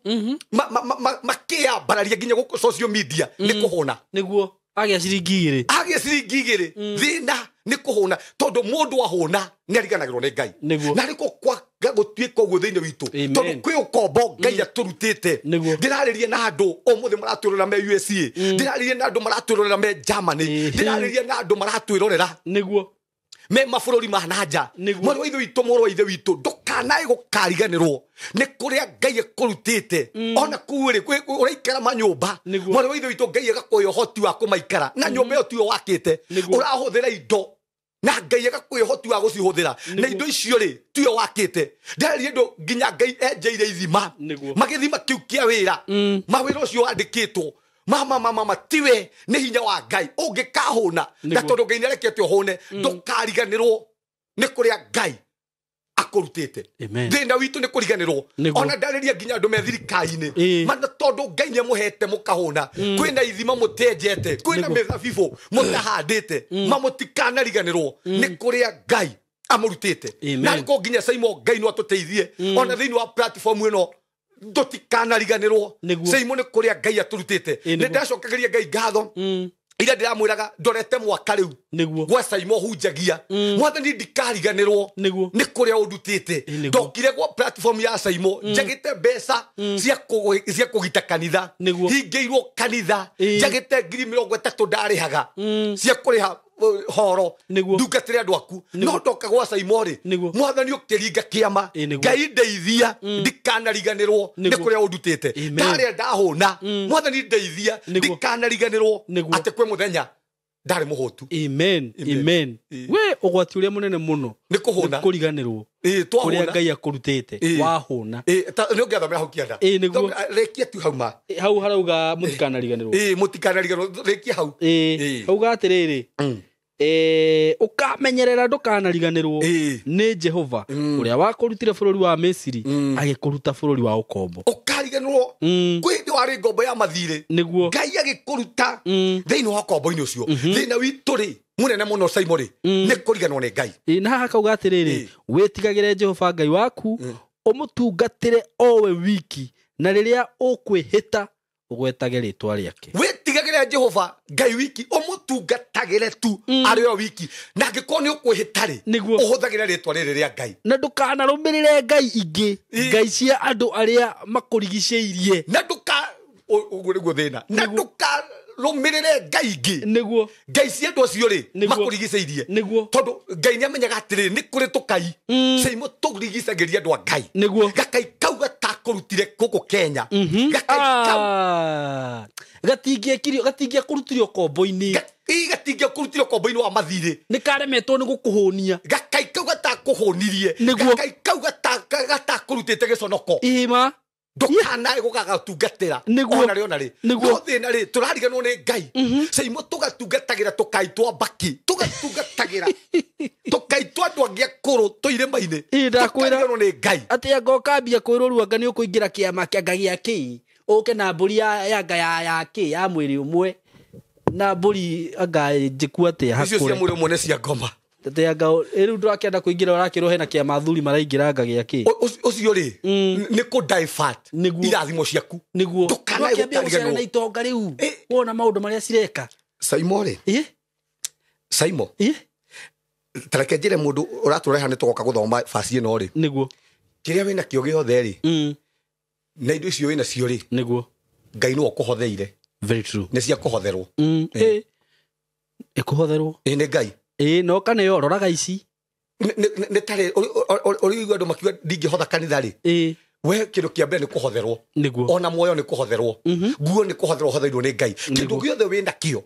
makĩambararia nginya gũkũ social media nĩ kũhũna. Nĩguo. Agĩa ciringi igĩrĩ. Agĩa ciringi igĩrĩ. Thĩna nĩ kũhũna tondũ mũndũ ahũna nĩ ariganagĩrwo nĩ Ngai. Na nĩkũ kwaga gũtuĩka ũguo thĩinĩ witũ. Tondũ kwĩ ũkombo Ngai atũrutĩte. Ndĩrarĩria na andũ ũmũthĩ maratwĩrorera me USA. Ndĩrarĩria na andũ maratwĩrorera me Germany. Ndĩrarĩria na andũ maratwĩrorera. Nĩguo. Me mabũrũri ma na nja. Mwarĩ wa ithe witũ, mũrũ wa ithe witũ, ndũkanae gũkariganĩrwo nĩ kũrĩa Ngai akũrutĩte. Ona kũu rĩ, ũraikara manyũmba. Mwarĩ wa ithe witũ, Ngai agakũhe ũhoti wa kũmaikara. Na nyũmba ĩyo tiwe wakĩte. Ũrahũthĩra indo na Ngai agakũhe ũhoti wa gũcihũthĩra. Na indo icio rĩ, tiwe wakĩte. Ndĩrarĩria andũ nginya Ngai enjeire ithima. Magĩthima kĩu kĩa wĩra. Mawĩra ũcio wandĩkĩtwo. Mama tiwe nĩ hinya wa Ngai ũngĩkahũna. Na tondũ Ngai nĩarekete ũhũne, ndũkariganĩrwo nĩ kũrĩa Ngai akũrutĩte. Thĩna witũ nĩ kũriganĩrwo. Ona ndarĩria nginya andũ me thirikari-inĩ. Mana tondũ Ngai nĩamũhete mũkahũna. Kwĩna ithima mũtenjete, kwĩna mĩthabibũ mũtahandĩte, mamũtikanariganĩrwo nĩ kũrĩa Ngai amũrutĩte. Na nĩkũo nginya Saimo Ngai no atũteithie. Ona thĩinĩ wa platform ĩno ndũtikanariganĩrwo. Saimo nĩ kũrĩa Ngai atũrutĩte. Nĩ ndacokagĩria Ngai ngatho. Ira ndĩramwĩraga ndorete mwaka rĩu. Gwa Saimo hunjagia. Mwathani ndikariganĩrwo nĩ kũrĩa ũndutĩte. Ndokire gwa platform ya Saimo njagĩte mbeca cia kũgita kanitha. Hingĩirwo kanitha. Njagĩte 30,000 ndarĩhaga cia kũrĩha horo ndungatĩre andũ aku. No ndoka gwa Saimo rĩ, mwathani ũkĩringa kĩama. Ngai ndeithia ndikanariganĩrwo nĩ kũrĩa ũndutĩte. Ndarĩa ndahũna, mwathani ndeithia ndikanariganĩrwo atĩ kwĩ mũthenya ndarĩ mũhũtu. Amen. Amen. We ũgwati ũrĩa mũnene mũno nĩ kũhũna, kũriganĩrwo kũrĩa Ngai akũrutĩte wahũna. Nĩ ũngĩathomera hau kĩanda. Rĩkia tu hau ma. Hau harauga mũtikanariganĩrwo. Mũtikanariganĩrwo, rĩkia hau. Hauga atĩrĩrĩ, ũkamenyerera ndũkanariganĩrwo nĩ Jehova ũrĩa wakũrutire bũrũri wa Misiri agĩkũruta bũrũri wa ũkombo. Ũkariganĩrwo kwĩ hĩndĩ warĩ ngombo ya mathirĩ. Nĩguo. Ngai agĩkũruta thĩinĩ wa ũkombo-inĩ ũcio. Thĩna witũ rĩ mũnene mũno Saimo rĩ nĩ kũriganĩrwo nĩ Ngai. Na haha kauga atĩrĩrĩ, wĩtigagĩre Jehova Ngai waku, ũmũtungatĩre o we wiki, na rĩrĩa ũkwĩhĩta ũgwetage rĩtwa rĩake. Wĩtigagĩre Jehova Ngai wiki, ũmũtungatagĩre tu arĩ o wiki, na angĩkorwo nĩ ũkwĩhĩta rĩ, ũhũthagĩre rĩtwa rĩrĩ rĩa Ngai. Na ndũkanarũmĩrĩre ngai ingĩ, ngai cia andũ arĩa makũrigicĩirie. Na Ũguo nĩguo thĩna. Na ndũkarũmĩrĩre ngai ingĩ. Nĩguo. Ngai cia andũ acio rĩ, makũrigicĩirie. Nĩguo. Tondũ Ngai nĩamenyaga atĩrĩ, nĩ kũrĩ tũkai. Caimo tũrigicagĩria andũ a Ngai. Nĩguo. Gakai kau gatakũrutire gũkũ Kenya. Gakai kau. Gatingĩakũrutire ũkombo-inĩ. Gatingĩakũrutire ũkombo-inĩ wa mathirĩ. Nĩ karemetwo nĩ gũkũhũnia. Gakai kau gatakũhũnirie. Nĩguo. Gakai kau gatakũrutĩte gĩconoko. Ĩma. Ndũkanae gũgagatungatĩra. Nĩguo. Ona rĩ, ona rĩ. Nĩguo. No thĩna rĩ, tũrariganwo nĩ Ngai. Caimo tũgatungatagĩra tũkai twa mbaki. Tũgatungatagĩra tũkai twa andũ angĩ akũrũ tũirĩma-inĩ. Ĩ, ndakwĩra. Tũkariganwo nĩ Ngai. Atĩ anga ũkambia kwĩrwo rĩu anga nĩ ũkũingĩra kĩama kĩa gĩa kĩ. Ũke na mbũri ya anga ya kĩ, ya mwĩrĩ ũmwe. Na mbũri anga njĩku atĩa Icio cia hakũre. mwĩrĩ ũmwe nĩ cia ngoma. Atĩ anga rĩu ndũrakĩenda kũingĩra ũrakĩrwo hena kĩama athuri maraingĩra anga gĩa kĩ. Ũcio rĩ, nĩ kũ divert Nĩguo. irathimo ciaku. Nĩguo. Ndũkanae Ndũkĩambia gũcera gũkariganĩrwo. na itonga rĩu. Wona maũndũ marĩa cireka. Saimo rĩ. Saimo. Ta reke njĩre mũndũ ũratũreha nĩ tũgoka gũthoma baci ĩno rĩ. Nĩguo. Kĩrĩa wĩna kĩo gĩothe rĩ. Na indo icio wĩna cio rĩ. Nĩguo. Ngai nĩwe ũkũhotheire. Very true. Nĩ cia kũhotherwo. Ĩkũhotherwo. Ĩ, nĩ Ngai. No kana ĩyo, roraga ici. Nĩ tarĩ, ũrĩ ũigua andũ makiuga ndingĩhotha kanitha rĩ. We kĩndũ kĩa mbere nĩ kũhotherwo. Nĩguo. Ona muoyo nĩ kũhotherwo. Nguo nĩ kũhotherwo ũhotheirwo nĩ Ngai. Kĩndũ gĩothe wĩna kĩo.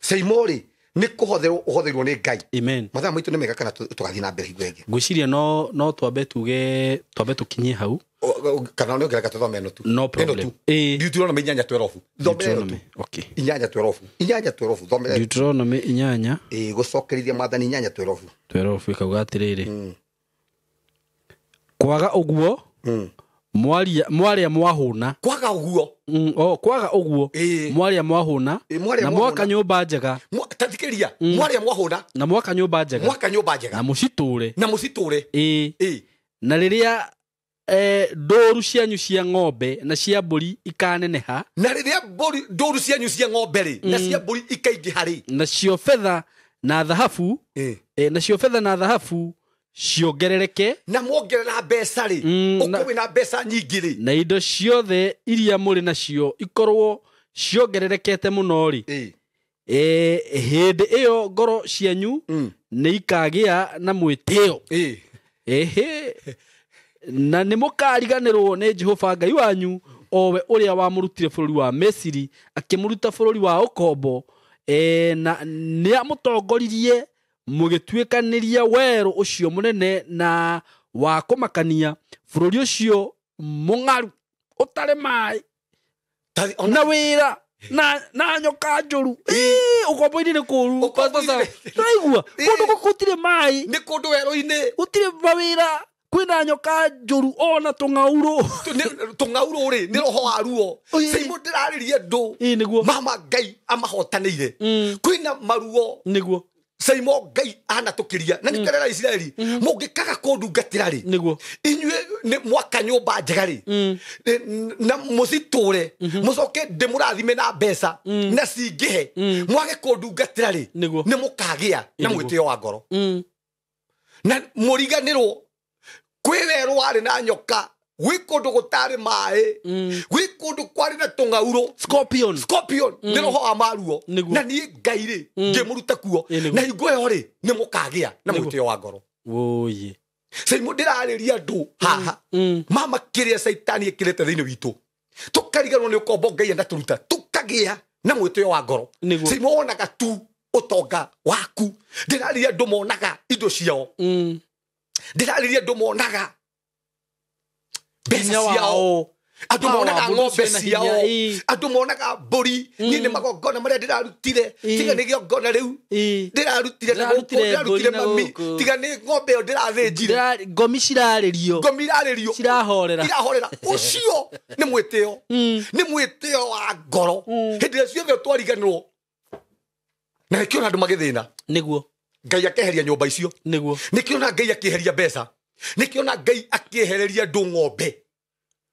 Caimo rĩ, nĩ kũhotherwo ũhotheirwo nĩ Ngai. Amen. Mathaa maitũ nĩ mega kana tũgathiĩ na mbere hingo ĩngĩ? Ngwĩciria no twambe tuge, twambe tũkinyie hau. Kana nĩ ũngĩreka tũthome ĩno tu. No problem. Ĩno tu. Deuteronomy inyanya twerobu. Thomera ĩno tu. Deuteronomy, okay. Inyanya twerobu. Inyanya twerobu, thomera ĩno. Deuteronomy inyanya. Gũcokerithia maathani inyanya twerobu. Twerobu ĩkauga atĩrĩrĩ. Kwaga ũguo, mwaria mwahũna. Kwaga ũguo. Kwaga ũguo. Mwaria mwahũna. Mwaria Na mwahũna. mwaka nyũmba njega. Ta thikĩrĩria. Mwaria mwahũna. Na mwaka nyũmba njega. Mwaka nyũmba njega. Na mũcitũre. Na mũcitũre. Na rĩrĩa ndũru cianyu cia ng'ombe na cia mbũri ikaneneha. Na rĩrĩa ndũru cianyu cia ng'ombe rĩ, na cia mbũri ikaingĩha rĩ. Nacio betha na thahabu, nacio betha na thahabu ciongerereke. Na mwongerera mbeca rĩ, ũkorwo wĩna mbeca nyingĩ rĩ. Na indo ciothe iria mũrĩ nacio ikorwo ciongererekete mũno rĩ. Hĩndĩ ĩyo ngoro cianyu nĩ ikagĩa na mwĩtĩo. Ehe. Na nĩ mũkariganĩrwo nĩ Jehova Ngai wanyu, o we ũrĩa wamũrutire bũrũri wa Misiri, akĩmũruta bũrũri wa ũkombo, na nĩamũtongoririe mũgĩtuĩkanĩria werũ ũcio mũnene na wa kũmakania, bũrũri ũcio mũng'aru ũtarĩ maĩ na wĩra na nyoka njũru. Ũkombo-inĩ nĩ kũũru. Ũkombo-inĩ. Ndũraigua? Kũndũ gũkũ gũtirĩ maĩ. Nĩ kũndũ werũ-inĩ. Gũtirĩ mawĩra. Kwĩna nyoka njũru ona tũng'aurũ. Tũng'aurũ rĩ, nĩ roho wa ruo. Caimo ndĩrarĩria andũ. Nĩguo. Mama Ngai amahotanĩire. Kwĩna maruo. Nĩguo. Caimo Ngai anatũkĩria. Na nĩ karera Isiraeli. Mũngĩkaga kũndungatĩra rĩ. Nĩguo. Inyuĩ nĩ mwaka nyũmba njega rĩ. Na mũcitũre. Mũcoke ndĩmũrathime na mbeca. Na cingĩhe. Mwage kũndungatĩra rĩ. Nĩguo. Nĩ mũkagĩa na Nĩguo. mwĩtĩo wa ngoro. Na mũriganĩrwo kwĩ werũ warĩ na nyoka, gwĩ kũndũ gũtarĩ maĩ, gwĩ kũndũ kwarĩ na tũng'aurũ. Scorpion. Scorpion, nĩ roho wa maruo. Nĩguo. Na niĩ Ngai rĩ, ngĩmũruta kuo. Nĩguo. Na hingo ĩyo rĩ, nĩ mũkagĩa na Nĩguo. mwĩtĩo wa ngoro. Wũiĩ. Caimo ndĩrarĩria andũ haha. Mama kĩrĩa Caitani ĩkĩrĩte thĩinĩ witũ. Tũkariganĩrwo nĩ ũkombo Ngai endatũruta. Tũkagĩa na mwĩtĩo wa ngoro. Nĩguo. Caimo wonaga tu ũtonga waku. Ndĩrarĩria andũ monaga indo ciao. Ndĩrarĩria andũ monaga mbeca Hinya wao. ciao. Andũ Power, monaga mũndũ ng'ombe ũcio ena hinya, ciao. Andũ monaga mbũri. Niĩ nĩ magongona marĩa ndĩrarutire. Tiga nĩ gĩongona rĩu. Ndĩrarutire na gũkũ, Ndĩrarutire ndĩrarutire mbũri na mami. gũkũ. Tiga nĩ ng'ombe ĩyo ndĩrathĩnjire. Ngomi cirarĩrio. Ngomi irarĩrio. Cirahorera. Irahorera. Ũcio nĩ mwĩtĩo. Nĩ mwĩtĩo wa ngoro. Hĩndĩ ĩrĩa ciothe twariganĩrwo. Na nĩkĩo andũ magĩthĩna. Nĩguo. Ngai akeheria nyũmba icio. Nĩguo. Nĩkĩo na Ngai akĩeheria mbeca. Nĩkĩo na Ngai akĩehereria andũ ng'ombe.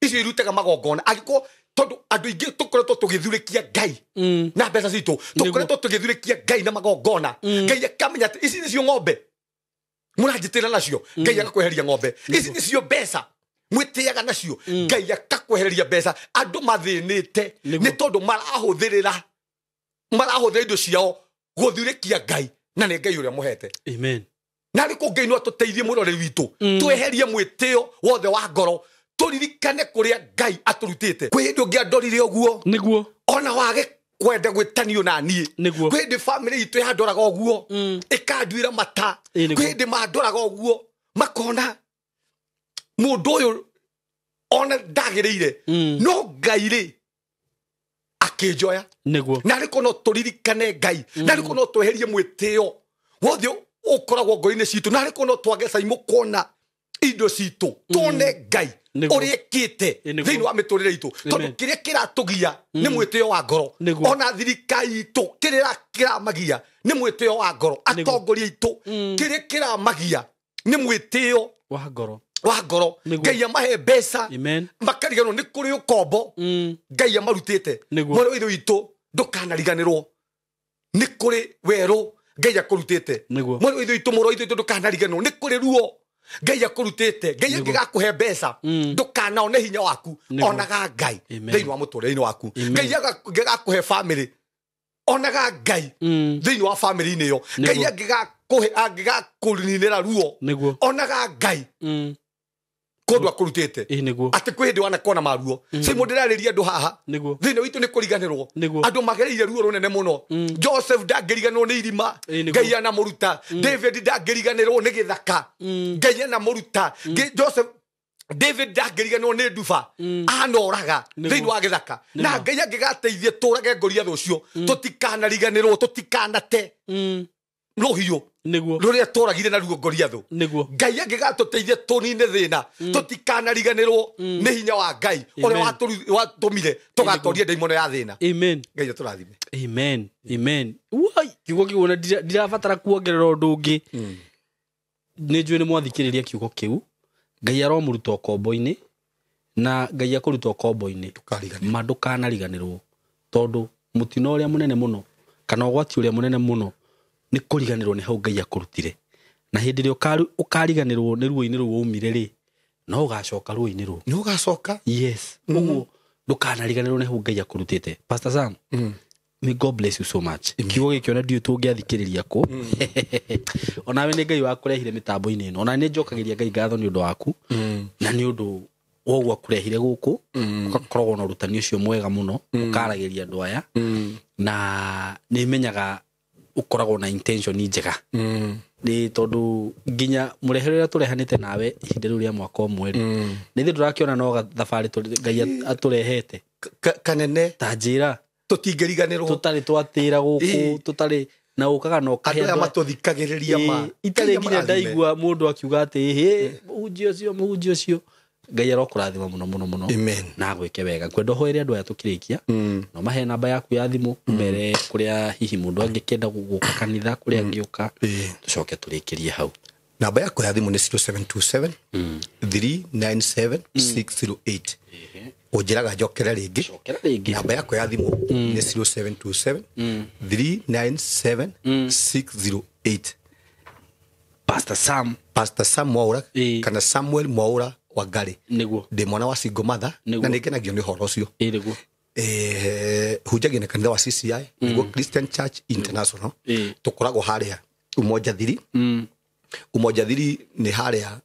Icio irutaga magongona. Angĩkorwo tondũ andũ aingĩ tũkoretwo tũgĩthurĩkia Ngai na mbeca citũ, tũkoretwo tũgĩthurĩkia Ngai na magongona. Ngai akamenya atĩ ici nĩcio ng'ombe mũranjĩtĩra nacio. Ngai agakweheria ng'ombe. Ici nĩcio mbeca Mwĩtĩaga nacio. Ngai akakwehereria mbeca. Andũ mathĩnĩte nĩ tondũ marahũthĩrĩra indo ciao gũthurĩkia Ngai na nĩ Ngai ũrĩa mũhete. Amen. Na rĩ kũ Ngai no atũteithie mũrore witũ. Tweherie mwĩtĩo wothe wa ngoro. Tũririkane kũrĩa Ngai atũrutĩte. Kwĩ hĩndĩ ũngĩandorire ũguo. Nĩguo. Ona wage kwenda gwĩtanio na niĩ. Nĩguo. Kwĩ hĩndĩ family itũ yandoraga ũguo. Ĩkanduĩra mata. Kwĩ hĩndĩ mandoraga ũguo. Makona mũndũ ũyũ ona ndagĩrĩire. No Ngai rĩ akĩnjoya. Nĩguo. Na rĩ kũ no tũririkane Ngai. Na rĩ kũ no tweherie mwĩtĩo wothe ũkoragwo ngoro-inĩ citũ. Na rĩ kũ no twage caimũ kuona indo citũ. Tuone Ngai ũrĩa ĩkĩte thĩinĩ wa mĩtũrĩre itũ. Tondũ kĩrĩa kĩratũgia nĩ mwĩtĩo wa ngoro. Ona thirikari itũ kĩrĩa kĩramagia nĩ mwĩtĩo wa ngoro. Atongoria itũ kĩrĩa kĩramagia nĩ mwĩtĩo wa ngoro. Wa ngoro. Ngai amahe mbeca. Makariganĩrwo nĩ kũrĩ ũkombo. Ngai amarutĩte. Mwana wa ithe witũ ndũkanariganĩrwo nĩ kũrĩ werũ Ngai akũrutĩte. Mwana wa ithe witũ mũrũ wa ithe witũ ndũkanariganĩrwo nĩ kũrĩ ruo Ngai akũrutĩte. Ngai angĩgakũhe mbeca ndũkanaone hinya waku. Onaga Ngai thĩinĩ wa mũtũrĩre-inĩ waku. Ngai angĩgakũhe family onaga Ngai thĩinĩ wa family-inĩ ĩyo. Ngai angĩgakũninĩra ruo onaga Ngai kũndũ akũrutĩte. Atĩ kwĩ hĩndĩ wanakona maruo. Simũ ndĩrarĩria andũ haha. Thĩinĩ witũ nĩ kũriganĩrwo. Andũ magereire ruo rũnene mũno. Joseph ndangĩriganĩrwo nĩ irima. Ngai anamũruta. David ndangĩriganĩrwo nĩ gĩthaka. Ngai anamũruta. Joseph David ndangĩriganĩrwo nĩ nduba. Anoraga thĩinĩ wa gĩthaka. Na Ngai angĩgateithie tũrage Goliath ũcio. Tũtikanariganĩrwo, tũtikanate rũhiũ. Nĩguo. Rũrĩa tũragire naruo Goliath. Nĩguo. Ngai angĩgatũteithia tũnine thĩna. Tũtikanariganĩrwo nĩ hinya wa Ngai ũrĩa watũmire tũgatoria ndaimono ya thĩna. Amen. Ngai atũrathime. Amen. Amen. Wai, kiugo kĩu ona ndirabatara kuongerera ũndũ ũngĩ. Nĩ njũĩ nĩ mwathikĩrĩria kiugo kĩu. Ngai aromũruta ũkombo-inĩ na Ngai akũruta ũkombo-inĩ. Ma ndũkanariganĩrwo tondũ mũtino ũrĩa mũnene mũno kana ũgwati ũrĩa mũnene mũno nĩ kũriganĩrwo nĩ hau Ngai akũrutire. Na hĩndĩ ĩrĩa ũkariganĩrwo nĩ ruo-inĩ rũu waumire rĩ, no ũgacoka ruo-inĩ rũu. Nĩ ũgacoka? Yes. Ũguo ndũkanariganĩrwo nĩ hau Ngai akũrutĩte. Pastor Sam, may God bless you so much. Kiugo gĩkĩ ona ndiũĩ tũngĩathikĩrĩria kũ. Onawe nĩ Ngai wakũrehire mĩtambo-inĩ ĩno. Ona nĩ njokagĩria Ngai ngatho nĩ ũndũ waku. Na nĩ ũndũ woguo akũrehire gũkũ. Ũgakoragwo na ũrutani ũcio mwega mũno. Ũkaragĩria andũ aya. Na nĩ menyaga ukoragwo na intention njega. Nĩ tondũ nginya mũrehere ũrĩa tũrehanĩte nawe ihinda rĩu rĩa mwaka ũmwe rĩ, nĩ ithuĩ ndũrakĩona no thabarĩ Ngai atũrehete. Kanene. Ta njĩra. Tũtingĩriganĩrwo. Tũtarĩ twatĩra gũkũ, tũtarĩ na ũkaga na ũkahe andũ aya matũthikagĩrĩria ma. Itarĩ nginya ndaigua mũndũ akiuga atĩ hĩ mũhunjia ũcio. Ngai arokũrathima mũno mũno mũno. Amen. Na agwĩke wega. Ngwenda ũhoere andũ aya tũkĩrĩkia. No mahe namba yaku ya thimũ mbere kũrĩa hihi mũndũ angĩkĩenda gũka kanitha kũrĩa angĩũka. Tũcoke tũrĩkĩrie hau. Namba yaku ya thimũ nĩ 0727 397 608. Ũnjĩraga njokere rĩngĩ. Cokera rĩngĩ. Namba yaku ya thimũ nĩ 0727 397 608. Pastor Sam. Pastor Sam Mwaura kana Samuel Mwaura Wangari. Nĩguo. Ndĩ mwana wa single mother na nĩ ngenagio nĩ ũhoro ũcio. Nĩguo. Hunjagia na kanitha wa CCI, nĩguo Christian Church International. Tũkoragwo harĩa Umoja Thiri. Umoja Thiri nĩ harĩa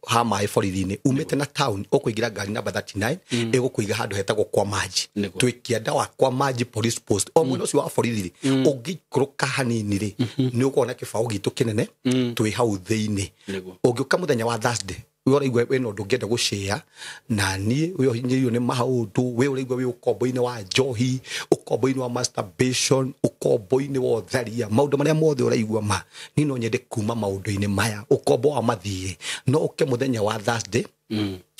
ha maĩ borithi-inĩ. Umĩte na town ũkũingĩra ngari namba 39 ĩgũkũiga handũ hetagwo kwa maji. Twĩ kĩanda wa kwa maji police post. O mwena ũcio wa borithi rĩ, ũngĩikũrũka hanini rĩ, nĩ ũkuona kĩbaũ gitũ kĩnene twĩ hau thĩinĩ. Ũngĩũka mũthenya wa Thursday we ũraigua wĩna ũndũ ũngĩenda gũshare na niĩ wĩ ũhinyĩrĩirio nĩ maũndũ, we ũraigua wĩ ũkombo-inĩ wa njohi, ũkombo-inĩ wa masturbation, ũkombo-inĩ wa ũtharia, maũndũ marĩa mothe ũraigua ma niĩ no nyende kuma maũndũ-inĩ maya, ũkombo wa mathiirĩ, no ũke mũthenya wa Thursday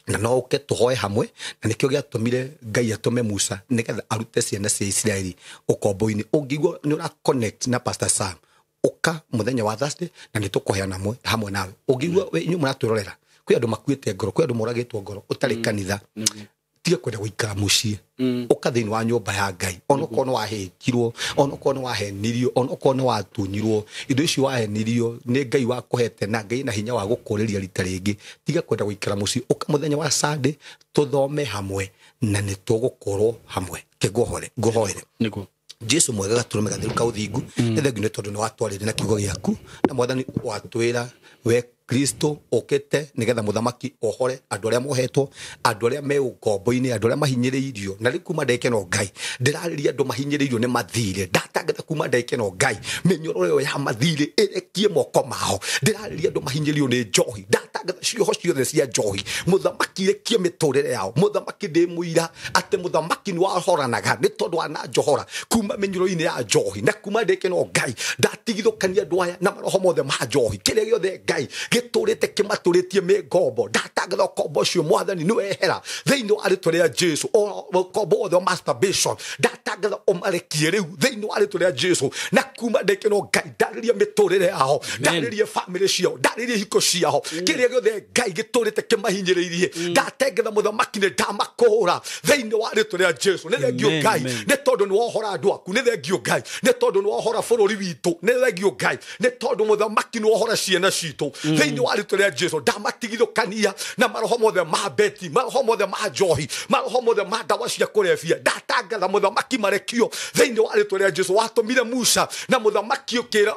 na no ũke tũhoe hamwe, na nĩkĩo gĩatũmire Ngai atũme Musa nĩgetha arute ciana cia Isiraeli ũkombo-inĩ. Ũngĩigua nĩ ũra connect na Pastor Sam, ũka mũthenya wa Thursday na nĩ tũkũheana hamwe nawe. Ũngĩigua inyuĩ mũratwĩrorera, kwĩ andũ makuĩte ngoro, kwĩ andũ moragĩtwo ngoro, ũtarĩ kanitha. Tiga kwenda gũikara mũciĩ. Ũka thĩinĩ wa nyũmba ya Ngai. Onokorwo nĩ wahĩkirwo, onokorwo nĩ wahenirio, onokorwo nĩ watunyirwo, indo icio wahenirio nĩ Ngai wakũhete na Ngai na hinya wa gũkũrĩria rita rĩngĩ. Tiga kwenda gũikara mũciĩ. Ũka mũthenya wa Sunday tũthome hamwe na nĩ tũgũkorwo hamwe. Ke ngũhoere. Nĩguo. Jesu mwega gatũrũme gatheru ka ũthingu. Nĩ thengiũ nĩ tondũ nĩ watwarĩire na kiugo gĩaku na mwathani watwĩra we Kristo ũkĩte nĩgetha mũthamaki ohore andũ arĩa mohetwo, andũ arĩa me ũkombo-inĩ, andũ arĩa mahinyĩrĩirio. Na rĩu kuma ndagĩka ĩno Ngai ndĩrarĩria andũ mahinyĩrĩirio nĩ mathirĩ. Ndatangatha kuma ndagĩka ĩno Ngai mĩnyororo ĩyo ya mathirĩ ĩrekie moko mao. Ndĩrarĩria andũ mahinyĩrĩirio nĩ njohi. Ndatangatha cioho ciothe cia njohi. Mũthamaki rekie mĩtũrĩre yao. Mũthamaki ndĩ mũira atĩ mũthamaki nĩ wahoranaga nĩ tondũ wananjohora kuma mĩnyororo-inĩ ya njohi. Na kuma ndagĩka ĩno Ngai ndatigithũkania andũ aya na maroho mothe ma njohi. Kĩrĩa gĩothe Ngai gĩtũrĩte kĩmatũrĩtie mĩngombo, ndatangatha ũkombo ũcio mwathani nĩ wehera thĩinĩ wa rĩtwa rĩa Jesu. Ũkombo wothe wa masturbation ndatangatha ũmarekie rĩu thĩinĩ wa rĩtwa rĩa Jesu. Na kuma ndagĩka ĩno Ngai ndarĩrie mĩtũrĩre yao, ndarĩrie famĩlĩ ciao, ndarĩrie hiko ciao. Kĩrĩa gĩothe Ngai gĩtũrĩte kĩmahinyĩrĩirie ndatengetha mũthamaki nĩ ndamakũũra thĩinĩ wa rĩtwa rĩa Jesu. Nĩ thengio Ngai nĩ tondũ nĩ wohora andũ aku. Nĩ thengio Ngai nĩ tondũ nĩ wohora bũrũri witũ. Nĩ thengio Ngai nĩ tondũ mũthamaki nĩ wohora ciana citũ thĩinĩ wa rĩtwa rĩa Jesu. Ndamatigithũkania na maroho mothe ma beti, maroho mothe ma njohi, maroho mothe ma ndawa cia kũrebia. Ndatangatha mũthamaki marekio thĩinĩ wa rĩtwa rĩa Jesu. Watũmire Musa na mũthamaki ũkĩra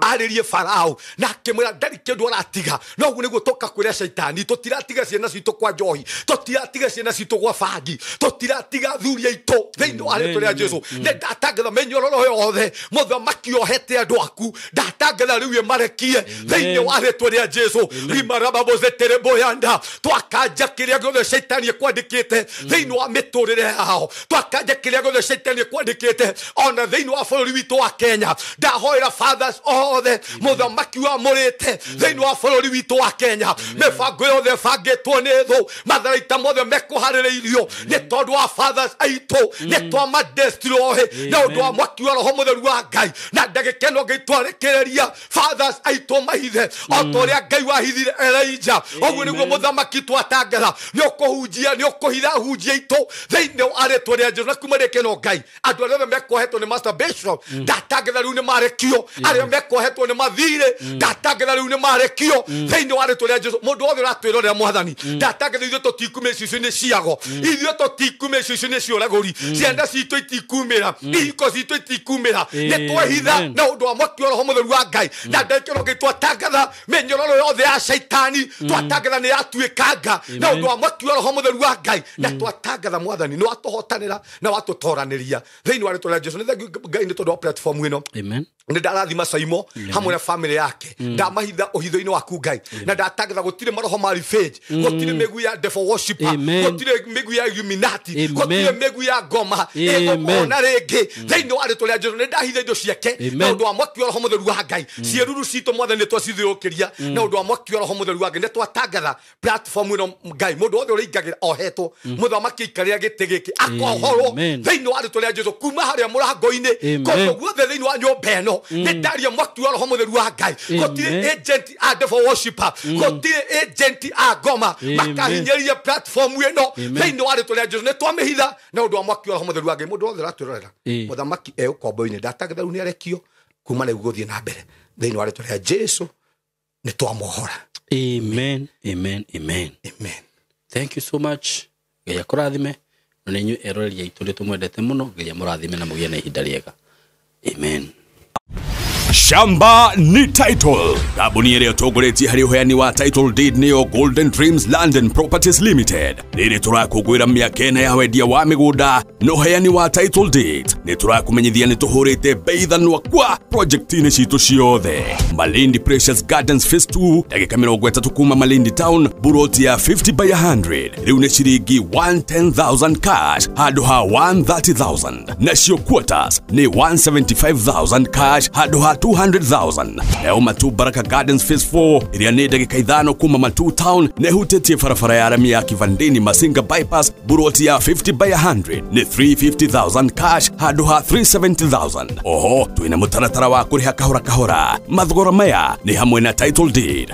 arĩrie Farao na akĩmwĩra ndarĩ kĩndũ aratiga. No ũguo nĩguo tũka kwĩra caitani, tũtiratiga ciana citũ kwa njohi, tũtiratiga ciana citũ gwa bangi, tũtiratiga athuri aitũ thĩinĩ wa rĩtwa rĩa Jesu. Nĩ ndatangatha mĩnyororo yothe mũthamaki ohete andũ aku, ndatangatha rĩu ĩmarekie thĩinĩ wa rĩtwa rĩa Jesu. Rimarababozetereboyanda twakanja kĩrĩa gĩothe caitani ekwandĩkĩte thĩinĩ wa mĩtũrĩre yao, twakanja kĩrĩa gĩothe caitani ekwandĩkĩte ona thĩinĩ wa bũrũri witũ wa Kenya. Ndahoera fathers othe mũthamaki wamũrĩte thĩinĩ wa bũrũri witũ wa Kenya. Mĩbango yothe ĩbangĩtwo nĩ thũ, matharaita mothe mekũharĩrĩirio nĩ tondũ wa fathers aitũ, nĩ twamadestroy na ũndũ wa mwaki wa roho mũtheru wa Ngai. Na ndagĩka ĩno Ngai twarekereria fathers aitũ mahithe o ta ũrĩa Ngai wahithire Elijah. Ũguo nĩguo mũthamaki twatangatha nĩ ũkũhunjia, nĩ ũkũhitha ahunjia aitũ thĩinĩ wa rĩtwa rĩa Jesu. Na kuma ndagĩka ĩno Ngai andũ arĩa othe mekwohetwo nĩ masturbation ndatangatha rĩu nĩ marekio. Arĩa mekwohetwo nĩ mathirĩ ndatangatha rĩu nĩ marekio thĩinĩ wa rĩtwa rĩa Jesu. Mũndũ wothe ũratwĩrorera mwathani ndatangatha ithuĩ tũtikumĩra icio-inĩ ciago, ithuĩ tũtikumĩra icio-inĩ cia ũragũri, ciana citũ itikumĩra, ihiko citũ itikumĩra. Nĩ twehitha na ũndũ wa mwaki wa roho mũtheru wa Ngai. Na ndagĩka ĩno Ngai twatangatha mĩnyororo yothe ya caitani, twatangatha nĩ yatuĩkanga na ũndũ wa mwaki wa roho mũtheru wa Ngai. Na twatangatha mwathani nĩ watũhotanĩra na watũtoranĩria thĩinĩ wa rĩtwa rĩa Jesu. Nĩ thengiũ Ngai nĩ tondũ wa platform ĩno. Amen. Nĩ ndarathima Saimo hamwe na family yake. Ndamahitha ũhitho-inĩ waku Ngai. Na ndatangatha gũtirĩ maroho ma revenge, gũtirĩ mĩguĩ ya devil worshiper, gũtirĩ mĩguĩ ya Illuminati, gũtirĩ mĩguĩ ya ngoma ĩgũkona rĩngĩ thĩinĩ wa rĩtwa rĩa Jesu. Nĩ ndahitha indo ciake na ũndũ wa mwaki wa roho mũtheru wa Ngai. Ciĩruru citũ mwathani nĩ twacithiũrũrũkĩria na ũndũ wa mwaki wa roho mũtheru wa Ngai. Nĩ twatangatha platform ĩno Ngai, mũndũ wothe ũrĩingagĩra ohetwo, mũthamaki aikarĩra gĩtĩ gĩkĩ akohorwo thĩinĩ wa rĩtwa rĩa Jesu kuma harĩa mũrango-inĩ kũndũ guothe thĩinĩ wa nyũmba ĩno. Nĩ ndaria mwaki wa roho mũtheru wa Ngai. Gũtirĩ agent a devil worshiper, gũtirĩ agent a ngoma makahinyĩrĩria platform ĩno thĩinĩ wa rĩtwa rĩa Jesu. Nĩ twamĩhitha na ũndũ wa mwaki wa roho mũtheru wa Ngai. Mũndũ wothe ũratwĩrorera mũthamaki e ũkombo-inĩ ndatangatha rĩu nĩ arekio kuma rĩu gũthiĩ na mbere thĩinĩ wa rĩtwa rĩa Jesu. Nĩ twamohora. Amen, amen, amen. Amen. Thank you so much. Ngai akũrathime. Na inyuĩ eroreri aitũ nĩ tũmwendete mũno. Ngai amũrathime na mũgĩe na ihinda rĩega. Amen. Shamba ni title. Kambuni ĩrĩa ĩtongoretie harĩ ũheani wa title deed nĩyo Golden Dreams Land and Properties Limited. Rĩrĩ tũrakũngũĩra mĩaka ĩna ya wendia wa mĩgũnda na ũheani wa title deed. Nĩ tũrakũmenyithia nĩ tũhũrĩte bei ithanwa kwa project-inĩ citũ ciothe. Malindi Precious Gardens Phase 2, ndagĩka 30 kuma Malindi Town, buroti ya 50 by 100. Rĩu nĩ ciringi 110,000 cash handũ ha 130,000. Nacio quarters nĩ 175,000 cash handũ ha 200,000. Nayo Matu Baraka Gardens Phase 4 ĩrĩa nĩ ndagĩka 5 kuma Matu Town na ĩhutĩtie barabara ya rami ya Kivandini Masinga Bypass, buroti ya 50 by 100 nĩ 350,000 cash handũ ha 370,000. Oho twĩna mũtaratara wa kũrĩha kahora kahora. Mathogora maya nĩ hamwe na title deed.